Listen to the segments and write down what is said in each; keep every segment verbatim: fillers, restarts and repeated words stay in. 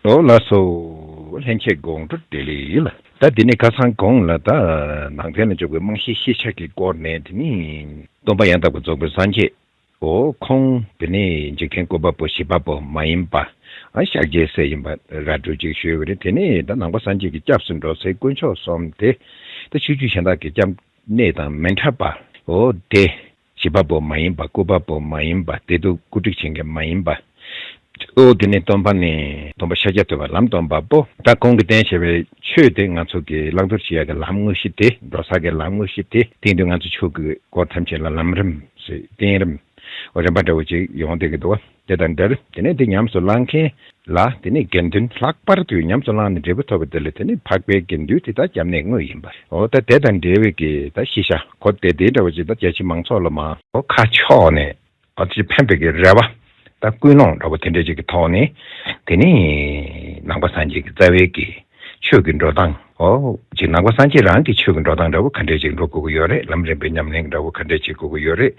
ཨོ་ལགས་སོ། ལྷན་རྒྱས་དགོང་དྲོ་བདེ་ལེགས་ལ། ད་འདི་ནས་ཁ་སང་གོང་ལ་ད་ནང་བསྟན་ལ་འཇུག་པའི་རྨང་གཞི་ཤེས་བྱ་གི་སྐོར་ནས་དེ་ནི་སྟོན་པ་ཡང་དག་པར་རྫོགས་པའི་སངས་རྒྱས། ཨོ་ཁོང་དེ་ནི་འཇིག་རྟེན་བཀོད་པ་པོ་བྱེད་པ་པོ་མ་ཡིན་པ། ཨ་ཤཱཀྱའི་སྲས་ཡིན་པ་ར་སྤྲོད་ཅིག་ཞུས་པ་རེད། དེ་ནི་ད་ནང་པ་སངས་རྒྱས་ཀྱི་སྐྱབས་སུ་འགྲོ་སའི་དཀོན་མཆོག་གསུམ་དེ། ད་ཆོས་བརྒྱུད་གཞན་དག་གི་སྐྱབས་གནས་དང་མི་འདྲ་བ། ཨོ་དེ། བྱེད་པ་པོ་མ་ཡིན་པ། བཀོད་པ་པོ་མ་ཡིན་པ། བདེ་སྡུག་བཀོད་སྒྲིག་བྱེད་མཁན་མ་ཡིན་པ། ཨོ་དེ་ནས་སྟོན་པ་ནི་སྟོན་པ་ཤཱཀྱ་ཐུབ་པ་ལམ་སྟོན་པ་པོ། ད་ཁོང་གིས་བསྟན་བྱས་པའི་ཆོས་དེ་ང་ཚོ་གི་བླང་དོར་བྱེད་ཡག་གི་ལམ་དངོས་གཞི་དེ། འགྲོ་ས་གི་ལམ་དངོས་གཞི་དེ། དེ་ཡིན་དུས་ང་ཚོ་ཆོས་ཀྱི་སྐོར་ཐམས་ཅད་ལ་ལམ་རིམ་ཟེར། བསྟན་རིམ། ཨོ་རིམ་པ་འདྲ་བོ་ཅིག་ཡོང་བསྡད་ཀྱི་འདུག་བ། དེ་དང་འབྲེལ་དེ་ནས་དེ་ཉམས་སུ་བླང་མཁན་ལ་དེ་ནས་དགེ་འདུན་ལྷག་པར་དུ་ཉམས་སུ་བླངས་ནས་འབྲས་བུ་ཐོབ་པ་དེ་ལ་དེ་ནས་འཕགས་པའི་དགེ་འདུན་དེ་དག་སྐྱབས་གནས་དངོས་ཡིན་པ། འོ་ད་དེ་དང་འབྲེལ་བའི་གི་ད་ཤེས་བྱ་གོ་བདེ་བདེ་འདྲ་བོ་ཅིག་ད་རྒྱ་ཆེ་མང་ཚོགས་ལ་མ་འོ་ཁ་ཕྱོགས་ནས་འོ་དེ་ཕན་པའི་གི་རེ་བ་ད་ཀུན་སློང་འདྲ་བོ་དེ་འདྲ་ཅིག་གི་ཐོག་ནས་དེ་ནས་ནང་པ་སངས་རྒྱས་ཀྱི་རྩ་བའི་གི་ཆོས་ཀྱི་འགྲོ་སྟངས། ཨོ། ཅིག་ནང་པ་སངས་རྒྱས་རང་གི་ཆོས་ཀྱི་འགྲོ་སྟངས་འདྲ་བོ་ག་འདྲས་ཅིག་འགྲོ་དགོས་ཀྱི་ཡོད་རེད། ལམ་རིམ་པའི་ཉམས་ལེན་འདྲ་བོ་ག་འདྲས་ཅིག་དགོས་ཀྱི་ཡོད་རེད།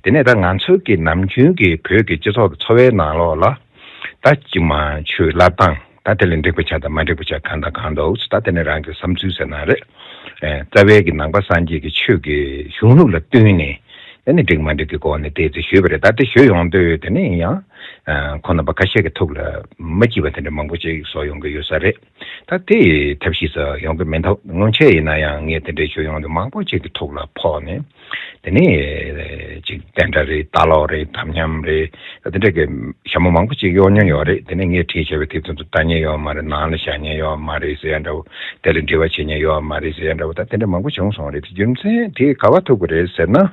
དེ་ནས་ད་ང་ཚོའི་གི་ནམ་རྒྱུན་གྱི་བོད་ཀྱི་སྤྱི་ཚོགས་ཀྱི་འཚོ་བའི་ནང་ལོགས་ལ། ད་ཅིག་མ་ཆོས་བསླབ་སྟངས་ད་དེ་ལས་འགྲིག་པ་ཆགས་དང་མ་འགྲིག་པ་ཆགས་གང་དང་གང་འདུག་ད་དེ་ནས་རང་གི་བསམ་ཚུལ་ཟེར་ན་རེད། ཨེ། རྩ་བའི་གི་ནང་པ་སངས་རྒྱས་ཀྱི་ཆོས་ཀྱི་གཞུང་ལུགས་ལ་བསྟུན་ནས། དེ་ནི་འགྲིག་མ་འགྲིག་གི་སྐོར་ནས་ཏོག་ཙམ་ཞུས་པ་རེད། ད་དེ་ཞུས་ཡོང་དུས་དེ་ནི་ཡང་། ཨ། ཁོང་རྣམ་པ་ཁ་ཤས་ཀྱི་ཐུགས་ལ་མ་སྐྱིད་པ་དེ་འདྲ་མང་པོ་ཅིག་བཟོ་ཡོང་གི་ཡོད་ས་རེད། ད་དེ་ཐབས་ཤེས་ཟ་ཡོང་གི་མི་འདུག་སྔོན་ཆད་ཡིན་ན་ཡང་ངས་དེ་འདྲའི་ཞུ་ཡོང་དུས་མང་པོ་ཅིག་གི་ཐུགས་ལ་ཕོག་ནས། དེ་ནས་ཅིག་བསྟན་དགྲ་རེད། ལྟ་ལོག་རེད། དམ་ཉམས་རེད། ད་དེ་འདྲ་གི་ཞྭ་མོ་མང་པོ་ཅིག་གཡོག་མྱོང་ཡོད་རེད། དེ་ནས་ངས་བྲིས་བྱས་པའི་དེབ་ཚོ་ལྟ་མྱོང་ཡོད་མ་རེད། ནང་ལ་བཞག་མྱོང་ཡོད་མ་རེད་ཟེར་ཡ་འདྲ་བོ། དེ་ལ་འབྲེལ་བ་བྱེད་མྱོང་ཡོད་མ་རེད་ཟེར་ཡ་འདྲ་བོ། ད་དེ་འདྲ་མང་པོ་བྱུང་སོང་རེད། རྒྱུ་མཚན་དེ་ག་བ་ཐུག་གི་རེད་ཟེར་ན།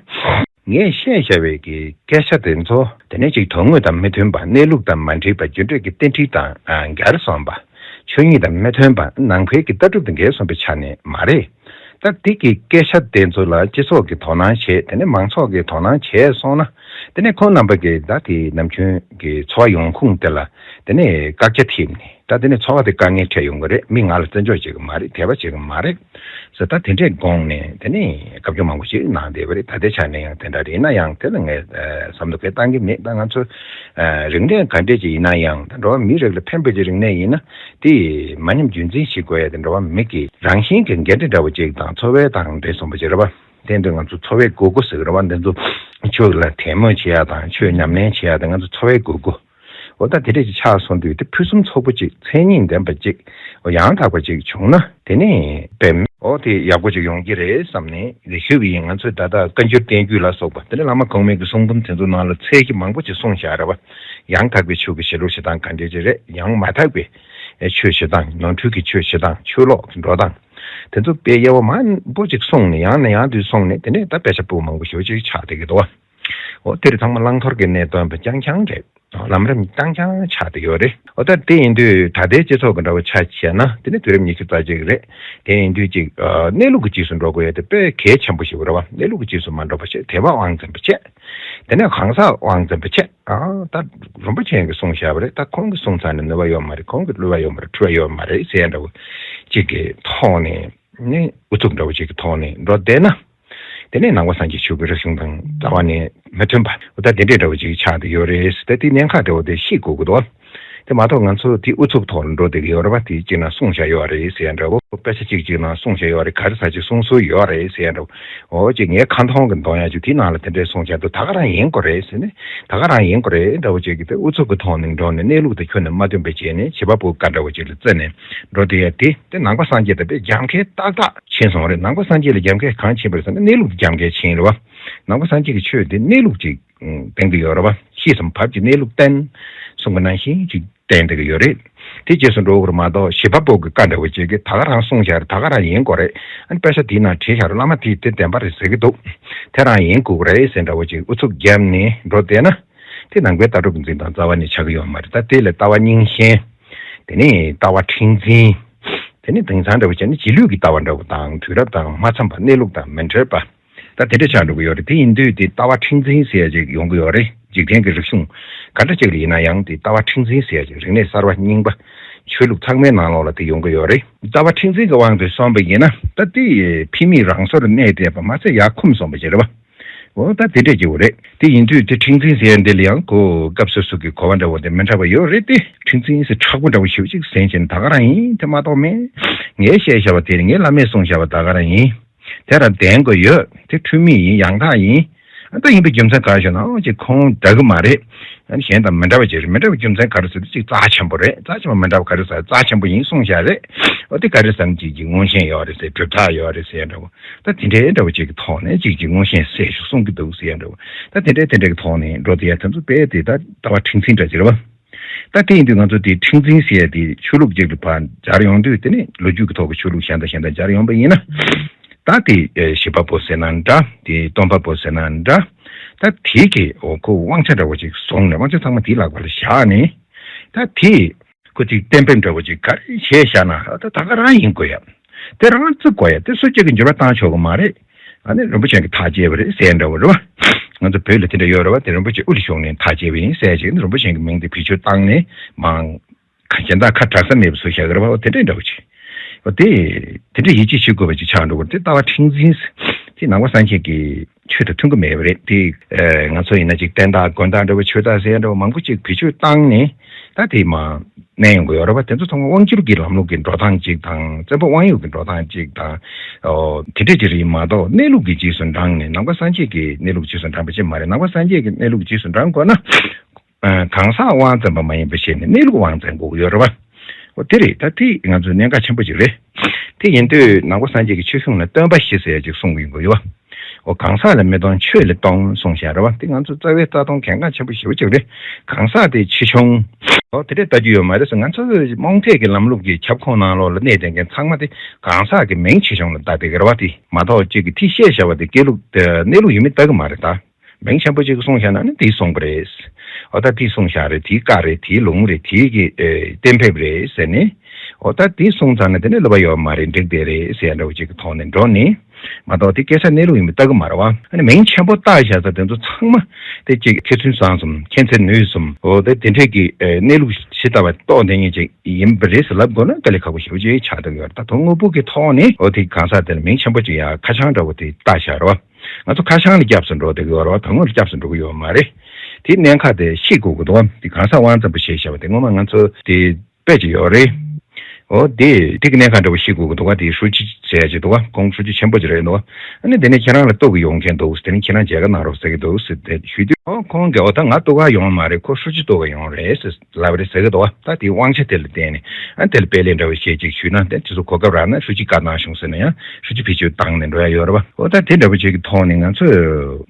ངས་བཤད་བཞག་པའི་གི་སྐད་ཆ་དེ་ཚོ་དེ་ནས་ཅིག་དོན་དངོས་དང་མི་མཐུན་པ། གནས་ལུགས་དང་མ་འགྲིག་པ། རྒྱུ་འབྲས་ཀྱི་རྟེན་འབྲེལ་དང་ཨ་འགལ་སོང་བ། ཆོས་ཉིད་དང་མི་མཐུན་པ། ནང་པའི་གི་ལྟ་གྲུབ་དང་འགལ་སོང་པའི་ཆ་ནས་མ་རེད། ད་དེ་གི་སྐད་ཆ་དེ་ཚོ་ལ་སྤྱི་ཚོགས་ཀྱི་དོ་སྣང་བྱས། དེ་ནས་མང་ཚོགས་ཀྱི་དོ་སྣང་བྱས་སོང་ན། དེ་ནས་ཁོང་རྣམ་པ་གི་ད་དེ་ནམ་རྒྱུན་གྱི་འཚོ་བ་ཡོང་ཁུངས་དེ་ལ་དེ་ནས་བཀག་རྒྱ་ཐེབས་ནས། ད་དེ་ནས་འཚོ་བ་དེ་དཀའ་ངལ་འཕྲད་ཡོང་གི་རེད། མི་ང་ལ་བརྩི་འཇོག་བྱེད་གི་མ་རེད། དད་པ་བྱེད་གི་མ་རེད་ཟེར། ད་དེ་འདྲའི་དགོངས་ནས་དེ་ནས་སྐབས་བཅོལ་མང་པོ་ཞིག་གནང་བསྡད་པ་རེད། ད་ལྟའི་ཆ་ནས་ཡང་དེ་འདྲ་རེད། ཡིན་ན་ཡང་དེ་ལ་ངས་བསམ་བློ་གས་བཏང་གི་མེད། ད་ང་ཚོ་རིག་གནས་ག་འདྲས་ཅིག་ཡིན་ན་ཡང་། ད་འགྲོ་བ་མིའི་རིགས་ལ་ཕན་པའི་ཅིག་རིག་གནས་ཡིན་ན། དེ་མ་ཉམས་རྒྱུན་འཛིན་བྱེད་དགོས་ཡ་དེ་འགྲོ་བ་མི་གི་རང་བཞིན་གྱི་འགན་འཁྲི་འདྲ་བོ་ཅིག་དང་འཚོ་བའི་དང་འབྲེལ་སོང་པ་ཅིག་རེད་པ། དེ་འདྲ་ང་ཚོ་འཚོ་བའི་དགོས་མཁོ་ཟེར་གི་རེད་པ། འདི་ཚོ་ཆོས་ལ་དད་མོས་བྱེད་ཡ་དང་ཆོས་ཉམས་ལེན་བྱེད་ཡ་དེ་ང་ཚོ་འཚོ་བའི་དགོས་མཁོ། འོ་ད་དེ་འདྲ་ཅིག་ཆགས་སོང་དུས་དེ་ཕུན་སུམ་ཚོགས་པོ་ཅིག་མཚན་ཉིད་ལྡན་པ་ཅིག་འོ་ཡང་དག་པ་ཅིག་བྱུང་ན་དེ་ནི་བེམ་འོ་དེ་ཡག་པོ་ཅིག་ཡོང་གི་རེད་བསམ་ནས་དེ་ཞུ་གི་ཡིན། ང་ཚོས་ད་ལྟ་བཀའ་འགྱུར་བསྟན་བཅོས་ལ་སོགས་པ་དེ་ནི་བླ་མ་གོང་མའི་གི་གསུང་འབུམ་དེ་ཚོ་ནང་ལ་ཚད་ཀྱིས་མང་པོ་ཅིག་གསུངས་བཞག་རེད་པ། ཡང་དག་པའི་ཆོས་ཀྱི་བྱེད་ལུགས་བྱེད་སྟངས་ག་འདྲ་ཅིག་རེད། ཡང་མ་དག་པའི་ཆོས་བྱེད་སྟངས། ནོར་འཁྲུལ་གྱི་ཆོས་བྱེད་སྟངས། ཆོས་ལོག་གི་འགྲོ་སྟངས། དེ་ཚོ་དཔེ་དབྱེ་བ་མང་པོ་ཅིག་སོང་ནས་ཡང་ནས་ཡང་དུ་སོང་ནས་དེ་ནས་ད་དཔེ་ཆ་ཕྲུ་གུ་མང་པོ་ཞེ་པོ་ཅིག་ཆགས་བསྡད་ཀྱི་འདུག་འོ་དེར་ཚང་མ་བླང་དོར་གྱི་གནས་སྟོན་པ་རྐྱང་རྐྱང་རེད། ལམ་རིམ་རྐྱང་རྐྱང་ཆགས་བསྡད་ཡོད་རེད། འོ་ད་དེ་ཡིན་དུས་ད་ལྟའི་སྤྱི་ཚོགས་ཀྱི་འདྲ་བོ་ཆ་བཞག་ན་དེ་ནི་དུས་རབས་ཉི་ཤུ་རྩ་གཅིག་རེད། དེ་ཡིན་དུས་ཅིག་གནས་ལུགས་ཀྱི་རྗེས་སུ་འགྲོ་དགོས་ཡ་དེ་དཔེ་གལ་ཆེན་པོ་ཞིག་རེད་བ། གནས་ལུགས་ཀྱི་རྗེས་སུ་མ་འགྲོ་བ་བྱས། དད་པ་དབང་བཙན་པོ་བྱས། དེ་ནས་གང་ཟག་དབང་བཙན་པོ་བྱས། ཨ་ད་རིན་པོ་ཆེ་གིས་གསུངས་བཞག་པ་རེད། ད་ཁོང་གིས་གསུངས་ཚར་ནས་ནུས་པ་ཡོད་མ་རེད། ཁོང་གིས་བསླུ་བ་ཡོད་མ་རེད། འཁྲུལ་བ་ཡོད་མ་རེད་ཟེར་ཡ་འདྲ་བོ་ཅིག་གི་ཐོག་ནས་ནི་ཨུ་ཚུགས་འདྲ་བོ་ཅིག་གི་ཐོག་ནས་འགྲོ་བསྡད་ན། དེ་ནས་ནང་པ་སངས་རྒྱས་ཆོས་ཀྱི་རིག་གཞུང་དང་རྩ་བ་ནས་མི་མཐུན་པ། འོ་ད་དེ་འདྲའི་འདྲ་བོ་ཅིག་ཆགས་བསྡད་ཡོད་རེད། ད་དེ་གནད་འགག་འདྲ་བོ་དེ་ཤེས་དགོས་ཀྱི་འདུག་དེ་མ་གཏོགས་ང་ཚོ་དེ་ཨུ་ཚུགས་ཐོག་ལ་འགྲོ་བསྡད་ཀྱི་ཡོད་རེད་པ། དེ་གཅིག་ན་གསུངས་བཞག་ཡོད་རེད་ཟེར་ཡ་འདྲ་བོ། དཔེ་ཆ་གཅིག་གཅིག་ན་གསུངས་བཞག་ཡོད་རེད། ག་རེ་ཟ་ཅིག་གསུངས་སྲོལ་ཡོད་རེད་ཟེར་ཡ་འདྲ་བོ། འོ་ཅིག་ངའི་ཁ་མཐོང་གི་འདོན་ཡ་ཅིག་དེའི་ནང་ལ་དེ་འདྲས་གསུངས་བཞག་འདུག་ད་ག་རང་ཡིན་དགོས་རེད་ཟེར་ནས། ད་ག་རང་ཡིན་དགོས་རེད་འདྲ་བོ་ཅིག་གི་དེ་ཨུ་ཚུགས་ཀྱི་ཐོག་ནས་འགྲོ་ནས་གནས་ལུགས་དང་ཁྱོན་ནས་མ་མཐུན་པ་བྱས་ནས་བྱེད་པ་པོ་དཀའ་འདྲ་བོ་ཅིག་ལ་བརྩིས་ནས་འགྲོ་བསྡད་ཡ་དེ། དེ་ནང་པ་སངས་རྒྱས་དང་དཔེ་རྒྱབ་འགལ་ཏག་ཏག་ཕྱིན་སོང་རེད། ནང་པ་སངས་རྒྱས་ལ་རྒྱབ་འགལ་གང་ཕྱིན་པ་རེད་ཟེར་ན་གནས་ལུགས་དེ་རྒྱབ་འགལ་ཕྱིན་རེད་བ། ནང་པ་སངས་རྒྱས་ཀྱི་ཆོས་དེ་གནས་ལུགས་ཅིག་བསྟན་གྱི་ཡོད་རེད་བ། ཤེས་སམ་བབ་ཀྱི་གནས་ལུགས་བསྟན། གསུང་གི་ནང་བཞིན་ཅིག་བསྟན་བསྡད་ཀྱི་ཡོད་རེད། དེ་རྗེས་སུ་འགྲོ་དགོས་རེད་མ་གཏོགས་བྱེད་པ་པོ་གི་བཀའ་འདྲ་བོ་བྱེད་ཀྱི་ད་ག་རང་གསུངས་བཞག་རེད། ད་ག་རང་ཡིན་དགོས་རེད། ཨ་ནི་དཔེ་ཆ་དེའི་ནང་བྲིས་བཞག་རེད། བླ་མ་དེས་དེ་བདེན་པ་རེད་ཟེར་གྱི་འདུག་དེ་རང་ཡིན་དགོས་ཀྱི་རེད་ཟེར་འདྲ་བོ་ཅིག་ཨུ་ཚུགས་བརྒྱབ་ནས་འགྲོ་བསྡད་ན། དེ་ནང་པའི་ལྟ་གྲུབ་འཛིན་སྟངས་རྩ་བ་ནས་ཆགས་ཀྱི་ཡོད་མ་རེད། ད་དེ་ལས་ལྟ་བ་རྙིང་ཞེན། དེ་ནས་ལྟ་བ་མཁྲེགས་འཛིན། དེ་ནས་དེང་སང་འདྲ་བོ་བྱས་ན་རྗེས་ལུས་ཀྱི་ལྟ་བ་འདྲ་བོ་དང་དུས་རབས་དང་མ་འཚམས་པ། གནས་ལུགས་དང་མི་འབྲེལ་བ། ད་དེ་འདྲ་ཆགས་འགྲོ་གི་ཡོད་རེད། དེ་ཡིན་དུས་དེ་ལྟ་བ་མཁྲེགས་འཛིན་ཟེར་ཡ་ཅིག་ཡོང་གི་ཡོད་རེད། འཇིག་རྟེན་གྱི་རིག་གཞུང་ག་འདྲ་ཅིག་ལ་ཡིན་ན་ཡང་དེ་ལྟ་བ་མཁྲེགས་འཛིན་ཟེར་ཡ་ཅིག་རིག་གནས་གསར་བ་རྙིང་པ། ཆོས་ལུགས་ཚང་མའི་ནང་ལོགས་ལ་དེ་ཡོང་གི་ཡོད་རེད། ལྟ་བ་མཁྲེགས་འཛིན་གྱི་དབང་དུ་སོང་བ་ཡིན་ན་ད་དེ་ཕྱི་མིག་རང་སོར་གནས་བསྡད་པ་མ་ཚད་ཡར་འཁུམས་སོང་བ་ཅིག་རེད་བ། འོ་ད་དེ་འདྲས་ཀྱི་འོ་རེད། དེ་ཡིན་དུས་དེ་ཁྲིག་འཛིན་ཟེར་ཡ་འདི་ལ་ཡང་ཁོ་སྐབས་སོ་སོ་གི་གོ་བ་འདྲ་བོ་དེ་མི་འདྲ་བ་ཡོད་རེད་དེ། ཁྲིག་འཛིན་ཟེར་མཁྲེགས་པོ་འདྲ་བོ་ཞེ་པོ་ཅིག་ཟེར་བྱས་ནས་ད་ག་རང་ཡིན་དེ་མ་གཏོགས་མེད། ངས་བཤད་བཞག་པ་དེ་ནི་ངའི་བླ་མས་གསུངས་བཞག་པ་ད་ག་རང་ཡིན། དེ་རང་བདེན་དགོས་ཡོད། དེ་འཁྲུལ་མེད་ཡིན། ཡང་དག་ཡིན། ཨ་ད་ཡིན་པའི་རྒྱུ་མཚན་ག་རེ་ཞུ་ན་ཅིག་ཁོང་འདྲ་གི་མ་རེད། ཨ་ནི་གཞན་དང་མི་འདྲ་བ་ཅིག་རེད། མི་འདྲ་བའི་རྒྱུ་མཚན་ག་རེ་ཟེར་དུས་ཅིག་རྩ་ཆེན་པོ་རེད། རྩ་ཆེན་པོ་མི་འདྲ་བ་ག་རེ་ཟེར། རྩ་ཆེན་པོ་ཡིན་གསུངས་བཞག་རེད། ཨོ་དེ་ག་རེ་ཟེར་ན་ཅིག་ཅིག་མངོན་ཞེན་ཡོད་རེད་ཟེར། གྲུབ་མཐའ་ཡོད་རེད་ཟེར་འདྲ་བོ། ད་དེ་འདྲའི་འདྲ་བོ་ཅིག་གི་ཐོག་ནས་ཅིག་ཅིག་མངོན་ཞེན་ཟེར་ཞིག་གསུང་གི་འདུག་ཟེར་འདྲ་བོ། ད་དེ་འདྲའི་དེ་འདྲའི་གི་ཐོག་ནས་འགྲོ་དེ་ཡ་དེ་ཚོ་དཔེ་དེ་ད་ལྟ་བ་ཁྲིག་འཛིན་འདྲ་ཅིག་རེད་བ། ད་དེ་ཡིན་དུས་ང་ཚོ་དེ་ཁྲིག་འཛིན་ཟེར་ཡ་དེ་ཆོས་ལུགས་ཅིག་ལ་ཕར་སྦྱར་ཡོང་དུས་དེ་ནི་ལོ་རྒྱུས་ཀྱི་ཐོག་གི་ཆོས་ལུགས་གཞན་དང་གཞན་དང་སྦྱར་ཡོང་པ་ཡིན་ན། ད་དེ་ཨེ་བཞི་པ་པོ་ཟེར་ན་འདྲ། དེ་སྟོན་པ་པོ་ཟེར་ན་འདྲ། ད་དེ་གི་འོ་ཁོ་དབང་ཆ་འདྲ་བོ་ཅིག་བཟུང་ནས་དབང་ཆ་ཚང་མ་དེའི་ལག་པ་ལ་བཞག་ནས། ད་དེ་ཁོ་ཅིག་གཏན་འབེབས་འདྲ་བོ་ཅིག་ག་རེ་བྱས་བཞག་ན་ད་ད་ག་རང་ཡིན་དགོས་ཡ། དེ་རང་བརྩི་དགོས་ཡ། དེ་སུ་གཅིག་གིས་འགྱུར་བ་བཏང་ཆོག་གི་མ་རེད། ཨ་ནི་རིན་པོ་ཆེ་གིས་ཐག་བཅད་པ་རེད་ཟེར་འདྲ་བོ་རེད་བ། ང་ཚོ་བོད་ལ་དེ་འདྲ་ཡོད་རེད་བ། དེ་རིན་པོ་ཆེ་དབུ་ལ་ཞོག་ནས་ཐག་བཅད་པ་ཡིན་ཟེར་ཅིག་ནི་རིན་པོ་ཆེ་གི་མིང་དེ་བེད་སྤྱོད་བཏང་ནས་མང་གཞན་དག་ཁ་གྲག་ས་མེད་པ་བཟོ་བཞག་གི་རེད་བ། འོ་དེ་འདྲ་འདྲ་བོ་ཅིག་འོ་དེ་དེ་འདྲ་ཡིད་ཆེས་བྱེད་དགོས་པ་ཅིག་ཆགས་འགྲོ་གི་རེད། དེ་ལྟ་བ་ཁྲིག་འཛིན་དེ་ནང་པ་སངས་རྒྱས་ཀྱི་ཆོས་དང་མཐུན་གི་མེད་པ་རེད། དེ་ཨ་ང་ཚོ་ཡིན་ན་ཅིག་བསྟན་བདག་དགོན་བདག་འདྲ་བོ་ཆོས་བདག་ཟེར་ཡ་འདྲ་བོ་མང་པོ་ཅིག་བེད་སྤྱོད་བཏང་ནས་ད་དེ་མ་གནས་ཡོང་གི་ཡོད་རེད་བ། དེ་ཚོ་ཚང་མ་དབང་སྒྱུར་གྱི་ལམ་ལུགས་ཀྱི་འགྲོ་སྟངས་ཅིག་དང་བཙན་པོ་དབང་ཡོད་ཀྱི་འགྲོ་སྟངས་ཅིག་དང་། ཨོ་དེ་འདྲ་ཅིག་རེད་མ་གཏོགས་གནས་ལུགས་ཀྱི་རྗེས་སུ་འབྲངས་ནས་ནང་པ་སངས་རྒྱས་ཀྱི་གནས་ལུགས་རྗེས་སུ་འབྲངས་པ་ཅིག་མ་རེད། ནང་པ་སངས་རྒྱས་ཀྱི་གནས་ལུགས་རྗེས་སུ་འབྲང་དགོས་ན། ཨ་གང་ཟག་དབང་བཙན་པ་མ་ཡིན་པ་བྱས་ནས་གནས་ལུགས་དབང་བཙན་དགོས་ཀྱི་ཡོད་རེད་བ། འོ་དེ་རེད། ད་དེ་ང་ཚོའི་གནད་འགག་ཆེན་པོ་ཅིག་རེད། དེ་ཡིན་དུས་ནང་པ་སངས་རྒྱས་ཀྱི་ཆོས་གཞུང་ལ་སྟོན་པ་བཞི་ཟེར་ཡ་ཅིག་གསུངས་ཡོང་གི་ཡོད་བ། འོ་གང་ཟག་ལ་མི་གཏོང་ཆོས་ལ་གཏོང་གསུངས་བཞག་རེད་བ། དེ་ང་ཚོ་རྩ་བའི་རྩ་དོན་གལ་འགངས་ཆེན་པོ་ཞེ་པོ་ཅིག་རེད། གང་ཟག་དེ་ཆེ་ཆུང་། འོ་དེ་འདྲས་ལྟ་རྒྱུ་ཡོད་མ་རེད་ཟེར། ང་ཚོ་རྨོངས་དད་ཀྱི་ལམ་ལུགས་ཀྱི་ཁྱབ་ཁོངས་ནང་ལོགས་ལ་གནས་བསྡད་མཁན་ཚང་མ་དེ་གང་ཟག་གི་མིང་ཆེ་ཆུང་ལ་ལྟ་བསྡད་ཀྱི་རེད་བ། དེ་མ་གཏོགས་གཅིག་གི་དེ་བཤད་བཞག་པ་དེ་སྐད་ལུགས་དེ་གནས་ལུགས་ཡོད་མེད་ལྟ་གི་མ་རེད་ད། མིང་ཆེན་པོ་གཅིག་གིས་གསུངས་བཞག་ན་ནི་དེས་གསུངས་པ་རེད། འོ་ད་དེས་གསུངས་བཞག་རེད། དེའི་བཀའ་རེད། དེའི་ལུང་རེད། དེའི་གི་ཨེ་གཏན་འབེབས་རེད་ཟེར་ནས། འོ་ད་དེས་གསུངས་ཚར་ན་དེ་ནི་བསླབ་པ་ཡོད་མ་རེད། འགྲིག་བསྡད་རེད་ཟེར་ཡ་འདྲ་བོ་གཅིག་གི་ཐོག་ནས་འགྲོ་ནས། མ་གཏོགས་དེ་སྐད་ཆ་གནས་ལུགས་ཡིན་པ་ལྟ་གི་མ་རེད་བ། ཨ་ནི་མིང་ཆེན་པོ་བཏགས་བཞག་ས་དེ་ཚོ་ཚང་མ་དེ་གཅིག་མཁས་བཙུན་བཟང་གསུམ། མཁྱེན་བརྩེ་ནུས་གསུམ། འོ་དེ་དེ་འདྲས་ཀྱི་ཨེ་གནས་ལུགས་ཇི་ལྟ་བ་རྟོགས་ལྡན་མཁན་ཅིག་ཡིན་པ་རེད་ཟེར་ལབ་དགོས་ན་དཀའ་ལས་ཁག་པོ་ཞེ་པོ་ཅིག་ཆགས་བསྡད་ཡོད་རེད། ད་དོན་དངོས་པོ་གི་ཐོག་ནས་འོ་དེ་གང་ཟག་དེ་ལ་མིང་ཆེན་པོ་ཅིག་ཡ་ཁ་བྱང་འདྲ་བོ་དེ་བཏགས་བཞག་རེད་བ། ང་ཚོ་ཁ་བྱང་ལ་སྐྱབས་སུ་འགྲོ་བསྡད་ཀྱི་ཡོད་རེད་བ། དོན་དངོས་ལ་སྐྱབས་སུ་འགྲོ་གི་ཡོད་མ་རེད། དེ་གནད་འགག་དེ་ཤེས་དགོས་ཀྱི་འདུག་བ། དེ་གང་ཟག་དབང་བཙན་པོ་ཞེས་བྱ་བ་དེ་སྔོན་མ་ང་ཚོ་དེ་དཔེ་ཅིག་ཡོད་རེད། འོ་དེ་དེ་གི་གནད་འགག་འདྲ་བོ་ཤེས་དགོས་ཀྱི་འདུག་བ། དེ་ཧྲུའུ་ཅི་ཟེར་ཡ་ཅིག་འདུག་བ། ཁོང་ཧྲུའུ་ཅི་ཆེན་པོ་ཅིག་རེད་འདུག་བ། ཨ་ནི་དེ་ནས་ཁྱེད་རང་ལ་གཏུག་གི་ཡོང་མཁན་འདུག་དེ་ནས་ཁྱེད་རང་མཇལ་ཁ་གནང་རོགས་ཟེར་གྱི་འདུག་ཟེར་ཏེ་ཞུས་དུས། ཨོ་ཁོང་གིས་འོ་ད་ང་གཏུག་ག་ཡོང་མ་རེད། ཁོ་ཧྲུའུ་ཅི་གཏུག་ག་ཡོང་རེད་ཟེར་ལབ་རེད་ཟེར་གྱི་འདུག་བ། ད་དེའི་དབང་ཆ་དེ་ལ་བརྟེན་ནས་ཨ་དེ་ལ་དཔེ་ལན་འདྲ་བོ་བཤད་ཅིག་ཞུས་ན་དེ་དེ་ཚོ་གོ་སྐབས་རག་ན་ཧྲུའུ་ཅི་བཀའ་གནང་བྱུང་ཟེར་ན་ཡང་ཧྲུའུ་ཅི་བེད་སྤྱོད་བཏང་ནས་འགྲོ་ཡ་ཡོད་རེད་བ། འོ་ད་དེ་འདྲ་བོ་ཅིག་གི་ཐོག་ནས་ང་ཚོས་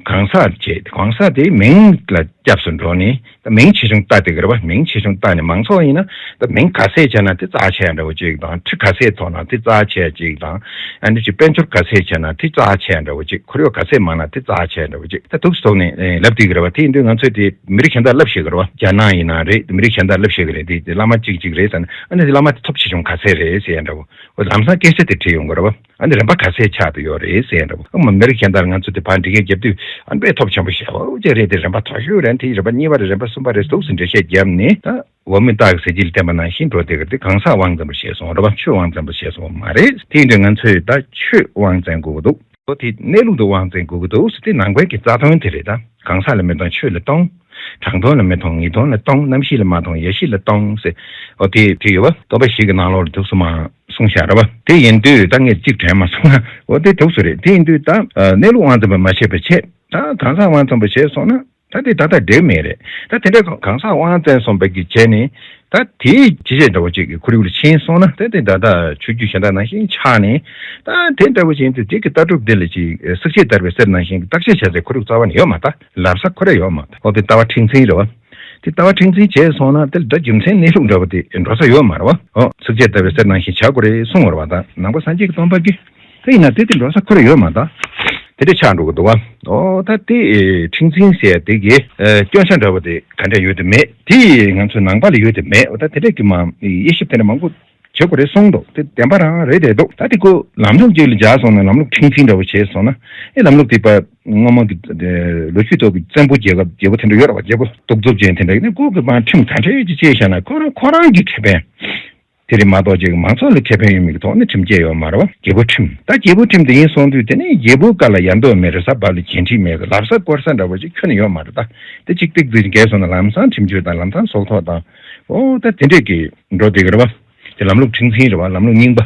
གང་ཟག་བྱས་གང་ཟག་དེའི་མིང་ལ་སྐྱབས་སུ་འགྲོ་ནས། ད་མིང་ཆེ་ཆུང་ལྟ་དེ་གི་རེད་བ། མིང་ཆེ་ཆུང་ལྟ་ནས་མང་ཚོགས་ཡིན་ན་ད་མིང་ག་ཚད་བྱས་ན་དེ་རྩ་ཆེ་ཡ་འདྲ་བོ་ཅིག་དང་། ཁྲི་ག་ཚད་མཐོ་ན་དེ་རྩ་ཆེ་ཡ་ཅིག་དང་། ཨ་ནི་ཅིག་དཔལ་འབྱོར་ག་ཚད་ཆེ་ན་དེ་རྩ་ཆེ་ཡ་འདྲ་བོ་ཅིག། ཁོར་ཡུག་ག་ཚད་མང་ན་དེ་རྩ་ཆེ་ཡ་འདྲ་བོ་ཅིག། ད་དུས་ཐོག་ནས་ལབ་དེ་གི་རེད་བ། དེ་ཡིན་དུས་ང་ཚོས་དེ་མི་རིགས་གཞན་དག་ལབ་ཤེས་གི་རེད་བ། རྒྱ་ནག་ཡིན་ན་རེད། མི་རིགས་གཞན་དག་ལབ་ཤེས་གི་རེད། དེ་བླ་མ་གཅིག་གཅིག་རེད་ཟེར་ན་ཨ་ནི་དེ་བླ་མ་དེ་ཐོབ་ཆེ་ཆུང་ག་ཚད་རེད་ཟེར་ཡ་འདྲ་བོ། འོ་ལམ་སང་སྐད་ཆ་དེ་དྲིས་ཡོང་གི་རེད་བ། ཨ་ནི་རིམ་པ་ག་ཚད་ཆགས་བསྡད་ཡོད་རེད་ཟེར་ཡ་འདྲ་བོ། ཨ་མ་མི་རིགས་གཞན་དག་ང་ཚོ་དེ་བར་འགྲིག་གས་རྒྱབ་དུས་ཨ་ནི་དཔེ་ཐོབ་ཆེན་པོ་ཞེ་པོ་ཅིག་རེད། དེ་རིམ་པ་མཐོ་ཤོས་རེད། དེ་རིམ་པ་གཉིས་པ་རེད། རིམ་པ་གསུམ་པ་རེད་འདུག་ཟེར་འགྲེལ་བཤད་བརྒྱབ་ནས་ད་འོག་མིན་སྟག་གི་ཟས་སྐྱིད་ལ་བསྟན་པ་ནང་བཞིན་འགྲོ་བསྡད་གི་རེད། དེ་གང་ཟག་དབང་བཙན་པོ་བྱས་སོང་རེད་བ། ཆོས་དབང་བཙན་པོ་བྱས་སོང་བ་མ་རེད། དེ་ཡིན་དུས་ང་ཚོས་ད་ཆོས་དབང་བཙན་དགོས་ཀྱི་འདུག་འོ་དེ་གནས་ལུགས་དེ་དབང་བཙན་དགོས་ཀྱི་འདུག་ཟེར། དེ་ནང་པའི་གི་རྩ་དོན་དེ་རེད་ད། གང་ཟག་ལ་མི་གཏོང་ཆོས་ལ་གཏོང་། དྲང་དོན་ལ་མི་གཏོང་ངེས་དོན་ལ་གཏོང་། རྣམ་ཤེས་ལ་མ་གཏོང་ཡེ་ཤེས་ལ་གཏོང་ཟེར། འོ་དེ་དེ་ཡོད་བ། སྟོན་པ་བཞི་གི་ནང་ལོགས་ལ་འདུག་སེ་མ་གསུངས་བཞག་རེད་བ། དེ་ཡིན་དུས་ད་ངས་གཅིག་དྲན་མ་སོང་ན་འོ་དེ་འདུག་སེ་རེད། དེ་ཡིན་དུས་ད་ཨ་གནས་ལུགས་དབང་བཙན་པོ་མ་བྱས་པ་བྱས། ད་གང་ཟག་དབང་བཙན་པོ་བྱས་སོང་ན་ད་དེ་ད་ལྟ་འགྲིག་མེད་རེད། ད་དེ་འདྲ་གང་ཟག་དབང་བཙན་སོང་པ་གི་བྱས་ནས་ད་དེའི་ཇི་བྱས་འདྲ་བོ་ཅིག་གི་ཁོར་ཡུག་ལ་ཕྱིན་སོང་ན་ད་དེ་ད་ལྟ་ཆོས་བརྒྱུད་གཞན་དག་ནང་བཞིན་ཆགས་ནས། ད་དེ་འདྲ་བོ་ཅིག་ཡིན་དུས་དེ་གི་ལྟ་གྲུབ་འདི་ལ་ཅིག་བསྲེག་བཅད་བརྡར་བའི་གསེར་ནང་བཞིན་གྱི་བརྟག་དཔྱད་བྱ་སའི་ཁོར་ཡུག་རྩ་བ་ནས་ཡོད་མ་རེད། ལབ་ས་ཁོ་རང་ཡོད་མ་རེད། འོ་དེ་ལྟ་བ་ཁྲིག་འཛིན་རེད་བ། དེ་ལྟ་བ་ཁྲིག་འཛིན་བྱས་སོང་ན་དེ་ལ་ད་རྒྱུ་མཚན་གནས་ལུགས་འདྲ་བོ་དེ་འགྲོ་ས་ཡོད་མ་རེད་བ། འོ་བསྲེག་བཅད་བརྡར་བའི་གསེར་ནང་བཞིན་བྱ་དགོས་རེད་གསུངས་པ་རེད་བ། ད་ནང་པ་སངས་རྒྱས་ཀྱི་སྟོན་པ་གིས་དེ་ཡིན་ན་དེ་དེ་འགྲོ་ས་ཁོ་རང་ཡོད་མ་རེད། དེ་འདྲ་ཆགས་འགྲོ་གི་འདུག་བ། འོ་ད་དེ་ཁྲིག་འཛིན་ཟེར་ཡ་དེ་གི་སྐྱོན་ཆ་འདྲ་བོ་དེ་ག་འདྲ་ཡོད་དེ་མེད། དེ་ང་ཚོའི་ནང་པ་ལ་ཡོད་དེ་མེད། འོ་ད་དེ་འདྲ་གི་མ་དབྱེ་ཞིབ་དེ་འདྲ་མང་པོ་བྱེད་དགོས་རེད་གསུངས་འདུག་དེ་བདེན་པ་རང་རེད་དེ་འདུག་ད་དེ་ཁོ་ལམ་ལུགས་ཅིག་ལ་སྦྱར་སོང་ན་ལམ་ལུགས་ཁྲིག་འཛིན་འདྲ་བོ་བྱས་སོང་ན་ཨེ་ལམ་ལུགས་དེ་པ་སྔོན་མ་གི་ལོ་རྒྱུས་ཐོག་གི་བཙན་པོ་རྒྱལ་ཁབ་རྒྱལ་པོ་དེ་འདྲ་ཡོད་རེད་བ། རྒྱལ་པོ་གདུག་རྩུབ་ཅན་དེ་འདྲ་ཡིན་ན་ཁོ་གི་མ་ཁྲིམས་ག་འདྲ་ཡོད་ཅིག་བཅད་བཞག་ན་ཁོ་རང་ཁོ་རང་གི་ཁེ་ཕན། དེ་རེད་མ་གཏོགས་ཅིག་མང་ཚོགས་ལ་ཁེ་ཕན་ཡོད་མེད་ཀྱི་ཐོག་ནས་ཁྲིམས་ཆད་ཡོད་མ་རེད་བ། རྒྱལ་པོ་ཁྲིམས། ད་རྒྱལ་པོ་ཁྲིམས་དེ་ཡིན་སོང་དུས་དེ་ནས་རྒྱལ་པོའི་བཀའ་ལ་ཡ་མདོག་མེད། རེ་ས་བབ་ལ་འགན་འཁྲི་མེད། ལབ་ས་སྐོར་ས་འདྲ་བོ་ཅིག་ཁྱོན་ནས་ཡོད་མ་རེད། ད་དེ་གཅིག་ཏིག་ཏིག་འགལ་སོང་ན་ལམ་སང་ཁྲིམས་གཅོད་དང་ལམ་སང་སྲོག་ཐོག་དང་། ཨོ་ད་དེ་འདྲས་ཀྱི་འགྲོ་བསྡད་ཀྱི་རེད་བ། དེ་ལམ་ལུགས་མཁྲེགས་འཛིན་རེད་བ། ལམ་ལུགས་རྙིང་པ།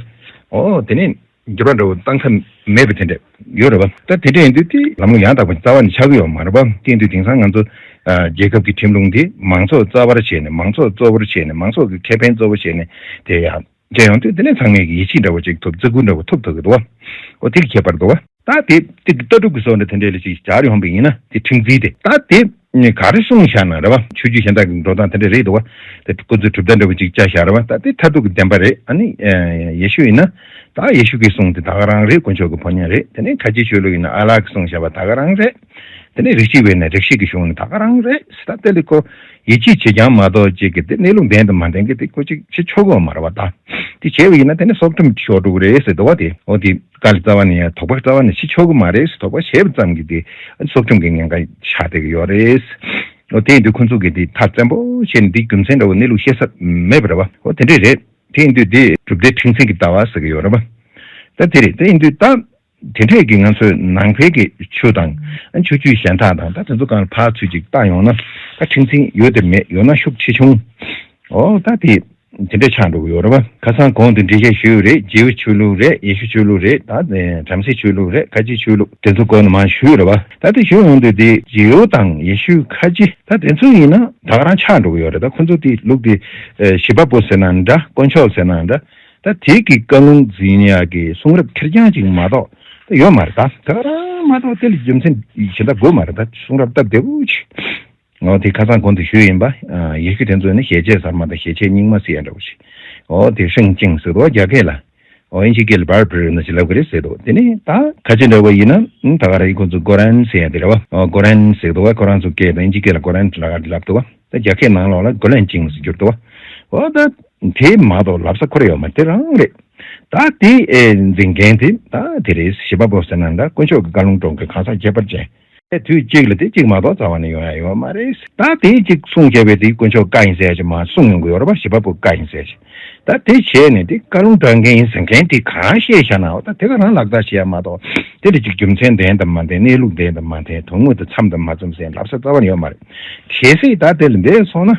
ཨོ་དེ་ནས་འགྱུར་བ་འདྲ་བོ་བཏང་ས་མེད་པ་དེ་འདྲ་ཡོད་རེད་བ། ད་དེ་འདྲ་ཡིན་དུས་དེ་ལམ་ལུགས་ཡང་དག་པ་རྩ་བ་ནས་ཆགས་ཀྱི་ཡོད་མ་རེད་བ། དེ་ཡིན་དུས་དེང་སང་ང་ཚོ་ཨ་རྒྱལ་ཁབ་ཀྱི་ཁྲིམས་ལུགས་འདི་མང་ཚོགས་རྩ་བར་བྱས་ནས། མང་ཚོགས་གཙོ་བོར་བྱས་ནས། མང་ཚོགས་ཀྱི་ཁེ་ཕན་གཙོ་བོ་བྱས་ནས་དེ་ཡང་བྱས་ཡོང་དུས་དེ་ནས་ཚང་མས་ཀྱི་ཡིད་ཆེས་འདྲ་བོ་ཅིག་ཐོབ། བརྩི་བཀུར་འདྲ་བོ་ཐོབ་ཐུབ་ཀྱི་འདུག་བ། ཨོ་དེ་གི་ཁྱད་པར་འདུག་བ། ད་དེ་དེ་གི་ལྟ་གྲུབ་ཀྱི་སོགས་འདྲ་དེ་འདྲས་ལ་ཅིག་སྦྱར་ཡོང་པ་ཡིན་ན། དེ་ཁྲིམས་འཛིན་དེ་ད་དེ་ག་རེ་གསུངས་བཞག་ན་རེད་བ། ཆོས་བརྒྱུད་གཞན་དག་གི་འགྲོ་སྟངས་དེ་འདྲ་རེད་འདུག་བ། དེ་ཁོ་ཚོས་གྲུབ་མཐའ་འདྲ་བོ་ཅིག་བཅའ་བཞག་རེད་བ། ད་དེ་མཐར་ཐུག་གི་བདེན་པ་རེད། ཨ་ནི་ཨེ་ཡེ་ཤུ་ཡིན་ན་ད་ཡེ་ཤུ་གིས་གསུངས་དེ་ད་ག་རང་རེད། དཀོན་མཆོག་གི་ཕོ་ཉ་རེད། དེ་ནས་ཁ་ཆེའི་ཆོས་ལུགས་ཡིན་ན་ཨ་ལགས་ཀྱིས་གསུངས་བཞག་པ་ད་ག་རང་རེད། དེ་ནས་རིགས་གཅིག་པ་ཡིན་ན་རིགས་ཤིག་གི་གཞུང་ནི་ད་ག་རང་རེད་ཟེར། ད་དེ་ལ་ཁོ་ཡིད་ཆེས་བྱེད་རྐྱང་མ་གཏོགས་ཅིག་གི་དེ་གནས་ལུགས་བདེན་དང་མ་བདེན་གི་དེ་ཁོ་ཅིག་བྱེད་ཆོག་གི་ཡོད་མ་རེད་བ། ད་དེ་བྱས་པ་ཡིན་ན་དེ་ནས་སྲོག་ཁྲིམས་ཤོར་འགྲོ་གི་རེད་ཟེར་འདུག་བ། དེ་འོ་དེ་བཀའ་ལ་རྩ་བ་ནས་ཡང་དོགས་པ་རྩ་བ་ནས་བྱེད་ཆོག་གི་མ་རེད་ཟེར། དོགས་པ་བྱས་པ་ཙམ་གྱིས་དེ་སྲོག་ཁྲིམས་ཀྱི་ཉེན་ཁ་ཆགས་བསྡད་ཀྱི་ཡོད་རེད། འོ་དེ་ཡིན་དུས་ཁོ་ཚོ་གིས་དེ་ཐག་བཙན་པོ་བྱས་ནས་དེ་རྒྱུ་མཚན་འདྲ་བོ་གནས་ལུགས་བཤད་ས་མེད་པ་རེད་བ། འོ་དེ་འདྲས་རེད། དེ་ཡིན་དུས་དེ་གྲུབ་མཐའི་མཁྲེགས་འཛིན་གྱི་ལྟ་བ་ཟེར་གྱི་ཡོད་རེད་བ། ད་དེ་རེད། དེ་ཡིན་དུས་ད་དེ་འདྲས་ཀྱི་ང་ཚོའི་ནང་པའི་གི་ཆོས་དང་ཆོས་བརྒྱུད་གཞན་དག་དང་ད་དེ་ཚོ་གང་ཕར་ཚུར་ཅིག་བལྟ་ཡོང་ན་ད་མཁྲེགས་འཛིན་ཡོད་དེ་མེད། ཡོད་ན་ཤུགས་ཆེ་ཆུང་། འོ་ད་དེ་དེ་འདྲས་ཆགས་འགྲོ་གི་ཡོད་རེད་བ། ཁ་སང་གོང་དུ་འགྲེལ་བཤད་ཞུས་ཡོད་རེད། རྗེའུ་ཆོས་ལུགས་རེད། ཡེ་ཤུ་ཆོས་ལུགས་རེད། ད་བྲམ་ཟེ་ཆོས་ལུགས་རེད། ཁ་ཆེའི་ཆོས་ལུགས་དེ་ཚོ་སྐོར་ནས་མར་ཞུས་ཡོད་རེད་བ། ད་དེ་ཞུས་ཡོང་དུས་དེ་རྗེའུ་དང་ཡེ་ཤུ་ཁ་ཆེ་ད་དེ་ཚོ་ཡིན་ན་ད་ག་རང་ཆགས་འགྲོ་གི་ཡོད་རེད། ད་ཁོ་ཚོ་དེ་ལུགས་དེ་ཨ་བྱེད་པ་པོ་ཟེར་ན་འདྲ། དཀོན་མཆོག་ཟེར་ན་འདྲ། ད་དེ་གི་བཀའ་ལུང་འཛིན་ཡག་གི་གསུང་རབ་ཁེར་རྐྱང་ཅིག་མ་གཏོགས་ད་ཡོད་མ་རེད། ད་ད་ག་རང་མ་གཏོགས་དེ་ལ་རྒྱུ་མཚན་གཞན་དག་དགོས་མ་རེད། ད་གསུང་རབ་སྟབས་བདེ་པོ་ཅིག་འོ་དེ་ཁ་སང་གོང་དུ་ཞུས་ཡིན་པ། ཨ་ཡེ་ཤུ་དེ་ཚོ་ནི་ཞལ་ཆད་གཟར་མ་དང་ཞལ་ཆད་རྙིང་མ་ཟེར་ཡ་འདྲ་བོ་ཞིག་འོ་དེ་ཧྲེང་ཅིང་ཟེར་དོ། རྒྱ་སྐད་ལ། འོ་ཨིན་ཇི་སྐད་ལ་བར་བྷི་རི་ན་ཅིག་ལབ་ཀྱི་རེད་ཟེར་དོ། དེ་ནི་ད་ཁ་ཆེ་འདྲ་བོ་ཡིན་ན་ད་ག་རང་ཡིན། ཁོང་ཚོ་ཀོ་རན་ཟེར་ཡ་དེ་རེད་བ། འོ་ཀོ་རན་ཟེར་དོ་བ། ཁོ་རང་ཚོ་སྐད་དང་ཨིན་ཇི་སྐད་ལ་ཀོ་རན་ལབ་ཀྱི་འདུག་བ། ད་རྒྱ་སྐད་ནང་ལོགས་ལ་གོ་ལན་ཅིང་ཟེར་གྱི་འདུག་བ། འོ་ད་དེ་མ་གཏོགས་ལབ་ས་ཁོ་རང་ཡོད་མ་རེད། དེ་རང་རེད། ད་དེ་ཨེ་འཛིན་མཁན་དེ་ད་དེ་རེད། བྱེད་པ་པོ་ཟེར་ན་འདྲ། དཀོན་མཆོག་གི་བཀའ་ལུང་སྒྲོག་མཁན་གང་ཟག་ཁྱད་པར་ཅན། ཨེ་དུས་གཅིག་ལ་དེ་གཅིག་མ་གཏོགས་རྩ་བ་ནས་ཡོང་ཡ་ཡོད་མ་རེད། ད་དེ་གཅིག་གསུངས་བྱས་པའི་དེ་དཀོན་མཆོག་བཀའ་ཡིན་ཟེར་ཡ་ཅིག་མར་གསུངས་ཡོང་གི་ཡོད་རེད་པ། བྱེད་པ་པོ་བཀའ་ཡིན་ཟེར་ཡ་ཅིག་ད་དེ་བྱས་ནས་དེ་བཀའ་ལུང་སྒྲོག་མཁན་ཡིན་ཟེར་མཁན་དེ་གང་བཤད་བཞག་ན། འོ་ད་དེ་ག་རང་ལག་བསྟར་བྱེད་ཡ་མ་གཏོགས་དེ་ལ་ཅིག་རྒྱུ་མཚན་ལྡན་དང་མ་ལྡན། གནས་ལུགས་ལྡན་དང་མ་ལྡན། དོན་དངོས་དང་འཚམ་དང་མ་འཚམ་ཟེར་ལབ་ས་རྩ་བ་ནས་ཡོད་མ་རེད། གལ་སྲིད་ད་དེ་ལ་འདས་སོང་ན་ད་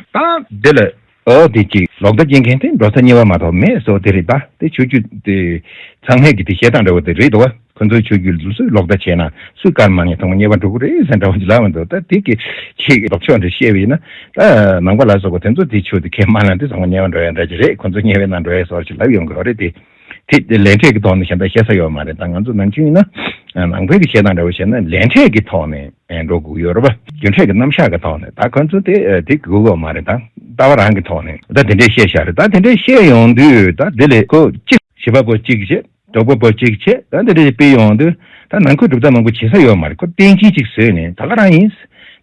དེ་ལ། ཨོ་དེ་གཅིག་ལོག་ལྟ་སྐྱེ་མཁན་དེ་འགྲོ་ས་དམྱལ་བ་མ་གཏོགས་མེད་ཟེར་བ་དེ་རེད། ད་དེ་ཆོས་བརྒྱུད་དེ་ཚང་མས་ཀྱི་དེ་བཤད་སྟངས་འདྲ་བོ་དེ་རེད་འདུག་བ། ཁོ་ཚོའི་ཆོས་བརྒྱུད་ལ་སུས་ལོག་ལྟ་བྱས་ན་སུས་བཀའ་མ་ཉན་ཚང་མ་དམྱལ་བ་འགྲོ་གི་རེད་ཟེར་འདྲ་བོ་ཅིག་ལབ་མི་འདུག་ད་དེ་གི་ཁྱེད་ཀྱི་ལྡོག་ཕྱོགས་འདྲ་བཤད་པ་ཡིན་ན། ད་ནང་པ་ལ་སོགས་པ་དེ་ཚོ་དེ་ཆོས་དེ་ཁས་མ་བླངས་དུས་ཚང་མ་དམྱལ་བ་འགྲོ་ཡ་འདྲ་ཅིག་རེད། ཁོ་ཚོ་དམྱལ་བའི་ནང་འགྲོ་ཡ་བཟོ་འདྲ་ཅིག་ལབ་ཡོང་གི་ཡོད་རེད་དེ། དེ་ལན་འཕྲད་ཀྱི་ཐོག་ནས་གཞན་དག་བཤད་ས་ཡོད་མ་རེད། ད་ང་ཚོ་ནང་ཆོས་ཡིན་ན་ནང་པའི་གི་བཤད་སྟངས་འདྲ་བོ་བྱས་ན་ལན་འཕྲད་ཀྱི་ཐོག་ནས་འགྲོ་དགོས་ཀྱི་ཡོད་རེད་པ། རྒྱུ་འབྲས་ཀྱི་རྣམ་གཞག་གི་ཐོག་ནས། ད་ཁོ་ཚོ་དེ་དེ་དགོས་ཀྱི་ཡོད་མ་རེད། ད་ལྟ་བ་རང་གི་ཐོག་ནས་ད་དེ་འདྲས་བཤད་བཞག་རེད། ད་དེ་འདྲས་བཤད་ཡོང་དུས་ད་དེ་ལས་ཁོ་གཅིག་བྱེད་པ་པོ་གཅིག་བྱས། གྲོགས་པོ་པོ་གཅིག་བྱས། ད་འདི་འདྲས་སྤེལ་ཡོང་དུས་ད་ནང་ཁུལ་གྲུབ་མཐའ་མང་པོ་བྱེད་ས་ཡོད་མ་རེད། ཁོ་བསྟན་སྦྱིན་གཅིག་བཟོས་ནས་ད་ག་རང་ཡིན།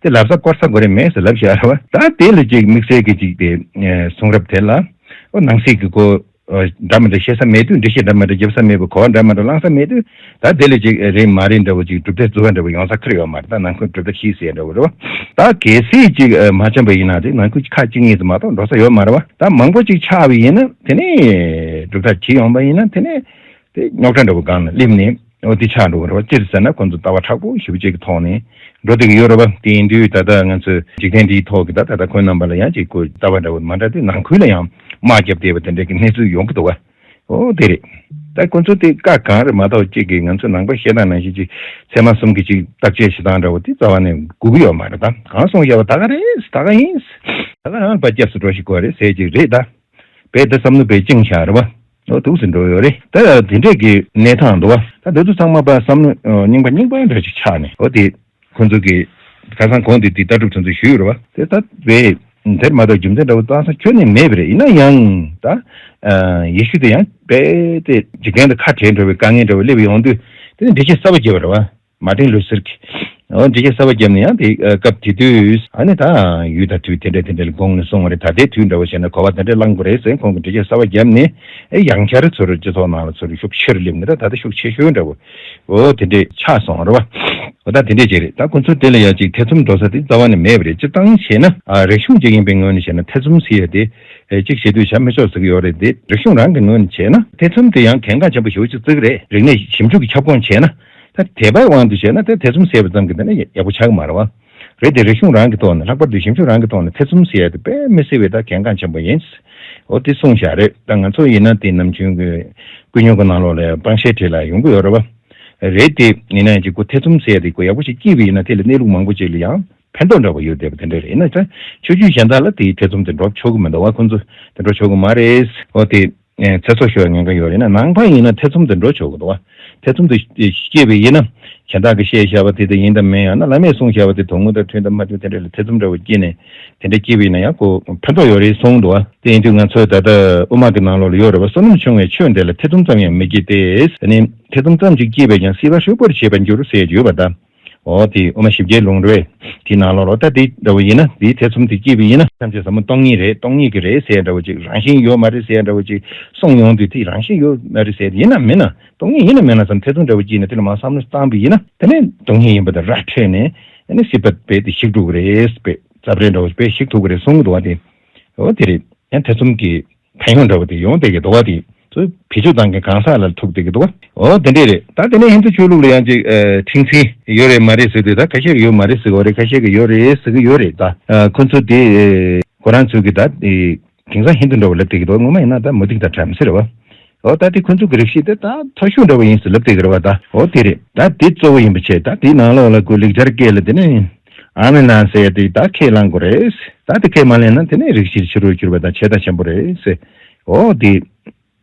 དེ་ལབ་ས་སྐོར་ས་དགོས་རེད་མེད་ཟེར་ལབ་བཞག་རེད་བ། ད་དེ་ལ་ཅིག་དམིགས་བསལ་གྱི་ཅིག་དེ་གསུང་རབ་དེ་ལ་ཨོ་ནང་གསེས་ཀྱི་གོ་འདྲ་མི་འདྲ་བཤད་ས་མེད་དུས། འགྲེལ་བཤད་འདྲ་མི་འདྲ་རྒྱབ་ས་མེད་པ། གོ་བ་འདྲ་མི་འདྲ་བླངས་ས་མེད་དུས། ད་དེ་ལ་ཅིག་རེད་མ་རེད་འདྲ་བོ་ཅིག་གྲུབ་མཐའ་རྩོད་པ་འདྲ་བོ་ཡོང་ས་ཁེར་ཡོད་མ་རེད། ད་ནང་ཁུལ་གྲུབ་མཐའ་ཤེས་ཟེར་འདྲ་བོ་རེད་བ། ད་གལ་སྲིད་ཅིག་མ་འཆམ་པ་ཡིན་ན་དེ་ནང་ཁུལ་ཁག་ཅིག་གཉིས་ཙམ་མ་གཏོགས་འགྲོ་ས་ཡོད་མ་རེད་བ། ད་མང་པོ་ཅིག་ཆགས་པ་ཡིན་ན་དེ་ནས་གྲུབ་མཐའ་བྱེད་ཡོང་པ་ཡིན་ན་དེ་ནས་དེ་རྙོག་དྲ་འདྲ་བོ་སྒང་ལ་སླེབས་ནས་འོ་དེ་ཆགས་འགྲོ་གི་རེད་བ། ཅི་ཟེར་ན་ཁོང་ཚོ་ལྟ་བ་མཁྲེགས་པོ་ཞེ་པོ་ཅིག་གི་ཐོག་ནས་འགྲོ་བསྡད་ཀྱི་ཡོད་རེད་བ། དེ་ཡིན་དུས་ད་ལྟ་ང་ཚོས་འཇིག་རྟེན་འདིའི་ཐོག་གི་ད་ད་ལྟ་ཁོང་རྣམ་པ་ལ་ཡང་ཅིག་གོ་ལྟ་བ་འདྲ་བོ་མ་འདྲ་དུས་ནང་ཁུལ་ལ་ཡང་དམག་བརྒྱབ་བསྡད་པ་དེ་འདྲ་གི་གནས་ཚུལ་ཡོང་གི་འདུག་བ། ཨོ་དེ་རེད། ད་ཁོ་ཚོ་དེ་བཀའ་གང་རེད་མ་གཏོགས་གཅིག་གིས་ང་ཚོ་ནང་པ་བཤད་སྟངས་ནང་བཞིན་གཅིག་ཚད་མ་གསུམ་གྱི་གཅིག་བརྟག་དཔྱད་བྱེད་སྟངས་འདྲ་བོ་དེ་རྩ་བ་ནས་དགོས་ཀྱི་ཡོད་མ་རེད། ད་གང་གསུངས་བཞག་པ་ད་ག་རེད། ད་ག་ཡིན། ད་ག་རང་པ་སྐྱབས་སུ་འགྲོ་ཞིག་དགོས་རེད་ཟེར་གཅིག་རེད། ད་བས་ད་བསམ་བློ་བས་བཅིངས་བཞག་རེད་བ། ཨོ་འདུག་སེ་འགྲོ་ཡོད་རེད། ད་དེ་འདྲས་ཀྱི་གནས་སྟངས་འདུག་བ། ད་འདི་ཚོ་ཚང་མ་པ་བསམ་བློ་རྙིང་པ་རྙིང་པ་འདྲ་ཞིག་ཆགས་ནས་ཨོ་དེ། ཁོང་ཚོ་གིས་ཁ་སང་གོང་དུ་དེ་ལྟ་གྲུབ་ཚོ་ཚོས་ཞུས་ཡོད་རེད་བ། དེ་ལྟ་བས་དེར་མ་གཏོགས་རྒྱུ་མཚན་འདྲ་བོ་བཏང་ས་ཁྱོན་ནས་མེད་པ་རེད། ཡིན་ན་ཡང་ད་ཡེ་ཤུ་དེ་ཡང་རྦད་དེ་འཇིག་རྟེན་དང་ཁ་བྲལ་འགྲོ་བའི་དཀའ་ངལ་འདྲ་བོ་སླེབས་ཡོང་དུས་དེ་ནི་འགྲེལ་བཤད་གསར་པ་བརྒྱབ་པ་རེད་བ། མར་ཏིན་ལུ་སེར་གྱིས་ འོ་འགྲེལ་བཤད་གསར་པ་བརྒྱབ་ནས་ཡང་དེ་སྐབས་དེ་དུས་ཨ་ནི་ད་ཡུལ་དང་དུས་དེ་འདྲ་དེ་འདྲ་ལ་དགོངས་ནས་གསུངས་པ་རེད། ད་ལྟའི་དུས་འདྲ་བོ་བྱས་ན་གོ་བ་དེ་འདྲ་བླང་དགོས་རེད་ཟེར་ཁོང་གིས་འགྲེལ་བཤད་གསར་པ་བརྒྱབ་ནས་ཨེ་ཡང་བསྐྱར་ཚུར་སྤྱི་ཚོགས་ནང་ལ་ཚུར་ཤུགས་ཆེར་སླེབས་ནས་ད་ད་ལྟ་ཤུགས་ཆེ་ཤོས་འདྲ་བོ་འོ་དེ་འདྲས་ཆགས་སོང་རེད་བ། འོ་ད་དེ་འདྲས་ཅིག་རེད། ད་ཁོ་ཚོ་དེ་ལ་ཡང་ཅིག་ཐེ་ཚོམ་འགྲོ་ས་དེ་རྩ་བ་ནས་མེད་པ་རེད། སྤྱིར་བཏང་བྱས་ན་ཨ་རིག་གཞུང་སྤྱི་ཡིན་པའི་ངོས་ནས་བྱས་ན་ཐེ་ཚོམ་ཟེར་ཡ་དེ་ཨེ་གཅིག་བྱེད་དུས་བྱ་མི་ཆོག་ཟེར་གྱི་ཡོད་རེད་དེ། རིག་གཞུང་རང་གི་ངོས་ནས་བྱས་ན་ཐེ་ཚོམ་དེ་ཡང་གལ་འགངས་ཆེན་པོ་ཞེ་པོ་ཅིག་བརྩི་གི་རེད། རིག་གནས་ཞིབ་འཇུག་གི་ཁྱབ་ཁོངས་བྱས་ན། ད་དད་པའི་དབང་དུ་བྱས་ན་ད་ཐེ་ཚོམ་ཟེར་བ་ཙམ་གྱིས་ད་ནི་ཡག་པོ་ཆགས་ཀྱི་མ་རེད་བ། རེད་དེ། རིག་གཞུང་རང་གི་ཐོག་ནས། ལྷག་པར་དུ་ཞིབ་འཇུག་རང་གི་ཐོག་ནས་ཐེ་ཚོམ་ཟེར་ཡ་དེ་དཔེ་མི་སྲིད་པའི་ད་གལ་འགངས་ཆེན་པོ་ཡིན། འོ་དེ་གསུངས་བཞག་རེད། ད་ང་ཚོ་ཡིན་ན་དེ་ནམ་རྒྱུན་གྱི་ཀུན་སྙོམས་ཀྱི་ནང་ལོགས་ལ་ཡང་དཔང་ཤེད་བྲིས་ལ་ཡོང་གི་ཡོད་རེད་བ། རེད་དེ། ཡིན་ན་ཡང་ཅིག་ཁོ་ཐེ་ཚོམ་ཟེར་ཡ་དེ་ཁོ་ཡག་པོ་ཞིག་སྐྱེས་པ་ཡིན་ན་དེ་ལ་གནས་ལུགས་མང་པོ་ཅིག་ལ་ཡང་ཕན་ཐོགས་འདྲ་བོ་ཡོད་བསྡད་པ་དེ་འདྲ་རེད། ཡིན་ན་ད་ཆོས་བརྒྱུད་གཞན་དག་ལ་དེའི་ཐེ་ཚོམ་དེ་འགྲོ་ཆོག་གི་མི་འདུག་བ། ཁོ་ཚོ་དེ་འགྲོ་ཆོག་གི་མ་རེད། འོ་དེ། ཨེ་ཚེ་སྲོག་ཤོར་བའི་ཉེན་ཁ་ཡོད་རེད་ན། ནང་པ་ཡིན་ན་ཐེ་ཚོམ་དེ་འགྲོ་ཆོག་གི་འདུག་བ། ཐེ་ཚོམ་དེ་སྐྱེས་པ་ཡིན་ན། གཞན་དག་གིས་བཤད་བཞག་པ་དེ་དེ་ཡིན་དམ་མིན། ཡང་ན་བླ་མས་གསུངས་བཞག་པ་དེ་དོན་དངོས་དང་མཐུན་དང་མ་མཐུན་དེ་འདྲ་ལ་ཐེ་ཚོམ་འདྲ་བོ་སྐྱེས་ནས་དེ་འདྲ་སྐྱེས་པ་ཡིན་ན་ཡང་ཁོ་ཕན་ཐོགས་ཡོད་རེད་གསུངས་འདུག་བ། དེ་ཡིན་དུས་ང་ཚོའི་ད་ལྟ་དབུ་མ་གི་ནང་ལོགས་ལ་ཡོད་རེད་བ། བསོད་ནམས་ཆུང་བའི་ཆོས་འདི་ལ་ཐེ་ཚོམ་ཙམ་ཡང་མི་སྐྱེ་སྟེ། ཨ་ནི་ཐེ་ཚོམ་ཙམ་ཅིག་སྐྱེས་པས་ཀྱང་སྲིད་པ་ཧྲིལ་པོར་བྱེད་པར་འགྱུར་ཟེར་ཡོད་པ་དང་། འོ་དེ་དབུ་མ་བཞི་བརྒྱའི་ལུང་རེད། དེའི་ནང་ལོགས་ལ་ད་དེ་འདྲ་བོ་ཡིན་ན། དེའི་ཐེ་ཚོམ་དེ་སྐྱེས་པ་ཡིན་ན། ཐམས་ཅད་ཟབ་མོ་སྟོང་ཉིད་རེད། སྟོང་ཉིད་ཀྱི་རེད་ཟེར་འདྲ་བོ་ཅིག་རང་བཞིན་ཡོད་མ་རེད་ཟེར་འདྲ་བོ་ཅིག་གསུངས་ཡོང་དུས། དེ་རང་བཞིན་ཡོད་མ་རེད་ཟེར། ཡིན་ན་མིན་ན། སྟོང་ཉིད་ཡིན་ན་མིན་ན་བསམ་ཐེ་ཚོམ་འདྲ་བོ་སྐྱེས་ནས་དེ་ལ་མར་བསམ་བློ་བཏང་པ་ཡིན་ན། དེ་ནས་སྟོང་ཉིད་ཡིན་པ་དང་ར་འཕྲོད་ནས། ཨ་ནི་སྲིད་པ་རྦད་དེ་ཞིག་འགྲོ་གི་རེད། རྦད་རྩབ་ཧྲལ་འདྲ་བོ་རྦད་ཞིག་ཐུབ་ཀྱི་རེད་གསུང་གི་འདུག་བ། དེ་འོ་དེ་རེད། ཡང་ཐེ་ཚོམ་གྱི་ཕན་ཡོན་འདྲ་བོ་དེ་ཡོང་བསྡད་ཀྱི་འདུག་བ། དེ་ཚོ་བེད་སྤྱོད་བཏང་མཁན་གང་ཟག་ལ་ཐུག་བསྡད་ཀྱི་འདུག་བ། འོ་དེ་འདྲས་རེད། ད་དེ་ནས་ཧིན་དུ་ཆོས་ལུགས་ལ་ཡང་ཅིག་ཨ་ཁྲིམས་མཐུན་ཡོད་རེད་མ་རེད་ཟེར་དུས། ད་ཁ་ཤས་ཀྱིས་ཡོད་མ་རེད་ཟེར་གྱི་ཡོད་རེད། ཁ་ཤས་ཀྱིས་ཡོད་རེད་ཟེར་གྱི་ཡོད་རེད། ད་ཨ་ཁོ་ཚོ་དེ་ཨ་ཁོ་རང་ཚོས་ཀྱི་ད་དེ་དེང་སང་ཧིན་དུ་འདྲ་བོ་ལབ་བསྡད་ཀྱི་འདུག་སྔོན་མ་ཡིན་ན་ད་མུ་སྟེགས་དང་འདྲ་མི་སྲིད་རེད་བ། འོ་ད་དེ་ཁོ་ཚོ་གི་རིགས་ཤིག་དེ་ད་མཐོ་ཤོས་འདྲ་བོ་ཡིན་ཟེར་ལབ་བསྡད་ཀྱི་རེད་བ། ད་འོ་དེ་རེད། ད་དེ་གཙོ་བོ་ཡིན་པ་བྱས། ད་དེའི་ནང་ལོགས་ལ་ཁོ་ལེགས་སྦྱར་སྐད་ལ་དེ་ནས་ཨ་མི་ན་ཟེར་ཡ་དེ་ད་ཁས་བླང་དགོས་རེད། ད་དེ་ཁས་མ་ལེན་ན་དེ་ནས་རིགས་ཤིག་ཕྱི་རུ་གྱུར་པ་དང་ཆད་ལྟ་ཆེན་པོ་རེད་ཟེར། འོ་དེ་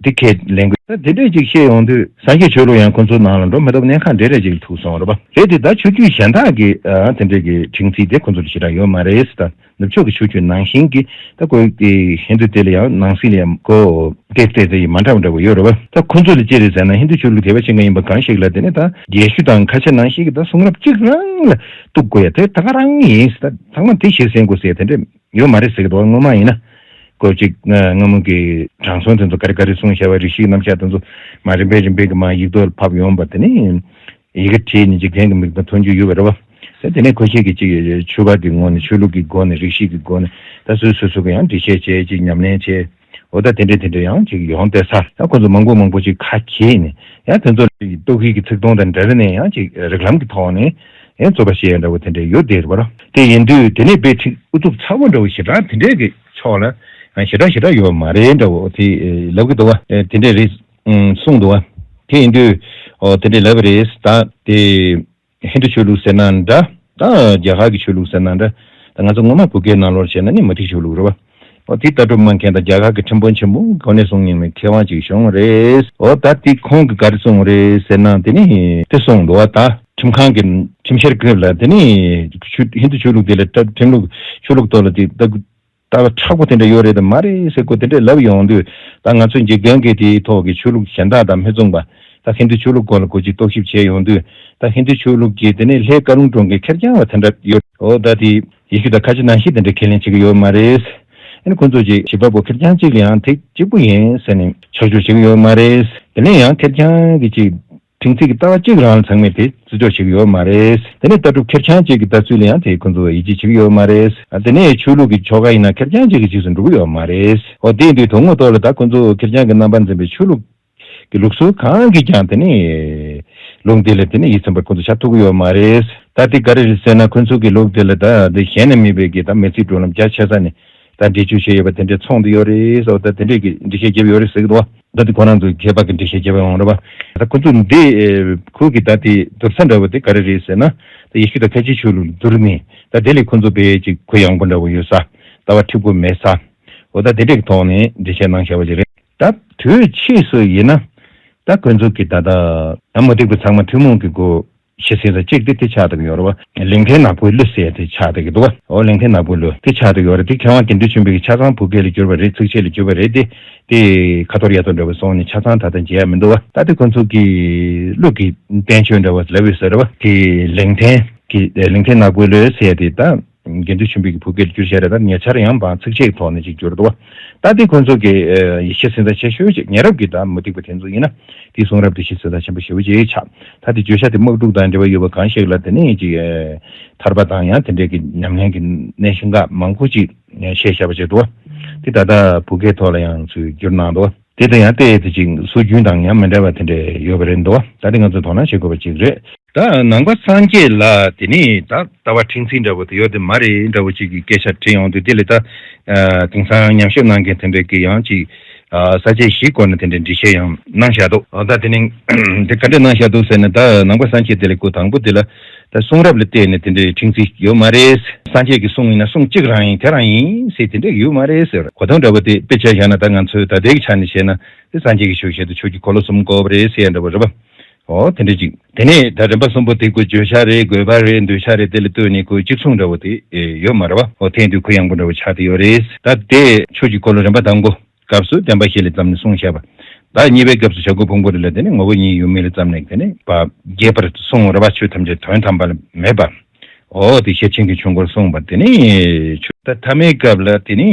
དེ་ཁས་ལེན་དགོས། ད་དེ་འདྲས་ཅིག་བཤད་ཡོང་དུས་སངས་རྒྱས་ཆོས་ལུགས་ཡང་ཁོ་ཚོའི་ནང་ལ་འགྲོ་མི་ཐུབ། གནས་ཁག་འདྲ་འདྲ་ཅིག་ལ་ཐུག་སོང་རེད་པ། རེད་དེ། ད་ཆོས་བརྒྱུད་གཞན་དག་གི་ཨ་དེ་འདྲས་ཀྱི་ཁྲིམས་རྩིས་དེ་ཁོ་ཚོ་ལ་ཞེ་དྲག་ཡོད་མ་རེད་ད། ནུབ་ཕྱོགས་ཀྱི་ཆོས་བརྒྱུད་ནང་བཞིན་གྱི་ད་ཁོ་དེ་ཧིན་དུ་དེ་ལ་ཡང་ནང་སྲིད་ལ་ཡང་ཁོ་དེ་དེ་དེ་ཡི་མ་འདྲ་བ་འདྲ་བོ་ཡོད་རེད་པ། ད་ཁོ་ཚོ་ལ་ཅི་རེད་ཟེར་ན། ཧིན་དུ་ཆོས་ལུགས་དད་པ་བྱེད་མཁན་ཡིན་པ་གང་ཞིག་ལ་དེ་ནས་ད་རྒྱལ་གཞུང་དང་ཁ་ཆེ་ནང་བཞིན་གྱི་ད་གསུང་རབ་གཅིག་རང་ལ་གཏུག་དགོས་ཡ་དེ་ད་ག་རང་ཡིན། ད་ཚང་མ་དེ་གཞིར་གསན་དགོས་ཟེར་དེ་འདྲ་ཡོད་མ་རེད་ཟེར་གི་འདུག་སྔོན་མ་ཡིན་ན་ཁོ་ཅིག་སྔ་མོ་གི་དྲང་སྲོང་དེ་ཚོ་ག་རེ་ག་རེ་གསུངས་བཞག་པ། རིགས་ཤིག་རྣམ་གཞག་དེ་ཚོ་མར་རིམ་པས་རིམ་པས་ཀྱི་མར་ཡིག་ཐོག་ལ་ཕབ་ཡོང་པ་དེ་ནི། ཡི་གེ་བྲིས་ནས་འཇིག་རྟེན་གྱི་མིག་དང་མཐོང་རྒྱུ་ཡོད་པ་རེད་བ། ད་དེ་ནས་ཁོ་ཤེས་ཀྱི་ཅིག་ཆོས་པ་གི་ངོས་ནས། ཆོས་ལུགས་ཀྱི་སྒོ་ནས། རིགས་ཤིག་གི་སྒོ་ནས། ད་སོ་སོ་སོ་གི་ཡང་འགྲེལ་བཤད་བྱས། ཅིག་ཉམས་ལེན་བྱས། འོ་ད་དེ་འདྲས་དེ་འདྲས་ཡང་ཅིག་ཡོང་བསྡད་ས། ད་ཁོ་ཚོ་མང་པོ་མང་པོ་ཅིག་ཁ་གྱེས་ནས་ཡང་དེ་ཚོ་ལ་ཅིག་རྟོག་གེ་གི་ཚིག་དོན་དང་འབྲེལ་ནས་ཡང་ཅིག་རིགས་ལམ་གྱི་ཐོག་ནས་ཡང་རྩོད་པ་བྱེད་ཡ་འདྲ་བོ་དེ་འདྲས་ཡོད་བསྡད་རེད་པ། དེ་ཡིན་དུས་དེ་ནས་དཔེ་ཁྲིད་ཨུ་ཚུགས་ཚ་བོ་འདྲ་བོ་ཞེ་དྲག་དེ་འདྲས་ཀྱི་ཕྱོགས་ལ་ཡང་ཞེ་དྲག་ཞེ་དྲག་ཡོད་མ་རེད་འདྲ་བོ་དེ་ལབ་ཀྱི་འདུག་བ། དེ་འདྲས་རེད། ཨང་། གསུངས་འདུག་བ། དེ་ཡིན་དུས་ཨོ་དེ་འདྲས་ལབ་པ་རེད། ད་དེ་ཧིན་དུ་ཆོས་ལུགས་ཟེར་ན་འདྲ། ད་རྒྱ་གར་གྱི་ཆོས་ལུགས་ཟེར་ན་འདྲ། ད་ང་ཚོ་སྔོན་མ་བོད་སྐད་ནང་ལོགས་བྱས་ན་ནི་མུ་སྟེགས་ཆོས་ལུགས་རེད་བ། ཨོ་དེ་ལྟ་གྲུབ་སྨྲ་མཁན་དང་རྒྱ་གར་གྱི་ཁྲིམས་དཔོན་ཆེན་པོ་གོ་གནས་བཟུང་མྱོང་བའི་མཁས་དབང་ཅིག་བྱུང་རེད། ཨོ་ད་དེ་ཁོང་གིས་ག་རེ་གསུངས་རེད་ཟེར་ན། དེ་ནི་དེ་གསུངས་འདུག་བ། ད་ཁྲིམས་ཁང་གི་ཁྲིམས་བཤེར་སྐབས་ལ་དེ་ནི་ཆོས་ཧིན་དུ་ཆོས་ལུགས་དེ་ལ་ཁྲིམས་ལུགས་ཆོས་ལུགས་ཐོག་ལ་དེ་ལྟ་ལྟ་བ་མཁྲེགས་པོ་དེ་འདྲ་ཡོད་རེད་དམ་མ་རེད་ཟེར་ཁོ་དེ་འདྲ་ལབ་ཡོང་དུས། ད་ང་ཚོ་འཇིག་རྟེན་གྱི་དེའི་ཐོག་གི་ཆོས་ལུགས་གཞན་དག་དང་མི་མཚུངས་པ། ད་ཧིན་དུ་ཆོས་ལུགས་སྐོར་ལ་ཁོ་ཅིག་རྟོག་ཞིབ་བྱས་ཡོང་དུས། ད་ཧིན་དུ་ཆོས་ལུགས་ཀྱི་དེ་ནས་ལྷའི་བཀའ་ལུང་སྒྲོག་མཁན་ཁེར་རྐྱང་བ་དེ་འདྲ་ཡོད། འོ་ད་དེ་ཡེ་ཤུ་དང་ཁ་ཆེ་ནང་བཞིན་དེ་འདྲ་ཁས་ལེན་བྱེད་ཀྱི་ཡོད་མ་རེད། ཨ་ནི་ཁོ་ཚོ་ཅིག་བྱེད་པ་པོ་ཁེར་རྐྱང་གཅིག་ལ་ཡང་དེ་གཅིག་པུ་ཡིན་ཟེར་ནས་ཆོས་ཕྱོགས་བྱེད་ཀྱི་ཡོད་མ་རེད། དེ་ནས་ཡང་ཁེར་རྐྱང་གི་ཅིག་ཁྲིམས་རྩིས་ཀྱི་ལྟ་བ་གཅིག་རང་ལ་ཚང་མས་དེ་བརྩི་འཇོག་བྱེད་ཀྱི་ཡོད་མ་རེད། དེ་ནས་ལྟ་གྲུབ་ཁེར་རྐྱང་གཅིག་གི་ལྟ་ཚུལ་ལ་ཡང་དེ་ཁོ་ཚོ་ཡིད་ཆེས་བྱེད་ཀྱི་ཡོད་མ་རེད། དེ་ནས་ཆོས་ལུགས་ཀྱི་ཆོ་ག་ཡིན་ན་ཁེར་རྐྱང་གཅིག་གི་རྗེས་སུ་འགྲོ་གི་ཡོད་མ་རེད། འོ་དེ་ཡིན་དུས་དོན་དངོས་ཐོག་ལ་ད་ཁོ་ཚོ་ཁེར་རྐྱང་གི་རྣམ་པར་འཛིན་པའི་ཆོས་ལུགས་ཀྱི་ལུགས་སྲོལ་གང་གིས་ཀྱང་དེ་ནས་ལུགས་འདི་ལ་དེ་ནས་ཡིད་ཚིམ་པར་ཁོ་ཚོ་བྱ་ཐུབ་ཀྱི་ཡོད་མ་རེད། ད་དེ་ག་རེ་རེད་ཟེར་ན། ཁོ་ཚོ་གི་ལུགས་འདི་ལ་ད་དེ་གཞན་ནས་མེད་པའི་གི་ད་མི་ཚེའི་བགྲོད་ལམ་རྒྱ་ཆེ་ས་ནས། ད་འགྲེལ་བརྗོད་བྱས་ཡོད་པ་དེ་འདྲས་ཚོགས་འདུ་ཡོད་རེད་ཟེར་བ། ད་དེ་འདྲས་ཀྱི་འགྲེལ་བཤད་བརྒྱབ་ཡོད་རེད་ཟེར་གི་འདུག་བ། ད་དེ་ཁོ་རང་ཚོའི་མཁས་པ་གི་འགྲེལ་བཤད་བརྒྱབ་ཡོང་རེད་བ། ད་ཁོ་ཚོ་འདི་ཁོ་གི་ད་དེ་བསྡུར་ས་འདྲ་བོ་དེ་ག་རེ་རེད་ཟེར་ན། ད་ཡེ་ཤུ་དང་ཁ་ཆེ་ཆོས་ལུགས་བསྡུར་ནས་ད་དེ་ལས་ཁོ་ཚོ་དཔེ་ཅིག་གུ་ཡངས་པོ་འདྲ་བོ་ཡོད་ས། ལྟ་བ་འཁྲུག་པོ་མེད་ས། འོ་ད་དེ་འདྲས་ཀྱི་ཐོག་ནས་འགྲེལ་བཤད་གནང་བཞག་པ་ཅིག་རེད། ད་དུས་ཕྱིས་སུ་ཡིན་ན། ད་ཁོ་ཚོ་གི་ད་ད་ད་མུ་སྟེགས་པ་ཚང་མ་ཐུན་མོང་གི་སྒོ་ཞེས་ཟེར་ས་གཅིག་དེ་དེ་ཆགས་བསྡད་ཀྱི་ཡོད་རེད་བ། ལིང་ཐན་ནག་པོའི་གླུ་ཟེར་དེ་ཆགས་བསྡད་ཀྱི་འདུག་བ། འོ་ལིང་ཐན་ནག་པོའི་གླུ་དེ་ཆགས་བསྡད་ཀྱི་ཡོད་རེད། དེ་མཁས་དབང་དགེ་འདུན་ཆོས་འཕེལ་གྱིས་ཆ་ཚང་བོད་སྐད་ལ་བསྒྱུར་བ་རེད། ཚིགས་བཅད་ལ་བསྒྱུར་བ་རེད་དེ། དེ་ཁ་ཐོར་ཡ་ཐོར་འདྲ་བོ་སོང་ནས་ཆ་ཚང་ད་ལྟ་མཇལ་ཡ་མི་འདུག་བ། ད་དེ་ཁོ་ཚོ་གི་གླུ་གི་བསྟན་བཅོས་འདྲ་བོ་ལབ་ཡོད་ས་རེད་བ། དེ་ལིང་ཐན། གི་ལིང་ཐེ་ནག་པོའི་ལོས་ཟེར་ཡ་དེ་ད་དགེ་འདུན་ཆོས་འཕེལ་གྱི་བུ་སྐད་བསྒྱུར་བྱས་རེད། ད་ཉེ་ཆར་ཡང་བང་ཚིགས་བཅད་ཀྱི་ཐོག་ནས་ཅིག་བསྒྱུར་འདུག་བ། ད་དེ་ཁོ་ཚོ་གི་ཡེ་ཤེས་སེམས་དང་ཆེ་ཤོས་ཅིག་ཉེ་རབས་ཀྱི་ད་མུ་སྟེགས་པ་དེ་ཚོ་ཡིན་ན་དེའི་གསུང་རབ་དེ་ཤེས་སེམས་དང་ཆེན་པོ་ཞེ་པོ་ཅིག་ཆགས། ད་དེ་བརྗོད་བྱ་དེ་དམག་འཁྲུག་དང་འབྲེལ་བ་ཡོད་པ་གང་ཞིག་ལ་དེ་ནས་ཅིག་ཐར་པ་དང་ཡང་དེ་འདྲའི་གི་ཉམས་ལེན་གྱི་གནད་གཞི་འགའ་མང་པོ་ཅིག་བཤད་བཞག་པ་ཅིག་འདུག་བ། དེ་ད་ལྟ་བུ་སྐད་ཐོག་ལ་ཡང་ཚུར་བསྒྱུར་གནང་འདུག་བ། དེ་དང་ཡང་བལྟས་ཏེ་ཅིག་སྲོལ་རྒྱུན་དང་ཡང་མི་འདྲ་བ་དེ་འདྲ་ཡོད་པ་རེད་འདུག་ད་དེ་ང་ཚོས་དོ་སྣང་བྱེད་དགོས་པ་ཅིག་རེད། ད་ནང་པ་སངས་རྒྱས་ལ་དེ་ནི་ད་ལྟ་བ་ཁྲིག་འཛིན་འདྲ་བོ་དེ་ཡོད་དེ་མ་རེད་འདྲ་བོ་ཅིག་གི་སྐད་ཆ་དྲིས་ཡོང་དུས། དེ་ལས་ད་དེང་སང་ཉམས་ཞིབ་གནང་མཁན་དེ་འདྲ་གི་ཡང་ཅིག་ས་བཅད་བཞིའི་སྐོར་ནས་དེ་འདྲ་འགྲེལ་བཤད་ཡང་གནང་བཞག་འདུག་ད་དེ་ནི་དེ་ག་འདྲ་གནང་བཞག་འདུག་ཟེར་ན། ད་ནང་པ་སངས་རྒྱས་དེ་ལས་སྐུ་དང་པོ་དེ་ལ་ད་གསུང་རབ་ལ་བལྟས་ནས་དེ་འདྲའི་ཁྲིག་འཛིན་ཡོད་མ་རེད། སངས་རྒྱས་ཀྱི་གསུང་ཡིན་ན་གསུང་གཅིག་རང་ཡིན་དེ་རང་ཡིན་ཟེར་དེ་འདྲ་ཡོད་མ་རེད་ཟེར། གོ་དོན་འདྲ་བོ་དེ་དཔེ་ཆ་བཞག་ན་ད་ང་ཚོས་ད་ལྟའི་ཆ་ནས་བཤད་ན་དེ་སངས་རྒྱས་ཀྱི་ཆོས་བཤད་དུས་ཆོས་ཀྱི་འཁོར་ལོ་གསུམ་དགོས་པ་རེད་ཟེར་ཡ་འདྲ་བོ་རེད་པ། འོ་དེ་འདྲ་ཅིག་དེ་ནས་ད་རིམ་པ་གསུམ་པོ་དེ་དགོས་བརྗོད་བྱ་རེད། དགོས་པ་རེད། འདོད་ཆགས་རེད། དེ་ལ་ལྟོས་ནས་ཁོ་གཅིག་མཚུངས་འདྲ་བོ་དེ་ཡོད་མ་རེད་པ། འོ་དེ་ཡིན་དུས་གུ་ཡངས་པོ་འདྲ་བོ་ཆགས་བསྡད་ཡོད་རེད། ད་དེ་ཆོས་ཀྱི་འཁོར་ལོ་རིམ་པ་དང་པོ་སྐབས་སུ་བདེན་པ་བཞི་ལས་བརྩམས་ནས་གསུངས་བཞག་པ། ད་གཉིས་པའི་སྐབས་སུ་བྱ་རྒོད་ཕུང་པོ་རི་ལ་དེ་ནི་ངོ་བོ་ཉིད་ཡོད་མེད་ལས་བརྩམས་ནས་དེ་ནི་བ་རྒྱས་པར་གསུངས་རེད་པ། ཆོས་ཐམས་ཅད་དོན་དམ་པར་མེད་པ། འོ་དེ་ཤེར་ཕྱིན་གྱི་ཆོས་འཁོར་གསུངས་པ་དེ་ནི་ཆོས་ད་ཐ་མའི་སྐབས་ལ་དེ་ནི་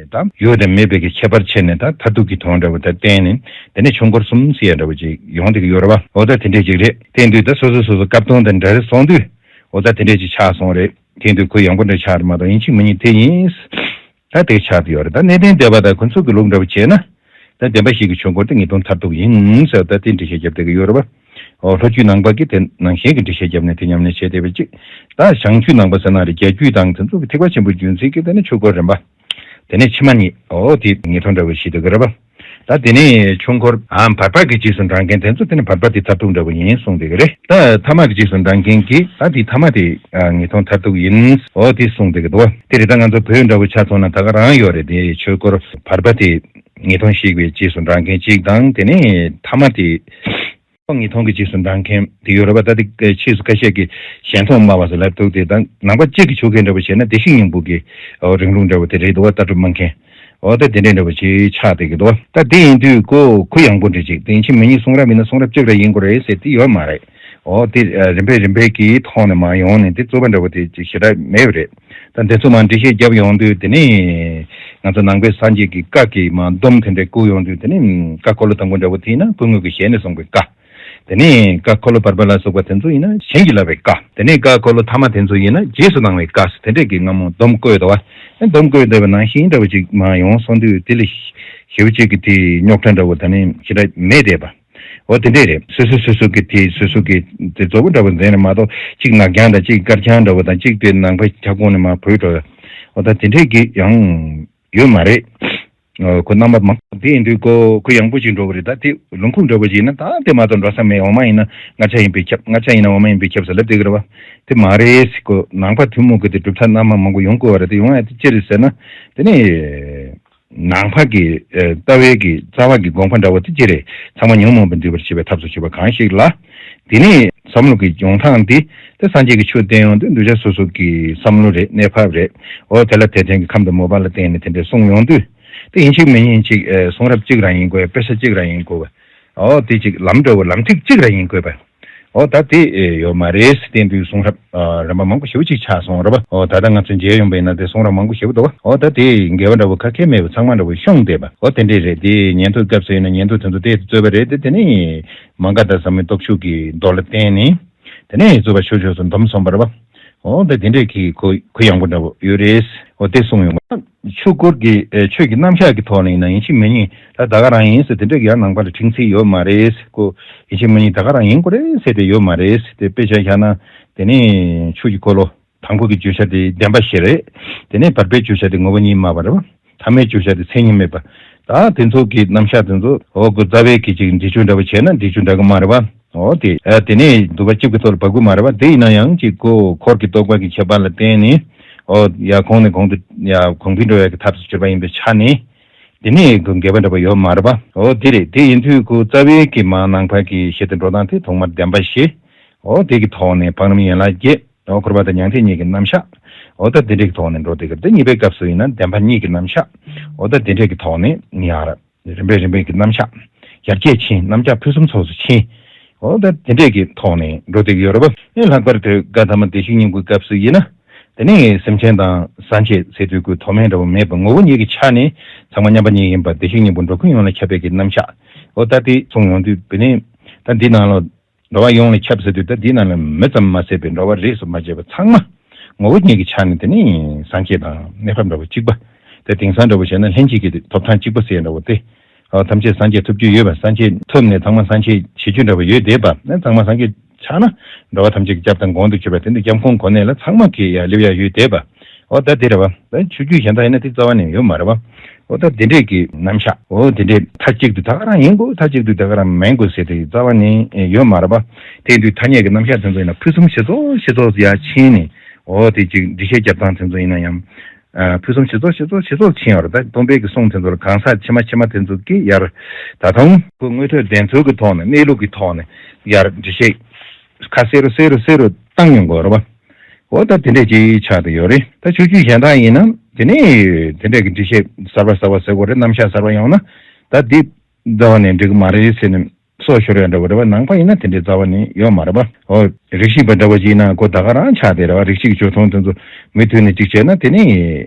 ད་ཡོད་དང་མེད་པའི་གི་ཁྱད་པར་ཕྱེ་ནས་ད་མཐར་ཐུག་གི་དོན་འདྲ་བོ་ད་བསྟན་ནས་དེ་ནི་ཆོས་འཁོར་གསུམ་ཟེར་ཡ་འདྲ་བོ་ཅིག་ཡོང་བསྡད་ཀྱི་ཡོད་རེད་པ། འོ་ད་དེ་འདྲས་ཅིག་རེད། བསྟན་དུས་ད་སོ་སོ་སོ་སོ་སྐབས་དོན་དང་འདྲ་རེ་སོང་དུས། འོ་ད་དེ་འདྲས་ཅིག་ཆགས་སོང་རེད། དེ་དུས་ཁོ་ཡངས་པོ་འདྲ་ཆགས་རེད་མ་གཏོགས་ཡིན་གཅིག་མིན་གཉིས་དེ་ཡིན། ད་དེ་ཆགས་ཏེ་ཡོད་རེད། ད་གནས་བརྟན་སྡེ་པ་དང་ཁོ་ཚོ་གི་ལུགས་འདྲ་བོ་བྱས་ན། ད་བདེན་པ་བཞི་གི་ཆོས་འཁོར་དེ་ངེས་དོན་མཐར་ཐུག་ཡིན་ཟེར་ད་དེ་འགྲེལ་བཤད་རྒྱབ་བསྡད་ཀྱི་ཡོད་རེད་པ། འོ་ལྷོ་རྒྱུད་ནང་པ་གིས་དེ་ནང་བཞིན་གྱི་འགྲེལ་བཤད་རྒྱབ་ནས་དེ་ཉམས་ལེན་བྱས་བསྡད་པའི་གཅིག་ད་བྱང་རྒྱུད་ནང་པ་ཟེར་ན་རེད། རྒྱ་རྒྱུད་དང་དེ་ཚོ་གི་ཐེག་པ་ཆེན་པོའི་རྒྱུན་འཛིན་གྱི་དེ་ནི་ཆོས་འཁོར་རིམ་པ། དེ་ནས་ཕྱི་མ་གཉིས་འོ་དེ་ངེས་དོན་འདྲ་བོ་ཞིག་འདུག་གི་རེད་པ། ད་དེ་ནས་ཆོས་འཁོར་ཨ་བར་པ་གི་རྗེས་སུ་འབྲང་མཁན་དེ་ཚོ་དེ་ནི་བར་པ་དེ་མཐར་ཐུག་འདྲ་བོ་ཡིན་གསུངས་བསྡད་ཀྱི་རེད། ད་ཐ་མ་གི་རྗེས་སུ་འབྲང་མཁན་གྱིས་ད་དེ་ཐ་མ་དེ་ངེས་དོན་མཐར་ཐུག་ཡིན་འོ་དེ་གསུངས་བསྡད་ཀྱི་འདུག་དེ་རེད། ད་ང་ཚོ་བོད་འདྲ་བོ་ཆ་མཚོན་ན་ད་ག་རང་ཡོད་རེད། དེ་ཆོས་འཁོར་བར་པ་དེ་ངེས་དོན་ཞིག་པའི་རྗེས་སུ་འབྲང་མཁན་གཅིག་དང་། དེ་ནས་ཐ་མ་དེ་ངེས་དོན་གྱི་རྗེས་སུ་འབྲང་མཁན་དེ་ཡོད་རེད་པ། ད་དེ་ཕྱིས་སུ་ཁ་ཤས་ཀྱིས་གཞན་སྟོང་སྨྲ་བ་ཟེར་ལབ་འདུག་དེ་ད་ནང་པ་གཅིག་གི་ཆོས་སྐད་འདྲ་བོ་བྱས་ན་བདེ་གཤེགས་སྙིང་པོ་གི་རིང་ལུགས་འདྲ་བོ་དེ་རེད་འདུག་བ། ལྟ་གྲུབ་སྨྲ་མཁན། འོ་ད་དེ་འདྲའི་འདྲ་བོ་ཅིག་ཆགས་བསྡད་ཀྱི་འདུག་ད་དེ་ཡིན་དུས་ཁོ་ཁོ་ཡངས་པོ་འདྲ་ཅིག་དེ་ཡིན་གཅིག་མིན་གཉིས་གསུང་རབ་ཡིན་ན་གསུང་རབ་གཅིག་ར་ཡིན་དགོས་རེད་ཟེར་དེ་ཡོད་མ་རེད། འོ་དེ་རིམ་པས་རིམ་པས་ཀྱི་ཐོག་ནས་མར་ཡོང་ནས་དེ་རྩོད་པ་འདྲ་བོ་དེ་ཅིག་ཞེ་དྲག་མེད་པ་རེད། ད་དེ་ཚོ་མར་འགྲེལ་བཤད་རྒྱབ་ཡོང་དུས་དེ་ནི་ང་ཚོ་ནང་པའི་སངས་རྒྱས་ཀྱི་བཀའ་གི་མར་སྡོམ་དེ་འདྲ་བཀུག་ཡོང་དུས་དེ་ནི་བཀའ་འཁོར་ལོ་དང་པོ་འདྲ་བོ་དེ་ཡིན་ན་ཕུང་ངོས་ཀྱི་ཞལ་ནས་གསུངས་པའི་བཀའ། དེ་ནས་བཀའ་འཁོར་ལོ་བར་པ་ལ་སོགས་པ་དེ་ཚོ་ཡིན་ན་བྱིན་གྱིས་བརླབས་པའི་བཀའ། དེ་ནས་བཀའ་འཁོར་ལོ་ཐ་མ་དེ་ཚོ་ཡིན་ན་རྗེས་སུ་གནང་བའི་བཀའ་ཟེར་དེ་འདྲས་ཀྱི་སྔ་མོ་སྡོམ་བཀོད་འདུག་བ། སྡོམ་བཀོད་འདུག་པའི་ནང་བཞིན་འདྲ་བོ་ཅིག་མར་ཡོང་སོང་དུས་དེ་ལས་ཞེ་པོ་ཅིག་གི་དེ་རྙོག་དྲ་འདྲ་བོ་ད་ནི་ཞེ་དྲག་མེད་བསྡད་པ། འོ་དེ་འདྲས་རེད། སོ་སོ་སོ་སོ་གི་དེ་སོ་སོ་གི་དེ་རྫོགས་པ་འདྲ་བོ་མཛད་ནས་མ་གཏོགས་གཅིག་ནག་རྐྱང་དང་གཅིག་དཀར་རྐྱང་འདྲ་བོ་དང་གཅིག་དེ་ནང་པའི་ཁྱབ་ཁོངས་ནས་མར་བུད་འགྲོ་ཡ། འོ་ད་དེ་འདྲས་ཀྱི་ཡང་། ཡོད་མ་རེད། ཨོ་ཁོ་རྣམ་པ་མང་པོ་དེ་ཡིན་དུས་ཁོ་ཁོ་ཡངས་པོ་ཅིག་འགྲོ་གི་རེད། ད་དེ་ལུང་ཁུངས་འདྲ་པོ་ཅིག་ཡིན་ན་ད་དེ་མ་གཏོགས་འགྲོ་ས་མེད། འོ་མ་ཡིན་ན་ང་ཅག་ཡིན་པས་ཁྱབ། ང་ཅག་ཡིན་ན་འོ་མ་ཡིན་པས་ཁྱབ་ཟེར་ལབ་བསྡད་ཀྱི་རེད་བ། དེ་མ་རེད་ཟེར། ཁོ་ནང་པ་ཐུན་མོང་གི་དེ་གྲུབ་མཐའ་སྣ་མང་མང་པོ་ཡོང་དགོས་པ་རེད། དེ་ཡོང་ཡ་དེ་ཅི་རེད་ཟེར་ན། དེ་ནི་ནང་པ་གི་ལྟ་བའི་གི་རྩ་བ་གི་དགོངས་པ་འདྲ་བོ་དེ་ཅི་རེད། ཚང་མ་ཉོན་མོངས་པས་འདུལ་བར་བྱེད་པའི་ཐབས་སུ་གྱུར་པ་གང་ཞིག་ལ། དེ་ནི་བསམ་བློ་གི་འཇོང་ཐང་འདི་དེ་སངས་རྒྱས་ཀྱི་ཆོས་བསྟན་ཡོང་དུས་གདུལ་བྱ་སོ་སོ་གི་བསམ་བློ་རེད། གནས་བབ་རེད། འོ་དེ་ལ་དད་ལྡན་གྱི་ཁམས་དང་མོས་པ་ལ་བརྟེན་ནས་དེ་འདྲའི་གསུངས་ཡོང་དུས། དེ་ཡིན་གཅིག་མིན་ཡིན་གཅིག་ཨེ་གསུང་རབ་གཅིག་རང་ཡིན་དགོས། དཔེ་ཆ་གཅིག་རང་ཡིན་དགོས། འོ་དེ་གཅིག་ལམ་འགྲོ་བའི་ལམ་ཐིག་གཅིག་རང་ཡིན་དགོས་པ། འོ་ད་དེ་ཨེ་ཡོད་མ་རེད་ཟེར་བསྟན་དུས་གསུང་རབ་ཨ་རིམ་པ་མང་པོ་ཞེ་པོ་ཅིག་ཆགས་སོང་རེད་པ། འོ་ད་ལྟ་ང་ཚོས་མཇལ་ཡོང་པ་ཡིན་ན་དེ་གསུང་རབ་མང་པོ་ཞེ་པོ་འདུག་བ། འོ་ད་དེ་འགལ་བ་འདྲ་བོ་ག་གེ་མེད་པ་ཚང་མ་འདྲ་བོ་ཤོང་བསྡད་པ། འོ་དེ་འདྲས་རེད། དེ་ཉན་ཐོས་སྐབས་སུ་ཡིན་ན་ཉན་ཐོས་དེ་ཚོ་དེ་རྩོད་པ་རེད་དེ། དེ་ནས་མ་ག་དྷ་ཟབ་མོའི་སྟོབས་ཤུགས་ཀྱི་མདོ་ལ་བརྟེན་ནས། དེ་ནས་རྩོད་པ་ཆོས་ཕྱོགས་སུ་འདུམ་སོང་བ་རེད་པ། འོ་ད་དེ་འདྲས་ཀྱི་གོ་གུ་ཡངས་པོ་འདྲ་བོ་ཡོད་རེད། འོ་དེ་གསུངས་ཡོང་བ། ཆོས་སྐོར་གྱི་ཨེ་ཆོས་ཀྱི་རྣམ་གཞག་གི་ཐོག་ནས་ཡིན་ན་ཡིན་གཅིག་མིན་གཉིས་ད་ད་ག་རང་ཡིན་ཟེར་དེ་འདྲས་ཀྱི་ཡང་ནང་པ་ལ་ཁྲིག་ཚིག་ཡོད་མ་རེད། ཁོ་ཡིན་གཅིག་མིན་གཉིས་ད་ག་རང་ཡིན་དགོས་རེད་ཟེར་དེ་ཡོད་མ་རེད། དེ་དཔེ་ཆ་བཞག་ན་དེ་ནས་ཆོས་ཀྱི་འཁོར་ལོ་དང་པོ་གི་བརྗོད་བྱ་དེ་བདེན་པ་བཞི་རེད། དེ་ནས་བར་པའི་བརྗོད་བྱ་དེ་ངོ་བོ་ཉིད་སྨྲ་བ་རེད་པ། ཐ་མའི་བརྗོད་བྱ་དེ་མཚན་ཉིད་མེད་པ། ད་དེ་ཚོ་གི་རྣམ་གཞག་དེ་ཚོ་འོ་གོ་རྩ་བའི་གི་ཅིག་འགྲེལ་བརྗོད་འདྲ་བོ་བྱས་ན་འགྲེལ་བརྗོད་འདྲ་གི་མ་རེད་པ། འོ་དེ་ཨ་དེ་ནས་འདུལ་བ་གཅིག་པུའི་ཐོག་ལ་བབས་ཀྱི་མ་རེད་པ། དེ་ཡིན་ན་ཡང་ཅིག་ཁོ་འཁོར་གྱི་རྟོག་པ་གི་ཁྱད་པར་ལ་བརྟེན་ནས་འོ་ཡ་གོང་ནས་གོང་དུ་ཡ་གོང་འཕེལ་འགྲོ་ཡ་གི་ཐབས་སུ་གྱུར་པ་ཡིན་པའི་ཆ་ནས། དེ་ནས་ཁོ་འགལ་བ་འདྲ་པོ་ཡོད་མ་རེད་པ། འོ་དེ་རེད། དེ་ཡིན་དུས་ཁོ་རྩ་བའི་གི་མ་ནང་པ་གི་བཤད་དེ་འགྲོ་སྟངས་དེ་ཐོག་མར་བདེན་པ་བཞི། འོ་དེ་གི་ཐོག་ནས་འཕགས་ལམ་ཡན་ལག་བརྒྱད། འོ་འཁོར་བ་དང་མྱང་འདས་གཉིས་ཀྱི་རྣམ་གཞག། འོ་ད་དེ་འདྲའི་གི་ཐོག་ནས་འགྲོ་བསྡད་ཀྱི་རེད། དེ་གཉིས་པའི་སྐབས་སུ་ཡིན་ན་བདེན་པ་གཉིས་ཀྱི་རྣམ་གཞག། འོ་ད་དེ་འདྲའི་གི་ཐོག་ནས་ཡར། རིམ་པས་རིམ་པས་ཀྱི་རྣམ་གཞག་ཡར་རྒྱས་ཕྱིན། རྣམ་གཞག་ཕུན་སུམ་ཚོགས་སུ་ཕྱིན། འོ་ད་དེ་འདྲས་ཀྱི་ཐོག་ནས་འགྲོ་བསྡད་ཀྱི་ཡོད་རེད་པ། ཨེ་ལྷག་པར་དུ་བཀའ་ཐ་མ་བདེ་གཤེགས་སྙིང་པོའི་སྐབས་སུ་ཡིན་ན། དེ་ནས་སེམས་ཅན་དང་སངས་རྒྱས་ཟེར་དུས་ཀྱི་མཐོ་དམན་འདྲ་བོ་མེད་པ། ངོ་བོ་ཉིད་ཀྱི་ཆ་ནས་ཚང་མ་མཉམ་པ་ཉིད་ཡིན་པ། བདེ་གཤེགས་སྙིང་པོ་འགྲོ་ཀུན་ཡོངས་ལ་ཁྱབ་པའི་གི་རྣམ་གཞག་འོ་ད་དེ་གསུངས་ཡོང་དུས་དེ་ནས་ད་འདི་ནང་ལ། འགྲོ་བ་ཡོངས་ལ་ཁྱབ་ཟེར་དུས་ད་འདི་ནང་ལ་མི་ཙམ་མ་ཟད་པའི་འགྲོ་བ་རིགས་སུ་མ་ཆད་པ་ཚང་མ་ངོ་བོ་ཉིད་ཀྱི་ཆ་ནས་དེ་ནི་སངས་རྒྱས་དང་གནས་སྐབས་འདྲ་བོ་གཅིག་པ། དེ་དེང་སང་འདྲ་བོ་བྱས་ན་ལྷན་ཅིག་གི་ཐོབ་ཐང་གཅིག་པ་ཟེར་འདྲ་བོ་དེ། ཨ་ཐམས་ཅད་སངས་རྒྱས་ཐོབ་རྒྱུ་ཡོད་པ། སངས་རྒྱས་ཐོབ་ནས་ཚང་མ་སངས་རྒྱས་བྱེད་རྒྱུ་འདྲ་བོ་ཡོད་བསྡད་པ། ཚང་མ་སངས་རྒྱས་ཆགས་ན་འགྲོ་བ་ཐམས་ཅད་ཀྱི་སྐྱབས་དང་མགོན་དུ་གྱུར་པ། དེ་འདི་སྐྱབས་མགོན་གོ་གནས་ལ་ཚང་མ་གི་ཡ་སླེབས་ཡ་ཡོད་བསྡད་པ། འོ་ད་དེ་རེད་བ། ད་ཆོས་བརྒྱུད་གཞན་དག་ཡིན་ན་དེ་རྩ་བ་ནས་ཡོད་མ་རེད་བ། འོ་ད་དེ་འདྲས་ཀྱི་རྣམ་གཞག་འོ་དེ་འདྲས་མཐའ་གཅིག་ཏུ་ད་ག་རང་ཡིན་དགོས། མཐའ་གཅིག་ཏུ་ད་ག་རང་མིན་དགོས་ཟེར་དེ་རྩ་བ་ནས་ཡོད་མ་རེད་བ། དེ་ཡིན་དུས་ཐ་སྙད་ཀྱི་རྣམ་གཞག་དེ་ཚོ་ཡིན་ན་ཕུན་སུམ་ཇེ་ཚོགས་ཇེ་ཚོགས་ཡར་ཕྱིན་ནས་འོ་དེ་ཅིག་འགྲེལ་བཤད་རྒྱབ་སྟངས་དེ་ཚོ་ཡིན་ན་ཡང་། ཨ་ཕུན་སུམ་ཇེ་ཚོགས་ཇེ་ཚོགས་ཇེ་ཚོགས་ཕྱིན་ཡོད་རེད། ད་སྟོན་པའི་གི་གསུང་དེ་ཚོ་ལ་གང་ཟག་ཕྱི་མ་ཕྱི་མ་དེ་ཚོ་གིས་ཡར་ད་དུང་ཁོ་དངོས་འབྲེལ་བདེན་འཚོལ་གྱི་ཐོག་ནས་གནས་ལུགས་ཀྱི་ཐོག་ནས་ཡར་འགྲེལ་བཤད་ཁ་གསལ་རུ་གསལ་རུ་གསལ་རུ་བཏང་ཡོང་དགོས་རེད་བ། འོ་ད་དེ་འདྲས་ཅིག་ཆགས་བསྡད་ཡོད་རེད། ད་ཆོས་བརྒྱུད་གཞན་དག་ཡིན་ན་དེ་ནས་དེ་འདྲས་ཀྱི་འགྲེལ་བཤད་གསར་པ་གསར་པ་ཟེར་དགོས་རེད། རྣམ་གཞག་གསར་པ་ཡོང་ན་ད་འདི་རྩ་བ་ནས་འགྲིག་གི་མ་རེད་ཟེར་ནས་སྲོག་ཤོར་ཡ་འདྲ་བོ་རེད་བ། ནང་པ་ཡིན་ན་དེ་འདྲས་རྩ་བ་ནས་ཡོད་མ་རེད་བ། འོ་རིགས་ཤིག་པ་འདྲ་བོ་ཅིག་ཡིན་ན་ཁོ་ད་ག་རང་ཆགས་བསྡད་རེད་བ། རིགས་ཤིག་གི་ཇོ་ཐོང་དེ་ཚོ་མུ་མཐུད་ནས་ཅིག་བྱས་ན་དེ་ནས་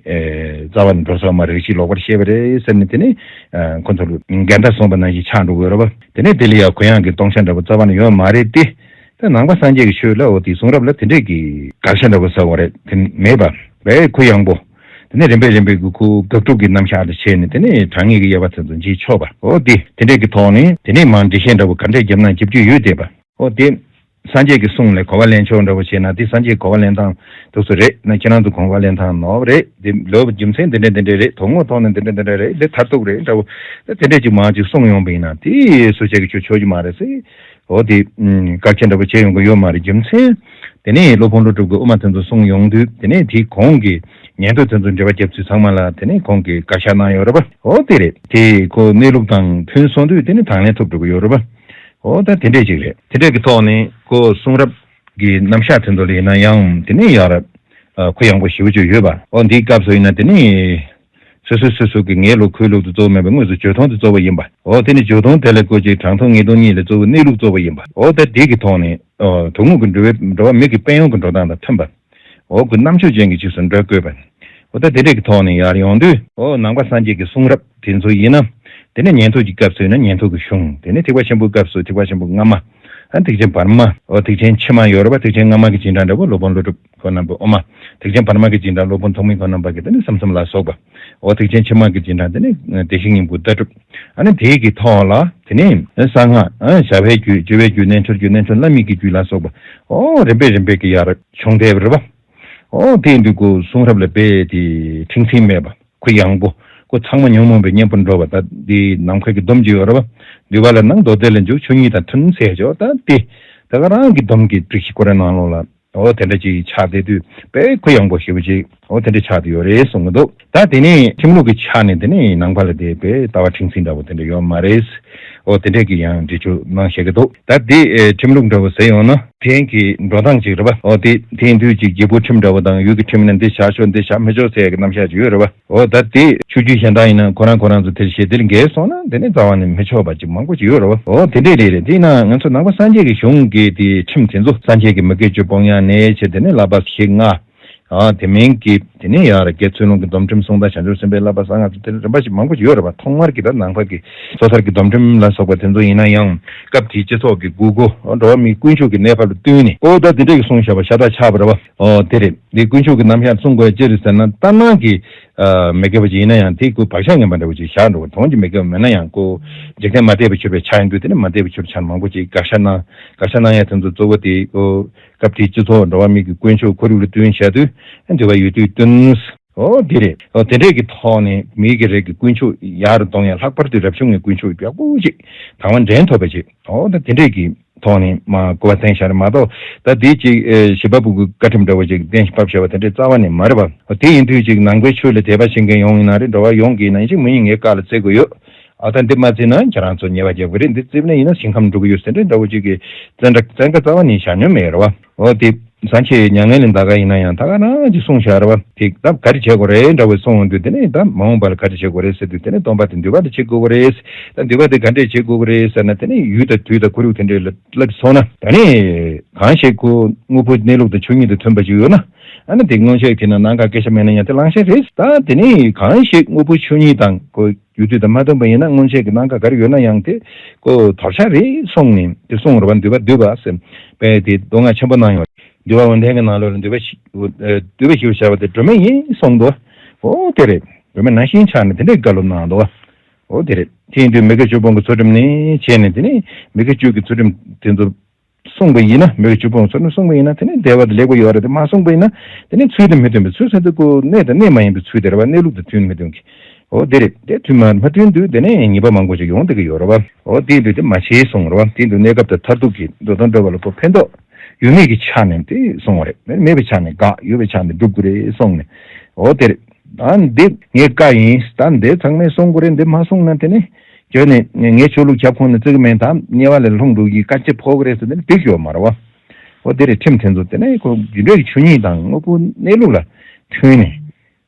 ཨེ་རྩ་བ་ནས་འགྲོ་ས་མ་རེད། རིགས་ཤིག་ལོག་པར་བཤད་པ་རེད་ཟེར་ནས་དེ་ནས་ཨ་ཁོ་ཚོར་འགལ་ཟླ་སོང་བ་ནང་བཞིན་ཆགས་འགྲོ་གི་ཡོད་རེད་བ། དེ་ནས་དེ་ལ་ཡང་གུ་ཡངས་ཀྱི་སྟོང་ཆ་འདྲ་བོ་རྩ་བ་ནས་ཡོད་མ་རེད་དེ། ད་ནང་པ་སངས་རྒྱས་ཀྱི་ཆོས་ལ་འོ་དེ་གསུང་རབ་ལ་དེ་འདྲས་ཀྱི་དགག་བྱ་འདྲ་བོ་ཟེར་བ་རེད། དེ་མེད་པ་བས་གུ་ཡངས་པོ། དེ་ནས་རིམ་པས་རིམ་པས་ཀྱི་ཁོ་དགག་སྒྲུབ་ཀྱི་རྣམ་གཞག་དེ་བྱས་ནས་དེ་ནས་དྲང་ངེས་ཀྱི་དབྱེ་བ་དེ་ཚོ་འབྱེད་ཆོག་པ། འོ་དེ་དེ་འདྲས་ཀྱི་ཐོག་ནས་དེ་ནས་མར་འགྲེལ་བཤད་འདྲ་བོ་ག་འདྲས་བརྒྱབ་ན་བརྒྱབ་རྒྱུ་ཡོད་བསྡད་པ། འོ་དེ་སངས་རྒྱས་ཀྱི་གསུང་ལས་གོ་བ་ལེན་ཕྱོགས་འདྲ་བོ་བྱས་ན་དེ་སངས་རྒྱས་གོ་བ་ལེན་སྟངས་འདུག་སེ་རེད་ན་ཁྱེད་རང་ཚོ་གོ་བ་ལེན་སྟངས་ནོར་བ་རེད། དེ་ལོ་རྒྱུ་མཚན་དེ་འདྲས་དེ་འདྲས་རེད། དོན་དངོས་ཐོག་ནས་དེ་འདྲས་དེ་འདྲས་རེད། དེ་མཐར་ཐུག་རེད་འདྲ་བོ། དེ་དེ་འདྲས་ཅིག་མར་ཅིག་གསུངས་ཡོང་བ་ཡིན་ན་དེ་སུ་ཆ་གི་ཆོས་ཆོས་ཀྱི་མ་རེད་ཟེར། འོ་དེ་ཨུམ་བཀག་ཆ་འདྲ་པོ་བྱས་ཡོང་གི་ཡོད་མ་རེད། རྒྱུ་མཚན། དེ་ནས་སློབ་དཔོན་ཀླུ་སྒྲུབ་ཀྱི་དབུ་མ་དེ་ཚོ་གསུངས་ཡོང་དུས་དེ་ནས་དེའི་གོང་གི་ཉན་ཐོས་དེ་ཚོ་འགྲེལ་པ་རྒྱབ་ཚུལ་ཚང་མ་ལ་དེ་ནས་ཁོང་གིས་བཀག་ཆ་གནང་ཡོད་རེད་པ། འོ་དེ་རེད། དེ་ཁོ་གནས་ལུགས་དང་མཐུན་སོང་དུས་དེ་ནས་དང་ལེན་ཐོབ་འགྲོ་གི་ཡོད་རེད་པ། འོ་ད་དེ་འདྲས་ཅིག་རེད། དེ་འདྲས་ཀྱི་ཐོག་ནས་ཁོ་གསུང་རབ་ཀྱི་རྣམ་གཞག་དེ་ཚོ་ལ་ཡིན་ན་ཡང་དེ་ནས་ཡར་ཨ་གུ་ཡངས་པོ་ཞེ་པོ་ཅིག་ཡོད་པ། འོ་འདིའི་སྐབས་སུ་ཡིན་ན་དེ་ནས། སོ་སོ་སོ་སོ་གི་ངའི་ལུགས་ཁོའི་ལུགས་དེ་གཙོ་བོ་མེད་པར་དངོས་སུ་ཇོ་ཐོང་དེ་གཙོ་བོ་ཡིན་པ། འོ་དེ་ནི་ཇོ་ཐོང་དེ་ལ་བཀོད་ཅིག་དྲང་ཐོང་ངེས་དོན་གཉིས་ལ་གཙོ་བོ་གནས་ལུགས་གཙོ་བོ་ཡིན་པ། འོ་ད་དེ་གི་ཐོག་ནས་འོ་དོན་དངོས་ཀྱི་འགྲོ་བའི་འགྲོ་བ་མི་གི་དཔལ་ཡོན་གྱི་འགྲོ་སྟངས་དང་མཐུན་པ། འོ་གི་རྣམ་དཔྱོད་ཅན་གྱི་ཕྱོགས་སུ་འགྲོ་དགོས་པ། འོ་ད་དེ་འདྲས་ཀྱི་ཐོག་ནས་ཡར་ཡོང་དུས་འོ་ནང་པ་སངས་རྒྱས་ཀྱི་གསུང་རབ་དེ་ཚོ་ཡིན་ན། དེ་ནས་ཉན་ཐོས་ཀྱི་སྐབས་སུ་ཡིན་ན་ཉན་ཐོས་ཀྱི་གཞུང་། དེ་ནས་ཐེག་པ་ཆེན་པོའི་སྐབས་སུ་ཐེག་པ་ཆེན་པོ་སྔ་མ། ཨ་ཐེག་ཆེན་བར་མ། འོ་ཐེག་ཆེན་ཕྱི་མ་ཡོད་རེད་པ། ཐེག་ཆེན་སྔ་མ་གི་སྦྱིན་བདག་འདྲ་པོ་སློབ་དཔོན་ཀླུ་སྒྲུབ། ཁོ་རྣམ་པའི་དབུ་མ། ཐེག་ཆེན་བར་མ་གི་སྦྱིན་བདག་སློབ་དཔོན་ཐོགས་མེད་ཁོ་རྣམ་པ་གི་དེ་ནི་བསམ་གསུམ་ལ་སོགས་པ། འོ་ཐེག་ཆེན་ཕྱི་མ་གི་སྦྱིན་བདག་དེ་ནི་བདེ་གཤེགས་སྙིང་པོའི་ལྟ་གྲུབ། ཨ་ནི་དེའི་གི་ཐོག་ལ་དེ་ནི་གསང་སྔགས་ཨ་བྱ་བའི་རྒྱུད། སྤྱོད་པའི་རྒྱུད། རྣལ་འབྱོར་རྒྱུད། རྣལ་འབྱོར་བླ་མེད་ཀྱི་རྒྱུད་ལ་སོགས་པ། འོ་རིམ་པས་རིམ་པས་ཀྱི་ཡར་བྱུང་བསྡད་པ་རེད་པ། འོ་དེ་ཡིན་དུས་ཁོ་གསུང་རབ་ལ་དཔེ་དེ་ཁྲིག་འཛིན་མེད་པ། གུ་ཡངས་པོ། ཁོ་ཚང་མ་ཉོན་མོངས་པའི་གཉེན་པོར་འགྲོ་བ། ད་འདི་ནམ་མཁའ་གི་སྡོམ་གྱི་ཡོད་རེད་པ། འདུས་པ་ལ་ནང་མདོ་སྡེ་ལ་འཇུག་ཆོས་ཉིད་དང་མཐུན་ཟེར་ཆོག་ད་དེ་ད་ག་རང་གི་སྡོམ་གྱི་སྒྲིག་གཞི་ཁོ་རའི་ནང་ལོགས་ལ། འོ་དེ་འདྲ་ཅིག་ཆགས་བསྡད་དུས་དཔེ་གུ་ཡངས་པོ་ཞེ་པོ་ཅིག་འོ་དེ་འདྲ་ཆགས་བསྡད་ཡོད་རེད་གསུང་གི་འདུག་ད་དེ་ནས་ཁྲིམས་ལུགས་ཀྱི་ཆ་ནས་དེ་ནས་ནང་པ་ལ་དེ་དཔེ་ལྟ་བ་ཁྲིག་འཛིན་འདྲ་བོ་དེ་འདྲ་ཡོད་མ་རེད། འོ་དེ་འདྲས་ཀྱི་ཡང་འགྲེལ་བརྗོད་གནང་བཞག་གི་འདུག་ད་དེ་ཨེ་ཁྲིམས་ལུགས་འདྲ་བོ་ཟེར་ཡོང་ན་དེང་གི་འགྲོ་སྟངས་ཅིག་རེད་པ། འོ་དེ་དེང་དུས་ཀྱི་རྒྱལ་པོའི་ཁྲིམས་འདྲ་བོ་དང་ཡུལ་གྱི་ཁྲིམས་ནི་འདི་བཞག་ཆོག་འདི་བཞག་མི་ཆོག་ཟེར་ཡག་གི་རྣམ་གཞག་ཅིག་ཡོད་རེད་པ། འོ་ད་དེ་ཆོས་བརྒྱུད་གཞན་དག་ཡིན་ན་ཁོ་རང་ཁོ་རང་ཚོ་དེར་བཞེས་དེར་འགལ་སོང་ན་དེ་ནི་རྩ་བ་ནས་མི་ཆོག་པ་ཅིག་མང་པོ་ཅིག་ཡོད་རེད་པ། འོ་དེ་འདྲས་རེད་རེད། དེས་ན་ང་ཚོ་ནང་པ་སངས་རྒྱས་ཀྱི་གཞུང་གི་དེ་ཁྲིམས་དེ་ཚོ་སངས་རྒྱས་ཀྱི་མི་དགེ་བཅུ་སྤོང་ཡག་ནས་བྱས་དེ་ནི་བསླབ་པ་བཞི་ལྔ། ཨ་དེ་མིན་གྱི་དེ་ནས་ཡར་དགེ་ཚུལ་སློང་གི་སྡོམ་ཁྲིམས་སྲུང་དང་བྱང་ཆུབ་སེམས་དཔའི་བསླབ་པ་གསང་སྔགས་ཚོ་དེ་རིམ་པ་ཞིག་མང་པོ་ཞིག་ཡོད་རེད་པ། ཐོག་མར་གྱི་ད་ནང་པ་གི་སོ་ཐར་གྱི་སྡོམ་ཁྲིམས་ལ་སོགས་པ་དེ་ཚོ་ཡིན་ན་ཡང་སྐབས་དེའི་སྤྱི་ཚོགས་ཀྱི་དགོས་མཁོ་འགྲོ་བ་མིའི་ཀུན་སྤྱོད་ཀྱི་གནས་བབ་ལ་བསྟུན་ནས་ཨོ་ད་དེ་འདྲས་ཀྱི་གསུངས་བཞག་པ་ཤ་སྟག་ཆགས་པ་རེད་པ། ཨོ་དེ་རེད། འདི་ཀུན་སྤྱོད་ཀྱི་རྣམ་གཞག་གསུང་དགོས་ཅི་རེད་ཟེར་ན་ལྟར་སྣང་གི་མི་དགེ་བ་ཅིག་ཡིན་ན་ཡང་དེ་ཁོའི་བག་ཆགས་ངན་པ་འདྲ་བོ་ཅིག་བཞག་འགྲོ་བ། དོན་གྱི་མི་དགེ་བ་མིན་ན་ཡང་ཁོ་འཇིག་རྟེན་མ་དད་པའི་ཕྱིར་པའི་ཆ་ཡིན་དུས་དེ་ནི་མ་དད་པའི་ཕྱིར་ཆ་མང་པོ་ཅིག་དགག་བཞག་གནང་དགག་བཞག་གནང་ཡ་དེ་ཚོ་གཙོ་བོ་དེ་ཨོ། སྐབས་དེའི་སྤྱི་ཚོགས་འགྲོ་བ་མི་གི་ཀུན་སྤྱོད་ཁོར་ཡུག་ལ་བསྟུན་བྱས་དུས་འདུལ་བ་ཡོད་དུས་བསྟུན། ཨོ་དེ་རེད། ཨོ་དེ་འདྲས་ཀྱི་ཐོག་ནས་མི་གི་རིགས་ཀྱི་ཀུན་སྤྱོད་ཡར་གཏོང་ཡ། ལྷག་པར་དུ་རབ་བྱུང་གི་ཀུན་སྤྱོད་ཡག་པོ་ཅིག་དང་བ་འདྲེན་ཐུབ་པ་ཅིག་ཨོ་ད་དེ་འདྲས་ཀྱི་ཐོག་ནས་མ་གོ་བ་བསྟན་བཞག་རེད་མ་གཏོགས། ད་དེ་ཅིག་ཨེ་བྱེད་པ་པོ་གི་བཀའ་ཁྲིམས་འདྲ་བོ་ཅིག་གཏན་ཕབ་བཞག་པ་དེ་འདྲས་རྩ་བ་ནས་མ་རེད་པ། ཨོ་དེ་ཡིན་དུས་ཅིག་ནང་པའི་ཆོས་ལ་དད་པ་བྱེད་མཁན་ཡོང་ཡིན་ན་རེད། འགྲོ་བ་ཡོངས་ཀྱི་ཡིན་ན་ཡིན་ཅིག་མི་ཡིན་ངའི་བཀའ་ལ་བརྩི་དགོས་ཡོད། ཨ་ད་འདི་མ་བརྩིས་ན་ཁྱེད་རང་ཚོ་ཉེས་པ་རྒྱག་གི་རེད། འདི་བརྩིས་ན་ཡིན་ན་ཞིང་ཁམས་འགྲོ་གི་ཡོད་ཟེར་འདྲ་འདྲ་བོ་ཅིག་གི་བཙན་དྲག་བཙན་བཀའ་རྩ་བ་ནས་བཞག་མྱོང་མེད་རེད་བ། འོ་དེ་ སངས་རྒྱས་མྱ་ངན་ལས་འདའ་ག་ཡིན་ན་ཡང་ད་ག་རང་ཅིག་གསུངས་བཞག་རེད་བ། དེ་ད་ག་རེ་བྱེད་དགོས་རེད་འདྲ་བོ་གསུངས་འོང་དུས་དེ་ནས་ད་མ་འོངས་པ་ལ་ག་རེ་བྱེད་དགོས་རེད་ཟེར་དུས་དེ་ནས་སྟོན་པ་དེ་འདུལ་བ་དེ་བྱེད་དགོས་ཀྱི་རེད། ད་འདུལ་བ་དེ་ག་འདྲས་བྱེད་དགོས་ཀྱི་རེད་ཟེར་ན་དེ་ནས་ཡུལ་དང་དུས་དང་ཁོར་ཡུག་དེ་འདྲས་ལ་བསླབ་སོང་ན་ད་ནས་གང་ཞིག་ཁོ་དངོས་པོ་གནས་ལུགས་དང་ཆོས་ཉིད་དང་མཐུན་པ་ཞིག་ཡོད་ན་ཨ་ནི་དེ་སྔོན་ཆད་ཀྱི་ནང་ནང་ག་སྐད་ཆ་མེད་ན་ཡང་དེ་གླེང་གཞི་རེད། ད་དེ་ནས་གང་ཞིག་དངོས་པོ་ཆོས་ཉིད་དང་ཁོ་ཡུལ་དུས་དང་མ་མཐུན་པ་ཡིན་ན་སྔོན་ཆད་ཀྱི་གནད་འགག་ག་རེ་ཡོད་ན་ཡང་དེ་ཀོ་དོར་ཆ་རེད་གསུངས་ནས་དེ་གསུངས་རེད་བ། འདུལ་བ་འདུལ་བ་ཟེར་བས་དེ་མདོ་སྔགས་ཆེན་པོ་ནང་ཡོད། འདུལ་བ་འོན་ཏན་གྱི་ནང་ལོགས་ལ་འདུལ་བ་ཞི་འདུལ་བ་ཞི་བར་བྱ་བ་དེ་སྒྲོན་མེ་ཡིན་གསུངས་འདུག་འོ་དེ་རེད། སྒྲོན་མེ་ནང་བཞིན་ཆགས་ནས་དེ་འདྲའི་བཀའ་སློབ་གནང་འདུག་འོ་དེ་རེད། དེ་ཡིན་དུས་མི་དགེ་བཅུ་སྤོང་གི་ཚུལ་ཁྲིམས་ནས་བྱས་ནས་དེ་ནས་མི་དགེ་བཅུ་གི་ཚུལ་ཁྲིམས་དེ་ཚོ་སྲུང་བ་ཡིན་ན་མི་དགེ་བཅུ་སྤོང་ཚུལ་ཁྲིམས་སྲུང་བ་ཡིན་ན་དེ་ནི་བདེ་བ་དང་ལེགས་པ་ཡོད་རེད་དེ་མ་སྲུང་བ་ཡིན་ན་དེ་ནི་ཚུལ་དང་མི་མཐུན་པའི་ཚུལ་ཟེར་དུས་ཀོ་གནས་དང་གནས་མ་ཡིན་པའི་ཚུལ་དེ་རེད་བ། གནས་ལུགས་དང་མཐུན་མི་མཐུན་གྱི། འོ་དེ་རེད། དེ་མཐུན་མ་མ་མཐུན་དུས་དེ་ནས་ཉེས་པ་མང་པོ་ཞིག་ཡོང་བསྡད་ཀྱི་ཡོད་རེད་བ། འོ་དེ་དུས་དེ་མ་བྱེད་གསུང་རེད་བ། དེ་དུས་གནས་སྐབས་དང་མཐར་ཐུག་གི་འགྲོ་དོན་འགྲོ་བ་ལ་ཀོ་ཕན་ཐོགས་ཡོད་མེད་ཀྱི་ཆ་ནས་དེ་གསུང་བ་རེད། མེད་པའི་ཆ་ནས་དགག་ཡོད་པའི་ཆ་ནས་སྒྲུབ་དགོས་རེད་གསུངས་ནས། འོ་དེ་རེད། ད་འདི་ངའི་བཀའ་ཡིན། ད་འདི་ཚང་མས་སྲུང་དགོས་རེད། འདི་མ་སྲུང་ན་དེ་ནི་བྱས་ནས་ངའི་ཆོས་ལུགས་ཁྱབ་ཁོངས་ནས་བརྩི་གི་མེད། ད་དམྱལ་བ་ལས་ལྷུང་འགྲོ་གི་དཀའ་སྤྱད་ཕོག་གི་རེད་ཟེར་དེ་ནི་འགྲིག་ཡོད་མ་རེད་བ། འོ་དེ་རེད། ཁྲིམས་དེ་ཚོ་དེ་ནི་ཁོ་རྒྱུ་འབྲས་ཀྱི་ཆོས་ཉིད་དང་དངོས་པོ་གནས་ལུགས་ལ་མཐུན་ནས།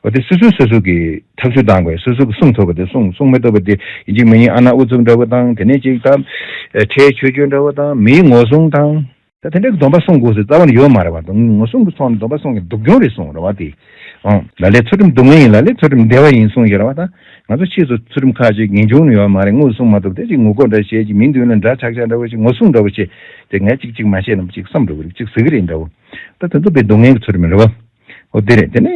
འོ་དེ་སོ་སོས་སོ་སོ་གི་ཐག་གཅོད་བཏང་དགོས། སོ་སོ་གི་སྲུང་ཐུབ་པ་དེ་སྲུང་། སྲུང་མི་ཐུབ་པ་དེ་ཡིན་གཅིག་མིན་གཉིས་ཨ་ནག་ཨུ་ཚུགས་འདྲ་བོ་དང་དེ་ནས་གཅིག་ད་ཁྲལ་ཆོས་སྤྱོད་འདྲ་བོ་དང་མིའི་ངོ་སྲུང་དང་། ད་དེ་འདྲའི་སྡོམ་པ་སྲུང་དགོས་ཟེར་རྩ་བ་ནས་ཡོད་མ་རེད་བ། སྡོམ་ངོ་སྲུང་གི་ཚོགས་ནས་སྡོམ་པ་སྲུང་གི་སྡུག་གྱོང་རེད་གསུངས་རེད་བ། དེ་ཨང་ལ་ལས་ཚུལ་ཁྲིམས་སྡུག་བསྔལ་ཡིན། ལ་ལས་ཚུལ་ཁྲིམས་བདེ་བ་ཡིན་གསུངས་ཡོད་རེད་བ། ད་ང་ཚོ་ཕྱིས་སུ་ཚུལ་ཁྲིམས་ཁ་ཅིག་ངེས་འབྱུང་ནས་ཡོད་མ་རེད། ངོ་སྲུང་མ་ཐུབ་དེ་ཅིག་ངུ་དགོད་འདྲ་བྱས་ཅིག་མིའི་མདུན་ལ་འདྲ་ཆགས་ཆགས་འདྲ་བོ་ཅིག་ངོ་སྲུང་འདྲ་བོ་བྱས་དེ་ངས་ཅིག་ཅིག་མ་བྱས་ན་ཅིག་བསམ་འགྲོ་གི་རེད། ཅིག་ཟེར་གི་རེད་འདྲ་བོ། ད་དེ་ཚོ་དཔེ་སྡུག་བསྔལ་གྱི་ཚུལ་ཁྲིམས་རེད་བ། འོ་དེ་རེད། དེ་ནས་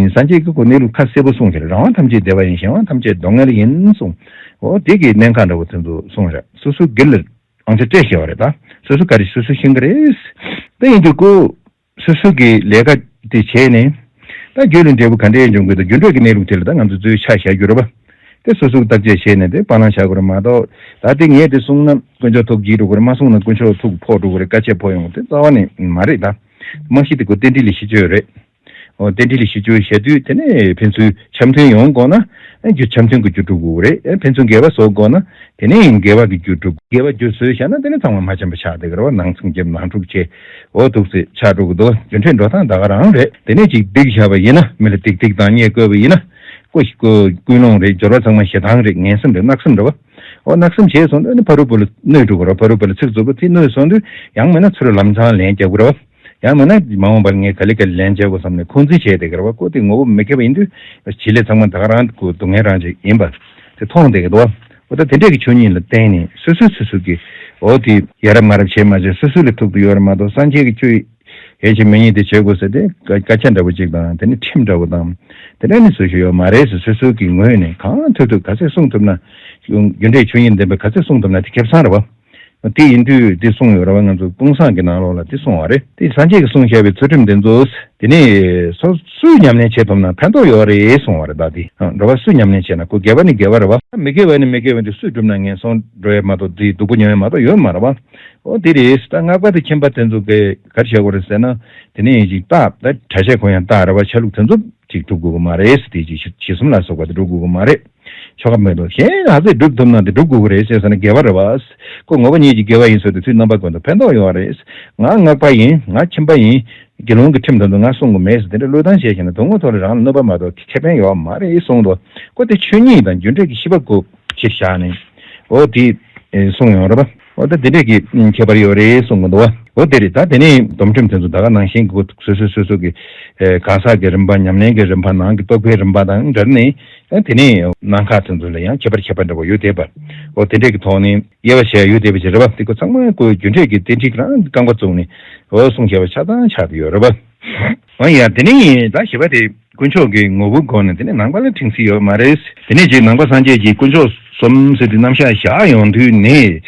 སངས་རྒྱས་ཀྱིས་ཁོ་གནས་ལུགས་ཁ་གསལ་པོ་གསུངས་ཤིང་རང་དབང་ཐམས་ཅད་བདེ་བ་ཡིན། གཞན་དབང་ཐམས་ཅད་སྡུག་བསྔལ་ཡིན་གསུངས། འོ་དེ་གི་གནད་འགག་འདྲ་བོ་དེ་ཚོ་གསུངས་རེད། སོ་སོའི་སྒེར་ལ་དབང་ཆ་སྤྲད་བཞག་པ་རེད། ད་སོ་སོ་ག་རེ་སོ་སོས་ཤེས་ཀྱི་རེད། དེ་ཡིན་དུས་ཁོ་སོ་སོ་གི་ལས་ཀ་དེ་བྱས་ནས་ད་རྒྱུ་ལ་འབྲས་བུ་ག་འདྲས་འབྱུང་དགོས་དང་རྒྱུ་འབྲས་ཀྱི་གནས་ལུགས་དེ་ལ་ད་ང་ཚོ་ཚུར་ཆ་བཞག་རྒྱུ་རེད་པ། དེ་སོ་སོ་གི་བརྟག་དཔྱད་བྱས་ནས་དེ་སྤང་བླང་བྱ་དགོས་རེད་མ་གཏོགས། ད་དེ་ངས་དེ་གསུངས་ན་དཀོན་མཆོག་ཐུགས་དགྱེས་འགྲོ་གི་རེད། མ་གསུངས་ན་དཀོན་མཆོག་ཐུགས་ཕོག་འགྲོ་གི་རེད། བཀའ་ཆད་ཕོག་ཡོང་གི་རེད། དེ་རྩ་བ་ནས་མ་རེད། ད་རྨང་གཞི་དེ་ཁོ་རྟེན་འབྲེལ་ལས་གཞི་བཅོལ་རེད། འོ་རྟེན་འབྲེལ་ལས་གཞི་བཅོལ་བྱས་དུས་དེ་ནས་ཕན་ཚུན་འཆམ་མཐུན་ཡོང་དགོས་ན་རྒྱུ་འཆམ་མཐུན་གྱི་རྒྱུ་འགྲུབ་དགོས་རེད། ཕན་ཚུན་དགེ་བ་བཟོ་དགོས་ན་དེ་ནས་དགེ་བ་གི་རྒྱུ་འགྲུབ། དགེ་བ་རྒྱུ་བཟོས་བཞག་ན་དེ་ནས་ཚང་མ་མ་འཆམ་པ་ཆགས་བསྡད་ཀྱི་རེད་བ། ནང་ཚིག་རྒྱབ་ནང་འཁྲུག་བྱས་འོ་འདུག་སེ་ཆགས་འགྲོ་གི་འདུག་རྒྱུ་འབྲས་འགྲོ་སྟངས་ད་ག་རང་རེད། དེ་ནས་ཅིག་སྡིག་བཞག་པ་ཡིན་ན་མི་ལ་སྡིག་སྡིག་དང་བརྙས་བཀོད་པ་ཡིན་ན་ཀོ་ཀོ་ཀུན་སློང་རེད། སྦྱོར་བ་ཚང་མ་ཞེ་སྡང་རེད། ངན་སེམས་རེད། བརྣག་སེམས་རེད་བ། འོ་བརྣག་སེམས་བྱས་སོང་དུས་ནི་ཕ་རོལ་པོ་ལ་གནོད་འགྲོ་གི་རེད། ཕ་རོལ་པོ་ལ་ཚིག་རྩུབ་པོ་དེ་གནོད་སོང་དུས་ཡང་མིན་ན་ཚུར་ལམ་སང་ལན་རྒྱག་གི་རེད་བ། ཡང་མིན་ན་མ་འོངས་པར་ངས་ག་ལེ་ག་ལེ་ལན་འཇལ་དགོས་བསམ་ནས་ཁོང་ཚོས་བྱས་བསྡད་ཀྱི་རེད་བ། ཁོ་དེ་ངོ་བོ་མི་མཁས་པ་ཡིན་དུས་བྱེད་ལས་ཚང་མ་ད་ག་རང་གི་སྡུག་བསྔལ་རང་ཅིག་ཡིན་པ་དེ་མཐོང་བསྡད་ཀྱི་འདུག་བ། འོ་ད་དེ་འདྲས་ཀྱི་ཆོས་ཉིད་ལ་བརྟེན་ནས་སོ་སོས་སོ་སོ་གི་འོ་དེ་ཡ་རབས་མ་རབས་བྱས་མ་བྱས་སོ་སོ་ལ་ཐུག་ཏུ་ཡོད་རེད་མ་གཏོགས་སངས་རྒྱས་ཀྱི་ཆོས་ཡིན་གཅིག་མིན་གཉིས་དེ་བྱེད་དགོས་ཟེར་དེ་སྐད་ཆ་འདྲ་པོ་ཅིག་དང་དེ་ནི་ཁྲིམས་འདྲ་པོ་དང་དེ་འདྲ་ནི་བཟོ་ཤེས་ཡོད་མ་རེད་ཟེར། སོ་སོ་གི་ངོས་ནས་གང་ཐུབ་ཐུབ་ག་ཚད་སྲུང་ཐུབ་ན་རྒྱུ་འབྲས་ཆོས་ཉིད་ལྡན་པ་ག་ཚད་སྲུང་ཐུབ་ན་དེ་ཁེ་བཟང་རེད་བ། དེ་ཡིན་དུས་དེ་གསུངས་ཡོད་རེད་བ། ང་ཚོ་དཔུང་བཟང་གི་ནང་ལོགས་ལ་དེ་གསུངས་པ་རེད། དེ་སངས་རྒྱས་ཀྱིས་གསུངས་བཞག་པའི་ཚུལ་ཁྲིམས་དེ་ཚོ་དེ་ནས་སོ་སོས་ཉམས་ལེན་བྱེད་ཐུབ་ན་ཕན་ཐོགས་ཡོད་རེད་གསུངས་པ་རེད། ད་དེ་འགྲོ་བ་སུས་ཉམས་ལེན་བྱས་ན་ཁོ་དགེ་བ་ནི་དགེ་བ་རེད་བ། མི་དགེ་བ་ནི་མི་དགེ་བ་འདི་སུས་བསྒྲུབས་ན་ངན་སོང་འགྲོ་ཡས་མ་གཏོགས་དེ་སྡུག་པོ་མྱོང་ཡས་མ་གཏོགས་ཡོད་མ་རེད་བ། འོ་དེ་རེད། ད་སྔགས་པ་དང་ཁྱིམ་པ་དེ་ཚོ་གིས་ག་རེ་བྱེད་དགོས་རེད་ཟེར་ན་དེ་ནས་ཅིག་རྟགས་ད་གྲྭ་ཆས་གོན་ཡས་རྟགས་རེད་བ། ཆ་ལུགས་དེ་ཚོ་ཅིག་སྒྲུབ་དགོས་ཀྱི་མ་རེད་ཟེར། དེ་ཅིག་ཞི་གསུམ་ལ་སོགས་པ་དེ་སྒྲུབ་དགོས་ཀྱི་མ་རེད། ཆོ་ག་མེད་དོ། གཞན་ཡང་ཧ་ཟེར་སྒྲུབ་ཐུབ་ན་དེ་སྒྲུབ་དགོས་ཀྱི་རེད་ཟེར་ཟེར་ན་དགེ་བ་རེད་བ། ཁོ་ངོ་བོ་ཉིད་ཀྱི་དགེ་བ་ཡིན་ཟེར་དུས་ཚོད་རྣམ་པ་ཀུན་ཏུ་ཕན་ཐོགས་ཡོད་རེད། ང་སྔགས་པ་ཡིན། ང་ཁྱིམ་པ་ཡིན། དགེ་སློང་གི་ཁྲིམས་དེ་ཚོ་ང་སྲུང་གི་མེད་ཟེར་དེ་འདྲ་བློས་བཏང་བྱས་བྱས་ན་དོན་དངོས་ཐོག་ལ་རང་ལ་གནོད་པ་མ་གཏོགས་ཁེ་ཕན་ཡོད་མ་རེད་གསུངས་འདུག་ཁོ་དེ་ཆོས་ཉིད་དང་རྒྱུ་འབྲས་ཀྱི་ཤེས་པ་དགོས་ཕྱིར་བཞག་ནས་འོ་དེ་གསུངས་ཡོང་རེད་པ། འོ་ད་དེ་འདྲས་ཀྱི་ཁྱད་པར་ཡོད་རེད་གསུངས་གི་འདུག་བ། འོ་དེ་རེད། ད་དེ་ནས་སྡོམ་ཁྲིམས་དེ་ཚོ་ད་ག་ནང་བཞིན་གྱི་སོ་སོ་སོ་སོ་གི་གང་ཟག་གི་རིམ་པ་ཉམས་ལེན་གྱི་རིམ་པ་ནང་གི་རྟོགས་པའི་རིམ་པ་དང་འབྲེལ་ནས་དེ་ནས་ནང་ཁག་དེ་ཚོ་ལ་ཡང་ཁྱད་པར་ཁྱད་པར་འདྲ་བོ་ཡོད་དེ་བ། འོ་དེ་འདྲས་ཀྱི་ཐོག་ནས། དབྱེ་བ་ཕྱེ་ཡ་ཡོད་བསྡད་པ་ཅིག་རེད་པ། དེ་ཁོ་ཚང་མ་ཁོའི་རྒྱུ་འབྲས་ཀྱི་རྟེན་འབྲེལ་གྱི་རང་རྐང་པ་བཙུགས་ནས་འོ་གསུངས་བཞག་པ་ཆགས་སྡང་ཆགས་བསྡད་ཡོད་རེད་པ། འོ་ཡ་དེ་ནས་ད་བཞི་པ་དེ་དཀོན་མཆོག་གི་ངོ་བོའི་སྒོ་ནས་དེ་ནས་ནང་པ་ལ་དྲན་གསོ་ཡོད་མ་རེད། དེ་ནས་ཅིག་ནང་པ་སངས་རྒྱས་ཀྱིས་དཀོན་མཆོག་གསུམ་ཟེར་དུས་རྣམ་གཞག་བཞག་ཡོང་དུས་ནས་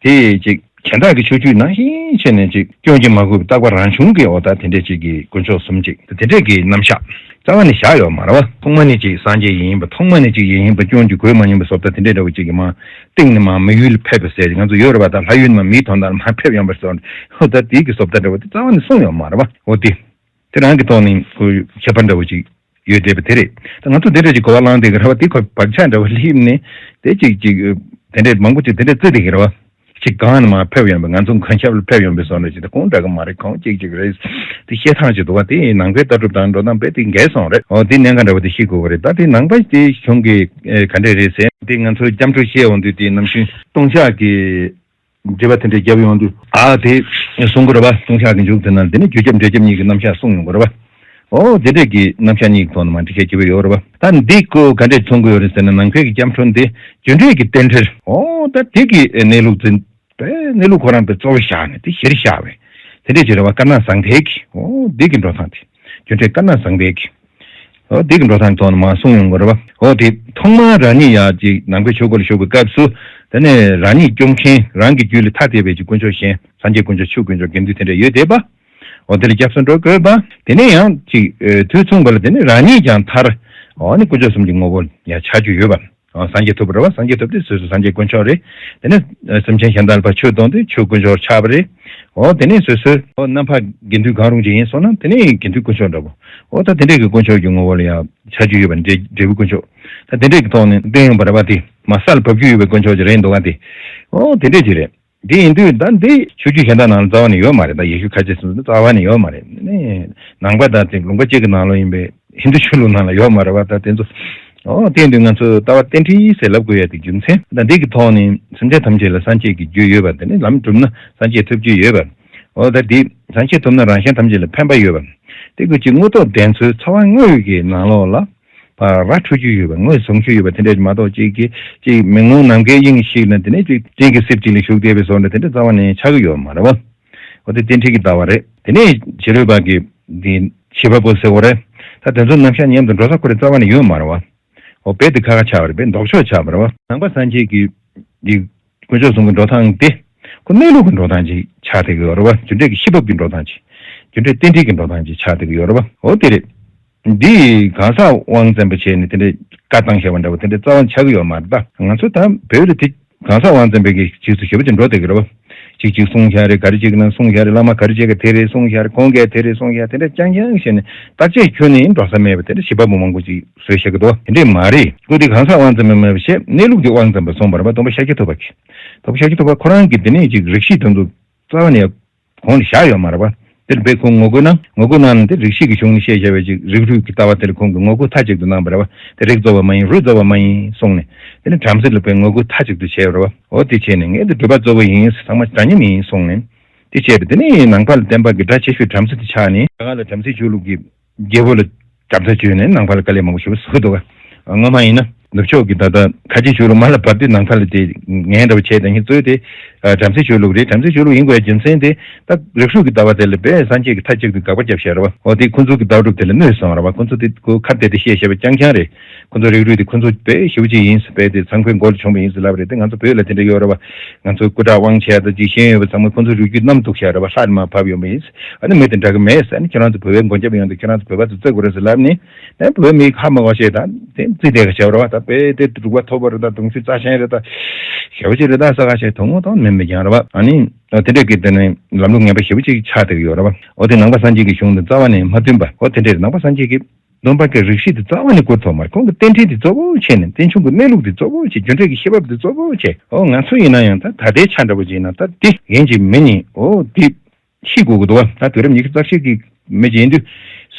དེ་ཅིག་གཞན་དག་གི་ཕྱོགས་བཅུའི་ནང་བཞིན་བྱས་ནས་ཅིག་སྐྱོན་གྱིས་མ་གོས་པའི་རྟག་པ་རང་བྱུང་གི་འོ་ད་དེ་འདྲས་ཅིག་གི་དཀོན་མཆོག་གསུམ་ཅིག་དེ་འདྲས་ཀྱི་རྣམ་གཞག་རྩ་བ་ནས་བཞག་ཡོད་མ་རེད་བ། ཐོག་མ་ནས་ཅིག་སངས་རྒྱས་ཡིན་པ། ཐོག་མ་ནས་ཅིག་ཡིན་ཡིན་པ། སྐྱོན་གྱིས་གོས་མ་མྱོང་པའི་བཟོ་ལྟ་དེ་འདྲས་འདྲ་བོ་ཅིག་གི་མ་སྟེང་ནས་མ་མི་ཡུལ་ལ་ཕེབས་པ་ཟེར་ང་ཚོ་ཡོད་རེད་བ། ད་ལྷ་ཡུལ་ནས་མ་མིའི་དོན་དག་ལ་མ་ཕེབས་ཡོང་པ་བཟོ་འོ་ད་དེའི་གི་བཟོ་ལྟ་འདྲ་བོ་དེ་རྩ་བ་ནས་གསུངས་ཡོད་མ་རེད་བ། འོ་དེ་དེ་རང་གི་ཐོག་ནས་ཁོ་ཁྱད་པར་འདྲ་བོ་ཅིག་ཡོད་བསྡད་པ་དེ་རེད། ད་ང་ཚོ་འདི་འདྲ་ཅིག་གོ་བ་བླངས་བསྡད་ཀྱི་རེད་བ། དེ་ཁོ་བག་ཆགས་འདྲ་བོ་སླེབས་ནས་དེ་ཅིག་ཅིག་དེ་འདྲས་མང་པོ་ཅིག་དེ་འདྲས་བརྩི་བསྡད་ཀྱི་རེད་བ། ཅིག་གང་ནས་མར་ཕེབས་ཡོང་པའི་ང་ཚོ་མགོན་སྐྱབས་ལ་ཕེབས་ཡོང་པའི་བཟོ་འདྲ་ཅིག་དང་ཁོང་འདྲ་གི་མ་རེད། ཁོང་གཅིག་གཅིག་རེད། དེ་བཤད་སྟངས་ཅིག་འདུག་བ། དེ་ནང་པའི་ལྟ་གྲུབ་དང་འགྲོ་སྟངས་དཔེ་དེ་འགལ་སོང་རེད། འོ་དེ་གནད་འགག་འདྲ་བོ་དེ་ཤེས་དགོས་པ་རེད། ད་དེ་ནང་པ་དེ་གཞུང་གི་ཨེ་ག་འདྲས་རེད་ཟེར། དེ་ང་ཚོ་སྐྱབས་འགྲོ་བཤད་འོང་དུས་དེ་ནམ་རྒྱུན་ལྟུང་བཤགས་ཀྱི་འགྲེལ་པ་དེ་འདྲས་རྒྱབ་ཡོང་དུས། ཨ་དེ་གསུང་གི་རེད་བ། ལྟུང་བཤགས་ཀྱི་མཇུག་དེ་ན་དེ་ནས་རྒྱུ་སྐྱབས་འབྲས་སྐྱབས་གཉིས་ཀྱི་རྣམ་གཞག་གསུངས་ཡོང་གི་རེད་བ། ཨོ་དེ་འདྲས་ཀྱི་རྣམ་གཞག་གཉིས་ཀྱི་ཐོག་ནས་མར་འགྲེལ་བཤད་བྱེད་ཀྱི་ཡོད་རེད་བ། ད་འདི་ཀོ་ག་འདྲས་མཚོན་གྱི་ཡོད་རེད་ཟེར་ན། ནང་པའི་གི་སྐྱབས་འགྲོ་འདི་རྒྱུ་འབྲས་ཀྱི་རྟེན་འབྲེལ། ཨོ་ད་དེ་གི་གནས་ལུགས་འཛིན་པའི་གནས་ལུགས་ཁོ་རང་དེ་གཙོ་བོ་བཞག་ནས་དེ་གཞིར་བཞག་པའི་དེ་འདྲས་ཅིག་རེད་བ། དཀར་ནག་ཟང་ཐལ་གྱི་ཨོ་འདི་གི་འགྲོ་སྟངས་དེ། རྒྱུ་འབྲས་དཀར་ནག་ཟང་ཐལ་གྱི། ཨོ་འདི་གི་འགྲོ་སྟངས་ཐོག་ནས་མར་གསུངས་ཡོང་གི་རེད་བ། ཨོ་དེ་ཐོག་མར་རང་ཉིད་ཡར་ཅིག་ནང་པའི་ཆོས་སྒོ་ལ་ཞུགས་པའི་སྐབས་སུ། དེ་ནས་རང་ཉིད་སྐྱོབ་མཁན་རང་གི་རྒྱུད་ལ་ཐ་དད་པའི་ཅིག་དཀོན་མཆོག་གཞན་སངས་རྒྱས་དཀོན་མཆོག་ཆོས་དཀོན་མཆོག་དགེ་འདུན་དེ་འདྲ་ཡོད་བསྡད་པ། ཨོ་དེ་ལ་སྐྱབས་སུ་འགྲོ་དགོས་པ། དེ་ནས་ཡང་ཅིག་ཨེ་དུས་མཚུངས་པ་ལ་དེ་ནས་རང་ཉིད་ཀྱང་མཐར་ཨོ་ནི་དཀོན་མཆོག་གསུམ་གྱི་ངོ་བོ་ཡང་ཆགས་རྒྱུ་ཡོད་པ། ཨོ་སངས་རྒྱས་ཐུབ་པ་རེད་བ། སངས་རྒྱས་ཐུབ་དེ་སོ་སོ་སངས་རྒྱས་དཀོན་མཆོག་རེད། དེ་ནས་ཨེ་སེམས་ཅན་གཞན་དག་ལ་ཕར་ཆོས་གཏོང་དུས་ཆོས་དཀོན་མཆོག་ཆགས་པ་རེད། ཨོ་དེ་ནས་སོ་སོའི་ཨོ་རྣམ་པ་དགེ་འདུན་གང་རུང་ཅིག་ཡིན་སོང་ན་དེ་ནས་དགེ་འདུན་དཀོན་མཆོག་འདྲ་བོ། ཨོ་ད་དེ་འདྲས་ཀྱི་དཀོན་མཆོག་གི་ངོ་བོ་ལ་ཡང་ཆགས་རྒྱུ་ཡོད་པ། འབྲས་འབྲས་བུ་དཀོན་མཆོག་ད་དེ་འདྲས་ཀྱི་ཐོག་ནས་བསྟན་ཡོང་བ་རེད་བ། དེ་མ་ས་ལ་བབས་རྒྱུ་ཡོད་པའི་དཀོན་མཆོག་ཅིག་རེད་འདུག་ག་དེ། ཨོ་དེ་འདྲས་ཅིག་རེད། འདི་ཡིན་དུས་ད་འདི་ཆོས་བརྒྱུད་གཞན་དག་ནང་ལ་རྩ་བ་ནས་ཡོད་མ་རེད། ད་ཡེ་ཤུ་ཁ་ཆེ་གསུམ་རྩ་བ་ནས་ཡོད་མ་རེད། ནི་ནང་པ་དང་དེ་ལུང་པ་གཅིག་གི་ནང་ལོགས་ཡིན་པའི་ཧིན་དུ་ཆོས་ལུགས་ནང་ལ་ཡོད་མ་རེད་བ། ད་དེ་ཚོ་ཨོ་དེ་ཡིན་དུས་ང་ཚོས་ལྟ་བ་རྟེན་འབྲེལ་ཟེར་ལབ་དགོས་ཡ་དེ་རྒྱུ་མཚན་ད་འདི་གི་ཐོག་ནས་སེམས་ཅན་ཐམས་ཅད་ལ་སངས་རྒྱས་ཀྱི་རྒྱུ་ཡོད་པ། དེ་ནི་ལམ་བསྒྲུབས་ན་སངས་རྒྱས་ཐོབ་རྒྱུ་ཡོད་པ། ཨོ་ད་འདི་སངས་རྒྱས་ཐོབ་ན་རང་གཞན་ཐམས་ཅད་ལ་ཕན་པ་ཡོད་པ། དེ་ཀུན་གྱི་དངོས་སྟོབས་ལྡན་ཚོའི་འཚོ་བ་དངོས་ཀྱི་ནང་ལོགས་ལ། བ་ར་འཕྲོད་རྒྱུ་ཡོད་པ། དངོས་བཟུང་རྒྱུ་ཡོད་པ་དེ་འདྲ་མ་གཏོགས། གཅིག་གིས་གཅིག་མི་ངོ་ནམ་མཁའི་དབྱིངས་ཤིག་ན་དེ་ནས་གཅིག་སྤྲིན་གྱི་སེར་གཅིག་ལ་ཞུགས་བསྡད་པའི་བཟོ་འདྲ་དེ་འདྲ་རྩ་བ་ནས་ཆགས་ཀྱི་ཡོད་མ་རེད་བ། འོ་དེ་རྟེན་འབྲེལ་གྱི་ལྟ་བ་རེད། དེ་ནས་ཕྱི་རོལ་པ་གི་འདི་བྱེད་པ་པོ་ཟེར་བ་རེད། ད་དེ་ཚོ་རྣམ་གཞག་མཉམ་དུ་འགྲོ་ས་ཁོ་རེ་རྩ་བ་ནས་ཡོད་མ་རེད་བ། འོ་རྦད་དེ་ཁ་ཁ་ཆགས་པ་རེད། རྦད་ལྡོག་ཕྱོགས་ཆགས་པ་རེད་བ། ནང་པ་སངས་རྒྱས་ཀྱི་འདི་དཀོན་མཆོག་གསུམ་གྱི་འགྲོ་སྟངས་དེ་ཁོ་གནས་ལུགས་ཀྱི་འགྲོ་སྟངས་ཅིག་ཆགས་བསྡད་ཀྱི་ཡོད་རེད་བ། རྒྱུ་འབྲས་ཀྱི་ཤེས་རབ་ཀྱི་འགྲོ་སྟངས་ཅིག་རྒྱུ་འབྲས་རྟེན་འབྲེལ་གྱི་འགྲོ་སྟངས་ཅིག་ཆགས་བསྡད་ཀྱི་ཡོད་རེད་བ། འོ་དེ་རེད། འདི་གང་ཟག་དབང་བཙན་པོ་བྱས་ནས་དེ་འདྲའི་བཀའ་བཏང་བཞག་པ་འདྲ་བོ་དེ་འདྲའི་རྩ་བ་ནས་ཆགས་ཀྱི་ཡོད་མ་རེད། ད་ང་ཚོ་ད་བོད་ལ་དེ་གང་ཟག་དབང་བཙན་པོའི་གི་རྗེས་སུ་ཞེ་པོ་ཅིག་འགྲོ་བསྡད་ཀྱི་རེད་བ། གཅིག་གཅིག་གསུངས་བཞག་རེད། ག་རེ་གཅིག་ན་གསུངས་བཞག་རེད། བླ་མ་ག་རེ་གཅིག་ག་དེ་རེད་གསུངས་བཞག་རེད། ཁོང་གིས་དེ་རེད་གསུངས་བཞག་དེ་འདྲ་རྐྱང་རྐྱང་བྱས་ནས་བརྟག་དཔྱད་ཁྱོན་ནས་འགྲོ་ས་མེད་པ་དེ་འདྲ་བྱེད་པ་པོ་མང་པོ་ཅིག་བཟོས་བཞག་གི་འདུག་དེ་འདྲས་མ་རེད། སྐུ་དེ་གང་ཟག་དབང་བཙན་པོ་མེད་པ་བྱས། གནས་ལུགས་ཀྱི་དབང་བཙན་པོ་སོང་བ་རེད་བ། སྟོན་པ་ཤཱཀྱ་ཐུབ་པ་གི། སྟོན་པ་ཤཱཀྱ་ཐུབ་པ་ཁོ་རང་གིས་དེ་ནས་ཅིག་རིགས་ཤེས་དོན་དུ་རྩ་བ་ནས་གོང་ལ་བཞག་ཡོད་མ་རེད་བ། དེར་དཔེ་ཁོང་ངོ་རྒོལ་གནང་། ངོ་རྒོལ་གནང་ནས་དེ་རིགས་ཤེས་ཀྱི་གཞུང་ནས་བཤད་བཞག་པའི་ཅིག་རིགས་རུས་ཀྱི་ལྟ་བ་དེར་ཁོང་གིས་ངོ་རྒོལ་མཐའ་གཅིག་ཏུ་གནང་བ་རེད་བ། དེ་རིགས་གཙོ་བོ་མ་ཡིན། རུས་གཙོ་བོ་མ་ཡིན་གསུངས་ནས། དེ་ནས་བྲམ་ཟེ་ལ་དཔེ་ངོ་རྒོལ་མཐའ་གཅིག་ཏུ་བྱས་པ་རེད་བ། འོ་དེ་བྱས་ནས་ངས་འདི་སྒྲུབ་པ་གཙོ་བོ་ཡིན། ཚང་མ་འདྲ་མཉམ་ཡིན་གསུངས་ནས། དེ་བྱས་པ་དེ་ནས་ནང་པ་ལ་བསྟན་པ་གི་སྒྲ་ཆེ་ཤོས་བྲམ་ཟེ་དེ་ཆགས་ནས། ད་ག་ལ་བྲམ་ཟེ་ཆོས་ལུགས་ཀྱི་རྒྱལ་པོ་ལ་རྒྱབ་རྩ་བཅོལ་ནས་ནང་པ་ལ་དཀའ་ལས་མང་པོ་ཞེ་པོ་བཟོས་འདུག་ག་སྔོན་མ་ཡིན་ན་ནུབ་ཕྱོགས་ཀྱི་ད་ལྟ་ཁ་ཆེ་ཆོས་ལུགས་མར་ལ་བབས་དུས་ནང་པ་ལ་དེ་ངན་འདྲ་བོ་བྱས་དང་། ཁྱེད་ཚོས་དེ་བྲམ་ཟེ་ཆོས་ལུགས་རེད། བྲམ་ཟེ་ཆོས་ལུགས་ཡིན་དགོས་ཡ་རྒྱུ་མཚན་དེ་ད་རིགས་རུས་ཀྱི་ལྟ་བ་དེ་ལ་དཔེ་སངས་རྒྱས་ཀྱིས་མཐའ་གཅིག་ཏུ་དགག་པ་བརྒྱབ་བཞག་རེད་བ། འོ་དེ་ཁོ་ཚོ་གི་ལྟ་གྲུབ་དེ་ལ་གནོད་སོང་རེད་བ། ཁོ་ཚོ་དེ་ཁོ་ཁ་གཏད་དེ་བཤད་བཤད་པ་རྐྱང་རྐྱང་རེད། ཁོ་ཚོ་རིགས་རུས་དེ་ཁོ་ཚོ་དཔེ་ཞེ་པོ་ཅིག་ཡིན། དཔེ་དེ་ཚངས་པའི་མགོ་ལ་བྱུང་བ་ཡིན་ཟེར་ལབ་རེད། དེ་ང་ཚོ་བོད་ལ་དེ་འདྲ་ཡོད་རེད་བ། ང་ཚོ་སྐུ་དྲག་དབང་ཆེ་ཡ་དང་ཅིག་ཤེས་ཡོན་ཡོད་པ་ཚང་མ་ཁོ་ཚོ་རིགས་རྒྱུད་བསྣམས་འདུག་བཞག་རེད་བ། ལྷ་ནས་མར་བབས་ཡོང་བ་ཡིན། ཨ་ནི་མི་དེ་འདྲ་གི་མེད། ཨ་ནི་ཁྱེད་རང་ཚོ་བོད་པའི་མགོན་སྐྱབས་ཡོང་དུས་ཁྱེད་རང་ཚོ་བོད་པ་ཚོ་བརྩི་དགོས་རེད་ཟེར་ལབ་ནས། ཨ་ནི་བོད་མི་ཧ་མ་གོ་བྱས་ད་དེ་བརྩི་བསྡད་ག་བྱས་པ་རེད་བ། ད་དཔེ་དེ་འབྲུག་པ་མཐོ་པོ་རེད། ད་གདུང་རྒྱུད་རྩ་ཆེན་རེད། ད་ཞེ་པོ་ཅིག་རེད། ད་ཟེར་ག་བྱས་དོ་སྣང་གཏོང་མེད་མི་ཀྱང་རེད་བ། ཨ་ནི་དེ་འདྲ་གི་དེ་ནི་ལམ་ལུགས་ངན་པ་ཞེ་པོ་ཅིག་ཆགས་བསྡད་ཀྱི་ཡོད་རེད་བ། འོ་དེ་ནང་པ་སངས་རྒྱས་ཀྱི་གཞུང་དང་རྩ་བ་ནས་མ་མཐུན་པ། འོ་དེ་འདྲ་རེད། ནང་པ་སངས་རྒྱས་ཀྱི་སྟོན་པ་གི་རིགས་ཤེས་དེ་རྩ་བ་ནས་བཀུར་ཐུབ་མ་རེད། ཁོང་གི་རྟེན་འབྲེལ་དེ་གཙོ་བོ་བྱས་ནས། རྟེན་འབྱུང་གི་གནས་ལུགས་དེ་གཙོ་བོ་བྱས། རྒྱུ་འབྲས་ཀྱི་ཤེས་རབ་དེ་གཙོ་བོ་བྱས། ཨོ་ང་ཚོ་ཡིན་ན་ཡང་ད་ད་ལྟའི་ཆ་འདྲ་པོ་ཅིག་ཡིན་ན་ད་འདི་ཡིན་གཅིག་མིན་གཉིས་ཨོ་འདི་ཤེས་དགོས་ཀྱི་འདུག་བ། ད་དུས་རབས་ཉི་ཤུ་རྩ་བཞི་གི་མི་ཅིག་ཡིན་དུས་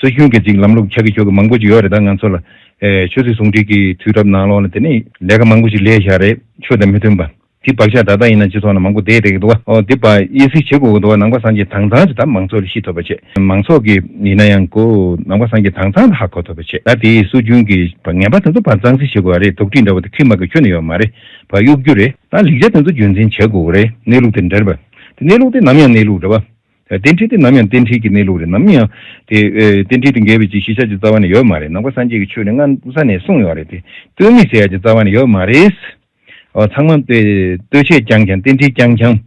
སྲོལ་རྒྱུན་གྱི་ཅིག་ལམ་ལུགས་ཆགས་ཀྱི་ཆོག་གི་མང་པོ་ཅིག་ཡོད་རེད། ད་ང་ཚོ་ལ་ཨེ་ཆོས་སྲིད་ཟུང་འབྲེལ་གྱི་དུས་རབས་ནང་ལོགས་ལ་དེ་ནས་ལས་ཀ་མང་པོ་ཅིག་ལས་བཞག་རེད། ཆོས་དང་མི་མཐུན་པ། དེ་བག་ཆགས་ད་ལྟ་ཡིན་ན་སྤྱི་ཚོགས་ནང་མང་པོ་བསྡད་བསྡད་ཀྱི་འདུག་བ། ཨོ་དེ་ཕར་དབྱེ་གསི་བྱེད་དགོས་ཀྱི་འདུག་བ། ནང་པ་སངས་རྒྱས་དྭངས་གཙང་ཅིག་ད་མང་ཚོགས་ལ་ཤེས་ཐུབ་པ་བྱེད། མང་ཚོགས་ཀྱི་ཡིན་ན་ཡང་ཁོ་ནང་པ་སངས་རྒྱས་དྭངས་གཙང་ད་ཧ་གོ་ཐུབ་པ་བྱེད། ད་དེའི་སྲོལ་རྒྱུན་གྱི་ངན་པ་དེ་ཚོ་ཕར་གཙང་སེལ་བྱེད་དགོས་པ་རེད། དོགས་འདྲི་འདྲ་བོ་དེ་ཁྱི་མ་གི་ཁྱོན་ནས་ཡོད་མ་རེད། ཕར་གཡུག་རྒྱུ་རེད། ད་ལེགས་ཆ་དེ་ཚོ་རྒྱུན་འཛིན་བྱེད་དགོས་ཀྱི་རེད། གནས་ལུགས་དེ་འདྲ་རེད་པ། དེ་གནས་ལུགས་དེ་ནམ་ཡང་གནས་ལུགས་རེད་པ། རྟེན་འབྲེལ་དེ་ནམ་ཡང་རྟེན་འབྲེལ་གྱི་གནས་ལུགས་རེད། ནམ་ཡང་དེ་ཨེ་རྟེན་འབྲེལ་དེ་འགལ་བའི་ཅིག་གཞི་ཆགས་ཅིག་རྩ་བ་ནས་ཡོད་མ་རེད། ནང་པ་སངས་རྒྱས་ཀྱི་ཆོས་ནས་སྔ་ས་ནས་གསུངས་ཡོད་རེད། དེ་ལྟོས་མེད་ཟེར་ཡ་ཅིག་རྩ་བ་ནས་ཡོད་མ་རེད། ཨོ་ཚང་མ་དེ་ལྟོས་བཅས་རྐྱང་རྐྱང་རྟེན་འབྲེལ་རྐྱང་རྐྱང་།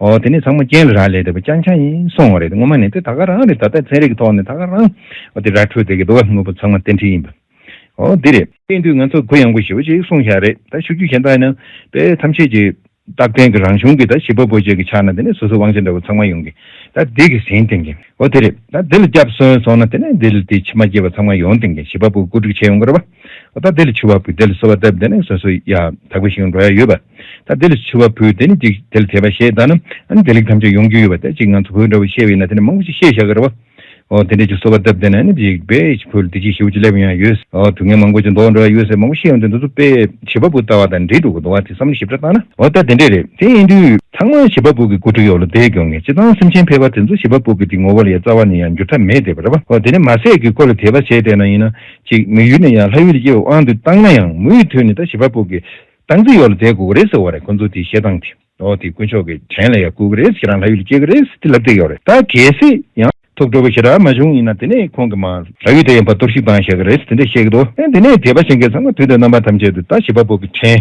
ཨོ་དེ་ནས་ཚང་མ་རྐྱེན་ལ་རག་ལས་བསྡད་པ་རྐྱང་རྐྱང་ཡིན་གསུངས་པ་རེད། སྔོན་མ་ནས་དེ་ད་ག་རང་རེད། ད་ལྟ་ཚན་རིག་གི་ཐོག་ནས་ད་ག་རང་ཨོ་དེ་ར་འཕྲོད་བསྡད་ཀྱི་འདུག་བ། དངོས་པོ་ཚང་མ་རྟེན་འབྲེལ་ཡིན་པ། ཨོ་དེ་རེད། དེ་ཡིན་དུས་ང་ཚོ་གུ་ཡངས་པོ་ཞེ་པོ་ཅིག་གསུངས་བཞག་རེད། ད་ཆོས་བརྒྱུད་གཞན་དག་ཡིན་ན་དཔེ་ཐམས་ཅད་ཀྱི་རྟག་བརྟན་གྱི་རང་གཞུང་གི་ད་བྱེད་པ་པོ་ཅིག་གི་ཆ་ནས་དེ་ནས་སོ་སོའི་དབང་ཆ་འདྲ་བོ་ཚང་མ་ཡོང་གི། ད་དེ་གི་ཟིན་བསྟན་གྱི་ཨོ་དེ་རེད། ད་དེ་ལ་སྐྱབས་སོན་སོང་ན་དེ་ནས་དེ་ལ་དེ་ཕྱི་མ་སྐྱེ་བ་ཚང་མ་ཡོང་བསྟན་གྱི་བྱེད་པ་པོ་བཀོད་སྒྲིག་བྱས་ཡོང་གི་རེད་བ། ད་དེ་ལ་མཆོད་པ་ཕུལ། དེ་ལ་གསོལ་བ་བཏབ། དེ་ནས་སོ་སོ་ཡ་དག་པའི་ཞིང་འགྲོ་ཡ་ཡོད་པ། ད་དེ་ལ་མཆོད་པ་ཕུལ། དེ་ནས་ཅིག་དེ་ལ་དད་པ་བཞེས་ད་ན་ཨ་ནི་བདེ་ལེགས་ཐམས་ཅད་ཡོང་རྒྱུ་ཡོད་པ། ད་ཅིག་ང་ཚོ་བོད་འདྲ་བོ་བཤད་པ་ཡིན་ན་དེ་ནས་མང་པོ་ཞིག་བཤད་བཞག་གི་རེད་བ། ཨོ་དེ་འདྲས་ཀྱི་གསོལ་བ་བཏབ་དེ་ན་ནི་ཅིག་དཔེ་ཕུལ་དེ་ཅིག་ཞེ་པོ་ཅིག་སླེབས་ཡོང་ཡ་ཡོད། ཨོ་སྡུག་བསྔལ་མང་པོ་ཅིག་འདོར་འགྲོ་ཡ་ཡོད་ཟེར་མང་པོ་བཤད་ཡོང་དུས་འདི་ཚོ་དཔེ་བྱེད་པ་པོ་ལྟ་བ་དང་འདྲེས་འགྲོ་གི་འདུག་བ། དེ་བསམ་བློ་ཞིབ་ཕྲ་བཏང་ན་ཨོ་ད་དེ་འདྲས་རེད། དེ་ཡིན་དུས་ཚང་མ་བྱེད་པ་པོ་གི་སྐུ་དྲིན་འོག་ལ་བསྡད་ཡོང་ངེས། སྤྱིར་བཏང་སེམས་ཅན་ཕལ་པ་དེ་ཚོ་བྱེད་པ་པོ་གི་དེ་ངོ་བོ་ལ་ཡ་རྩ་བ་ནས་ཡང་འགྱུར་ཐབས་མེད་བསྡད་པ་རེད་བ། ཨོ་དེ་ནས་མ་ཟད་ཀྱི་སྐོར་ལ་དད་པ་བྱས་བསྡད་ན་ཡིན་ན་ཅིག་མི་ཡུལ་ནས་ཡང་ལྷ་ཡུལ་ལ་སྐྱེ་བའི་དབང་དུ་བཏང་ན་ཡང་མུ་མཐུད་ནས་ད་བྱེད་པ་པོ་གི་སྟངས་འཛིན་འོག་ལ་བསྡད་དགོས་ཀྱི་རེད་ཟེར་བ་རེད། ཁོ་ཚོ་དེ་བཤད་སྟངས་དེ། ཨོ་དེ་དཀོན་མཆོག་གི་བྲན་ལ་ཡང་བཀུར་གི་རེད། ཁྱེད་རང་ལྷ་ཡུལ་སྐྱེ་གི་རེད་དེ་ལབ་བསྡད་ཡོད་རེད། ད་གལ་སྲིད་ཡང་ཐོབ་འགྲོ་བ་ཞེ་དྲག་མ་བྱུང་ཡིན་ན་དེ་ནས་ཁོང་གི་མ་ལྷ་ཡུལ་དེ་ཡང་ཕར་གཏོར་བཤིག་བཏང་བཞག་གི་རེད་དེ་འདྲ་བཤད་གི་འདུག་ཨེ་དེ་ནས་དད་པ་བྱེད་མཁན་ཚང་མ་དུས་དང་རྣམ་པ་ཐམས་ཅད་དུ་ད་བྱེད་པ་པོ་གི་བྲན།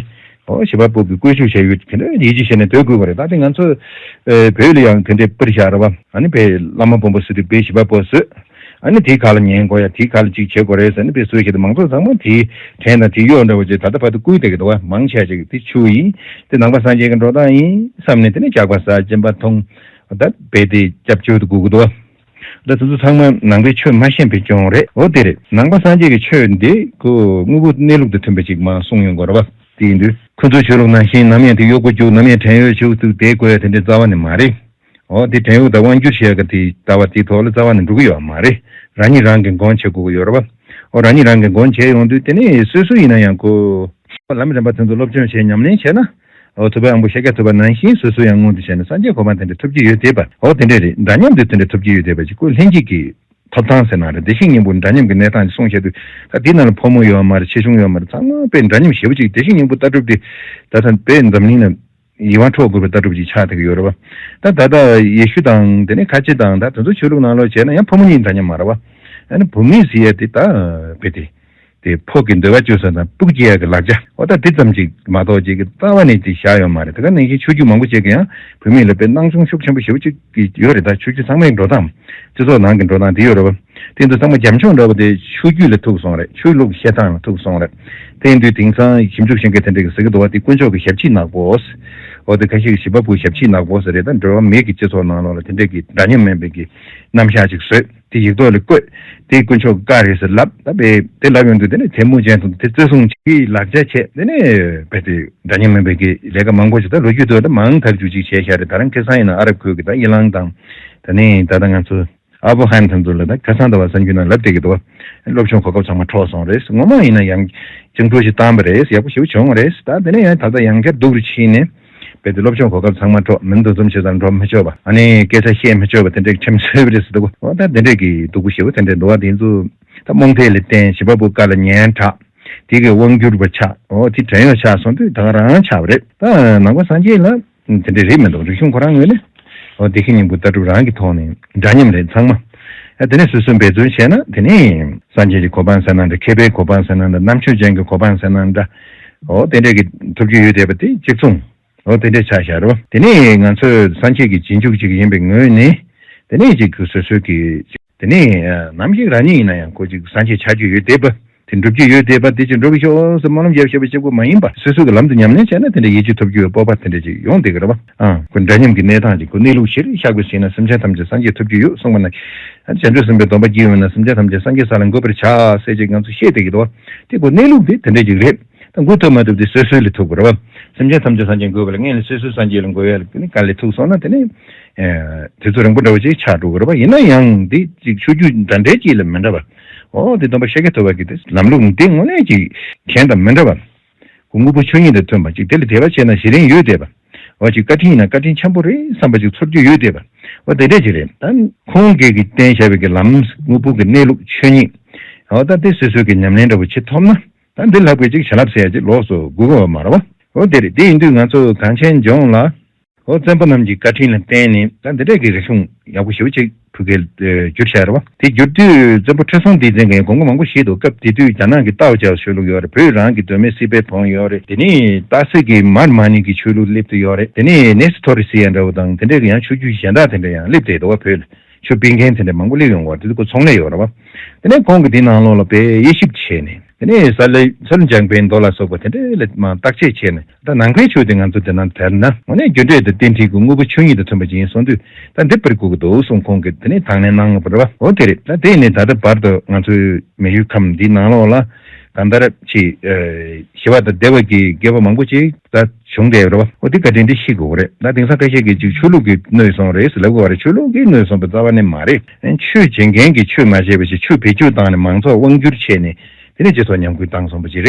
ཨོ་བྱེད་པ་པོ་གི་བཀོལ་སྤྱོད་བྱ་ཡུལ་དེ་འདྲ་ཡིད་ཆེས་བྱས་ནས་སྡོད་དགོས་པ་རེད། ད་དེ་ང་ཚོ་ཨེ་བོད་ལ་ཡང་དེ་འདྲའི་པར་བཞག་རེད་བ། ཨ་ནི་བོད་བླ་མ་དཔོན་པོ་སུ་དེ་བོད་བྱེད་པ་པོ་བཟོས། ཨ་ནི་དེའི་ཁ་ལ་ཉན་དགོས་ཡ་དེའི་ཁ་ལ་ཅིག་བྱེད་དགོས་རེད་ཟེར་ནས་དཔེ་བཟོས་བྱས་ཏེ་མང་ཚོགས་ཚང་མ་དེའི་བྲན་དང་དེའི་གཡོག་འདྲ་བོ་ཅིག་ད་ལྟ་བར་དུ་བསྐུལ་བསྡད་ཀྱི་འདུག་བ། མང་ཆེ་ཅིག་དེ་ཆོས་ཡིན། དེ་ནང་པ་སངས་རྒྱས་ཀྱི་འགྲོ་སྟངས་ཡིན་བསམ་ནས་དེ་ནས་ཇག་པ་ཟ་སྦྱིན་པ་འཐུང་། ད་བས་དེ་སྐྱབས་བཅོལ་དུ་སྒུག་གི་འདུག་བ། ད་དེ་ཚོ་ཚང་མ་ནང་པའི་ཆོས་མ་ཤེས་པའི་སྐྱོན་རེད། འོ་དེ་རེད། ནང་པ་སངས་རྒྱས་ཀྱི་ཆོས་འདི་ཁོ་དངོས་པོ་གནས་ལུགས་དང་མཐུན་པ་ཅིག་མ་གསུངས་ཡོང་གི་རེད་བ། དེ་ཡིན་དུས་ཁོ་ཚོའི་ཆོས་ལུགས་ནང་བཞིན་ནམ་ཡང་དེ་གཡོག་པོ་རྒྱུག་ནམ་ཡང་བྲན་གཡོག་རྒྱུག་ནམ་ཡང་བྲན་གཡོག་ཏུ་བསྡད་དགོས་ཡ་དེ་འདྲའི་རྩ་བ་ནས་མ་རེད། འོ་དེ་བྲན་གཡོག་དང་དབང་སྒྱུར་བྱེད་ཡ་གི་དེ་ལྟ་བ་དེའི་ཐོག་ལ་རྩ་བ་ནས་འགྲོ་གི་ཡོད་མ་རེད། རང་ཉིད་རང་གི་མགོན་བྱེད་དགོས་ཀྱི་ཡོད་རེད་བ། འོ་རང་ཉིད་རང་གི་མགོན་བྱས་ཡོང་དུས་དེ་ནས་སོ་སོ་ཡིན་ན་ཡང་ཁོ་ལམ་རིམ་པ་དེ་ཚོ་སློབ་སྦྱོང་བྱས་ཉམས་ལེན་བྱས་ན། འོ་ཐུབ་པའི་དབང་པོ་ཤཱཀྱ་ཐུབ་པ་ནང་བཞིན་སོ་སོ་ཡང་མངོན་དུ་བྱས་ནས་སངས་རྒྱས་གོ་འཕང་དེ་འདྲ་ཐོབ་ཀྱི་ཡོད་བསྡད་པ། འོ་དེ་འདྲ་རེད། འདྲ་མཉམ་དེ་དེ་འདྲ་ཐོབ་ཀྱི་ཡོད་བསྡད་པ་ཅིག་ཁོ་ལྷན་སྐྱེས་ཀྱི་ཐོབ་ཐང་ཟེར་ན་རེད། བདེ་གཤེགས་སྙིང་པོ་འདྲ་མཉམ་གྱི་གནས་སྟངས་ཅིག་གསུངས་བཤད་དུས་ད་དེ་ནང་ལ་ཕོ་མོ་ཡོད་མ་རེད། ཆེ་ཆུང་ཡོད་མ་རེད། ཚང་མ་དཔེ་འདྲ་མཉམ་ཞེ་པོ་ཅིག་བདེ་གཤེགས་སྙིང་པོ་ལྟ་གྲུབ་དེ་ད་ཐ་དཔེ་འཛམ་གླིང་ན་ཡིད་དབང་འཕྲོག་དགོས་པའི་ལྟ་གྲུབ་ཅིག་ཆགས་བསྡད་ཀྱི་ཡོད་རེད་བ། ད་ད་ལྟ་ཡེ་ཤུ་དང་དེ་ནས་ཁ་ཆེ་དང་ད་དེ་ཚོ་ཆོས་ལུགས་ནང་ལོགས་བྱས་ན་ཡང་ཕོ་མོ་གཉིས་འདྲ་མཉམ་མ་རེད་བ། ཨ་ནི་བུད་མེད་ཟེར་ཡ་དེ་ད་དཔེ་དེ། དེ་ཕོ་གི་འདོད་པ་བཅོལ་ས་དང་སྤུ་གུ་སྐྱེ་ཡག་གི་ལག་ཆ་འོ་ད་དེ་ཙམ་ཅིག་མ་གཏོགས་ཅིག་གི་རྩ་བ་ནས་དེ་བཞག་ཡོད་མ་རེད། དེ་ག་ནང་བཞིན་ཆོས་བརྒྱུད་མང་པོ་ཅིག་གི་ཡང་བུད་མེད་ལ་དཔེ་སྣང་ཆུང་ཤུགས་ཆེན་པོ་ཞེ་པོ་ཅིག་གི་ཡོད་རེད། ད་ཆོས་བརྒྱུད་ཚང་མའི་འགྲོ་སྟངས་སྤྱི་ཚོགས་ནང་གི་འགྲོ་སྟངས་དེ་ཡོད་རེད་བ། དེ་ཚོ་ཚང་མ་རྒྱབ་ལྗོངས་འདྲ་བོ་དེ་ཆོས་བརྒྱུད་ལ་ཐུག་སོང་རེད། ཆོས་ལུགས་བཤད་སྟངས་ལ་ཐུག་སོང་རེད། དེ་ཡིན་དུས་དེང་སང་ཞིབ་འཇུག་བྱེད་མཁན་དེ་འདྲ་གི་ཟེར་གི་འདུག་བ། དེ་དཀོན་མཆོག་གི་ཞབས་ཕྱི་ནག་པོ། འོ་དེ་ཁ་ཤས་ཀྱི་བྱེད་པ་པོ་ཞབས་ཕྱི་ནག་པོ་ཟེར་རེད། ད་འགྲོ་བ་མིའི་གི་སྤྱི་ཚོགས་ནང་ལོགས་ལ་དེ་འདྲ་གི་འདྲ་མཉམ་མིན་པའི་གི་རྣམ་གཞག་ཅིག་བཟོས། དེ་ཡིག་ཐོག་ལ་བཀོད། དེ་དཀོན་མཆོག་གི་བཀའ་རེད་ཟེར་ལབ། ད་དཔེ་དེ་ལབ་ཡོང་དུས་དེ་ནས་དེ་མུ་ཅན་དུ་དེ་བརྩི་སྲུང་བྱེད་ལག་ཆ་བྱས། དེ་ནས་དཔེ་དེ་འདྲ་མཉམ་མིན་པའི་གི་ལས་ཀ་མང་པོ་ཞིག་ད་ལོ་རྒྱུས་ཐོག་ལ་མང་ཐག་ཅིག་བྱས་བཞག་རེད། ད་རང་ཁ་སང་ཡིན་ན་ཨ་རབ་ཁུལ་གི་ད་ཨི་ལང་དང་། ད་ནི་ད་ལྟ་ང་ཚོ་ཨ་བྷོ་ཧན་དེ་ཚོ་ལ་ད་ཁ་སང་ཟླ་བ་གསར་འགྱུར་ནང་ལབ་བསྡད་ཀྱི་འདུག་སློབ་སྦྱོང་གོ་སྐབས་ཚང་མ་འཕྲོག་སོང་རེད། ངོ་མ་ཡིན་ན་ཡང་བཅིངས་འགྲོལ་ཞིག་བཏང་པ་རེད། ཡག་པོ་ཞེ་པོ་བྱུང་བ་རེད། ད་དེ་ནས་ཡང་ད་ལྟ་ཡང་བསྐྱར་སྡུག་རུ་ཕྱིན་ནས་རྦད་དེ་སློབ་སྦྱོང་གོ་སྐབས་ཚང་མ་འཕྲོག་མི་འདུ་འཛོམས་བྱེད་སར་འགྲོ་མི་ཆོག་པ། ཨ་ནི་སྐད་ཆ་བཤད་མི་ཆོག་པ་དེ་འདྲའི་ཁྲིམས་བཟོས་པ་རེད་ཟེར་འདུག་འོ་ད་དེ་འདྲས་ཀྱི་སྡུག་པོ་ཞེ་པོ་དེ་འདྲས་འདུག་བ། དེ་ཚོ་ད་རྨོངས་དད་ལ་བརྟེན་བྱེད་པ་པོ་བཀའ་ལ་ཉན་དྲག་དེ་གི་དབང་སྒྱུར་བ་ཆགས། འོ་དེ་བྲན་གཡོག་ཆགས་སོང་དུས་ད་ག་རང་ཆགས་པ་རེད། ད་ནང་པ་སངས་རྒྱས་ལ་དེ་འདྲས་རེད་མི་འདུག་རིག་གཞུང་ཁོ་རང་ངོས་ནས་འོ་བདེ་གཤེགས་སྙིང་པོ་ལྟ་གྲུབ་རང་གི་ཐོག་ནས་འདྲ་མཉམ་རེད་ཚང་མ། ཨ་དེ་ནས་སོ་སོས་འབད་བརྩོན་བྱས་ན་དེ་ནས་སངས་རྒྱས་ཀྱི་གོ་འཕང་ཟེར་ན་འདྲ། མཁས་པའི་གོ་འཕང་ཟེར་ན་འདྲ། རྣམ་དཔྱོད་ཅན་གྱི་གོ་འཕང་ཟེར་ན་འདྲ། འོ་དེ་འདྲས་ཀྱི་ཐོབ་རྒྱུ་ཡོད་བསྡད་པ་དེ་གཅིག་མཚུངས། འོ་དེ་འདྲས་ཆགས་བཞག་རོ། དེ་ནས་ང་ཚོས་སངས་རྒྱས་ཀྱི་རྗེས་འཇུག་ཅིག་ཡིན་པའི་ངོས་ནས། དེ་ནས་ཅིག་སོ་སོའི་གི་དེ་ནས་ནམ་ཞིག་རང་ཉིད་ཡིན་ན་ཡང་ཁོ་ཅིག་སངས་རྒྱས་ཆགས་རྒྱུ་ཡོད་བསྡད་པ། དེ་འགྲུབ་རྒྱུ་ཡོད་བསྡད་པ་དེ་ཅིག་འགྲུབ་ཤོག་ཟེར་སྨོན་ལམ་རྒྱབ་བཞག་པ་གཅིག་པོ་མ་ཡིན་པ། སོ་སོ་གི་ལམ་དུ་ཉམས་ལེན་བྱས་ན་དེ་འདྲ་ཡིད་ཆེས་ཐོབ་རྒྱུ་ཡོད་སྤོབས་པ་དེ་འདྲ་ཅིག་ཡོང་བསྡད་ཀྱི་རེད་པ། ཨ་ཁོ་འདྲ་མཉམ་གྱི་གནས་སྟངས་ཅིག་ཁོ་གནས་ལུགས་གཞིར་བཞག་པ་ཟིན་ན་སེམས་ཅན་ཐམས་ཅད་སངས་རྒྱས་ཐོབ་རྒྱུ་ཡོད་གསུངས་པ་ན། བྱང་ཆུབ་སེམས་དཔའི་སྡོམ་པ་བགྱིས་ཡོད་ན་སེམས་ཅན་ཐམས་ཅད་སངས་རྒྱས་ས་ལ་འགོད་པར་བྱ་ཟེར་ཅིག་ང་ཚོ་བཤད་བསྡད་ཀྱི་འདུག་བ། དེ་ཁོ་གནས་ལུགས་དེ་དེ་འདྲ་ཅིག་རེད། ད་འགོད་ཐུབ་མ་ཐུབ་དེ་སོ་སོའི་ལ་ཐུག་པ་རེད་བ། སེམས་ཅན་ཐམས་ཅད་སངས་རྒྱས་འགོད་པ་ལ་སྔོན་ལ་སོ་སོ་སངས་རྒྱས་ལ་འགོད་ཡ་ལ་དེ་ནི་དཀའ་ལས་ཐུག་སོང་ན་དེ་ནི། ཨེ། དུས་ཚོད་རིང་པོ་འདྲ་བོ་ཅིག་ཆགས་འགྲོ་གི་རེད་བ། ཡིན་ན་ཡང་འདི་ཅིག་ཆོས་བརྒྱུད་འདྲ་འདྲའི་ཅིག་ལ་མི་འདྲ་བ། འོ་དེ་སྟོན་པ་ཤཱཀྱ་ཐུབ་པ་གི་དེ་ལམ་ལུགས་འདི་དངོས་གནས་ཅིག་གཞན་དང་མི་འདྲ་བ། དངོས་པོ་ཆོས་ཉིད་དང་མཐུན་པ་ཅིག་དེ་ལ་དད་པ་བྱས་ན་གཞི་རིམ་ཡོད་བསྡད་པ། འོ་ཅིག་བཀའ་དྲིན་ཡིན་ན་བཀའ་དྲིན་ཆེན་པོ་རེད་བསམ་པ་ཅིག་ཚོར་རྒྱུ་ཡོད་བསྡད་པ། འོ་དེ་འདྲས་ཅིག་རེད། ད་ཁོང་གིས་གི་བསྟན་བཞག་པའི་གི་ལམ་དངོས་པོ་གི་གནས་ལུགས་ཆོས་ཉིད། འོ་ད་དེ་སོ་སོའི་གི་ཉམས་ལེན་འདྲ་བོ་བྱེད་ཐུབ་ན། ད་འདི་ལྷག་པའི་ཅིག་བྱིན་རླབས་ཟེར་ཡ་ཅིག་ལོགས་སུ་དགོས་ཀྱི་ཡོད་མ་རེད་བ། འོ་དེ་རེད། དེ་ཡིན་དུས་ང་ཚོ་གངས་ཅན་ལྗོངས་ལ། འོ་བཙན་པོ་རྣམས་ཀྱི་བཀའ་དྲིན་ལ་བརྟེན་ནས་ད་འདི་འདྲས་ཀྱི་རིག་གཞུང་ཡག་པོ་ཞེ་པོ་ཅིག་ཕུགས་ཀྱི་བསྒྱུར་བྱས་རེད་བ། དེ་བསྒྱུར་དུས་བཙན་པོ་ཁྲི་སྲོང་ལྡེ་བཙན་གྱི་དགོངས་པ་མང་པོ་བཞེས་འདུག་སྐབས་དེ་དུས་རྒྱ་ནག་གི་ཏའོ་ཅའོ་ཆོས་ལུགས་ཡོད་རེད། བོད་རང་གི་གདོད་མའི་སྲིད་པའི་བོན་ཡོད་རེད། དེ་ནས་སྟག་གཟིག་གི་མར་མ་ཎི་གི་ཆོས་ལུགས་སླེབས་དུས་ཡོད་རེད། དེ་ནས་ནེ་སི་ཐོ་རི་སི་ཡ་འདྲ་བོ་དང་དེ་འདྲས་ཀྱི་ཡང་ཆོས་བརྒྱུད་གཞན་དག་དེ་འདྲ་ཡང་སླེབས་བསྡད་འདུག་བ། བོད་ལ། ཆོས་སྤེལ་མཁན་དེ་འདྲ་མང་པོ་སླེབས་ཡོང་བ་དེ་ཚོ་ཁོ་ཚོང་ལས་ཡོད་རེད་བ། དེ་ནས་ཁོང་གིས་དེའི་ནང་ལོགས་ལ་དཔེ་དབྱེ་ཞིབ་བྱས་ནས་དེ་ནས་ས་ལེ་ས་ལེ་འཇམ་དཔལ་མདོ་ལ་སོགས་པ་དེ་འདྲའི་ལ་མ་བརྟག་དཔྱད་བྱས་ནས་ད་ནང་པའི་ཆོས་དེ་ང་ཚོ་དེ་ནང་དར་ན་དངོས་གནས་རྒྱུ་འབྲས་དང་རྟེན་འབྲེལ་གྱི་དངོས་པོ་ཆོས་ཉིད་དང་མཐུན་པ་ཅིག་ཡིན་སོང་དུས་ད་འདི་སྤེལ་དགོས་ཀྱི་འདུག་གསུངས་ཁོང་གིས་དེ་ནས་དང་ལེན་གནང་བ་རེད་བ། འོ་དེ་རེད། ད་དེ་ནས་ད་ལྟ་བར་དུ་ང་ཚོའི་མི་ཡུལ་ཁམས་འདིའི་ནང་ལོགས་ལ་ གང་ལྟར་ཅིག་ཞི་བ་དང་བདེ་བ་གི་དགེ་བ་མང་པོ་ཅིག་ད་བྱུང་བསྡད་ཡོད་རེད་བ། འོ་དེ་བཀའ་དྲིན་དེ་ཤེས་དགོས་རེད། ད་དེང་སང་ཁ་ཤས་ཀྱིས་ཅིག་ཆོས་ལུགས་ཀྱིས་གནོད་སོང་རེད་ཟེར་ལབ་དགོས་རེད། ཆོས་ལུགས་ཀྱིས་གནོད་སོང་པ་རྩ་བ་ནས་མ་རེད། ཆོས་བྱེད་མཁན་གྱིས་ཆོས་མ་བྱས་པ་ཞིག་ཆོས་བེད་སྤྱོད་བཏང་ནས་མང་ཚོགས་དབང་སྒྱུར་བྱས་ནས་དེ་ནས་སྤྱི་ཚོགས་ཉམས་རྒུད་བཏང་སོང་པ་ཅིག་རེད།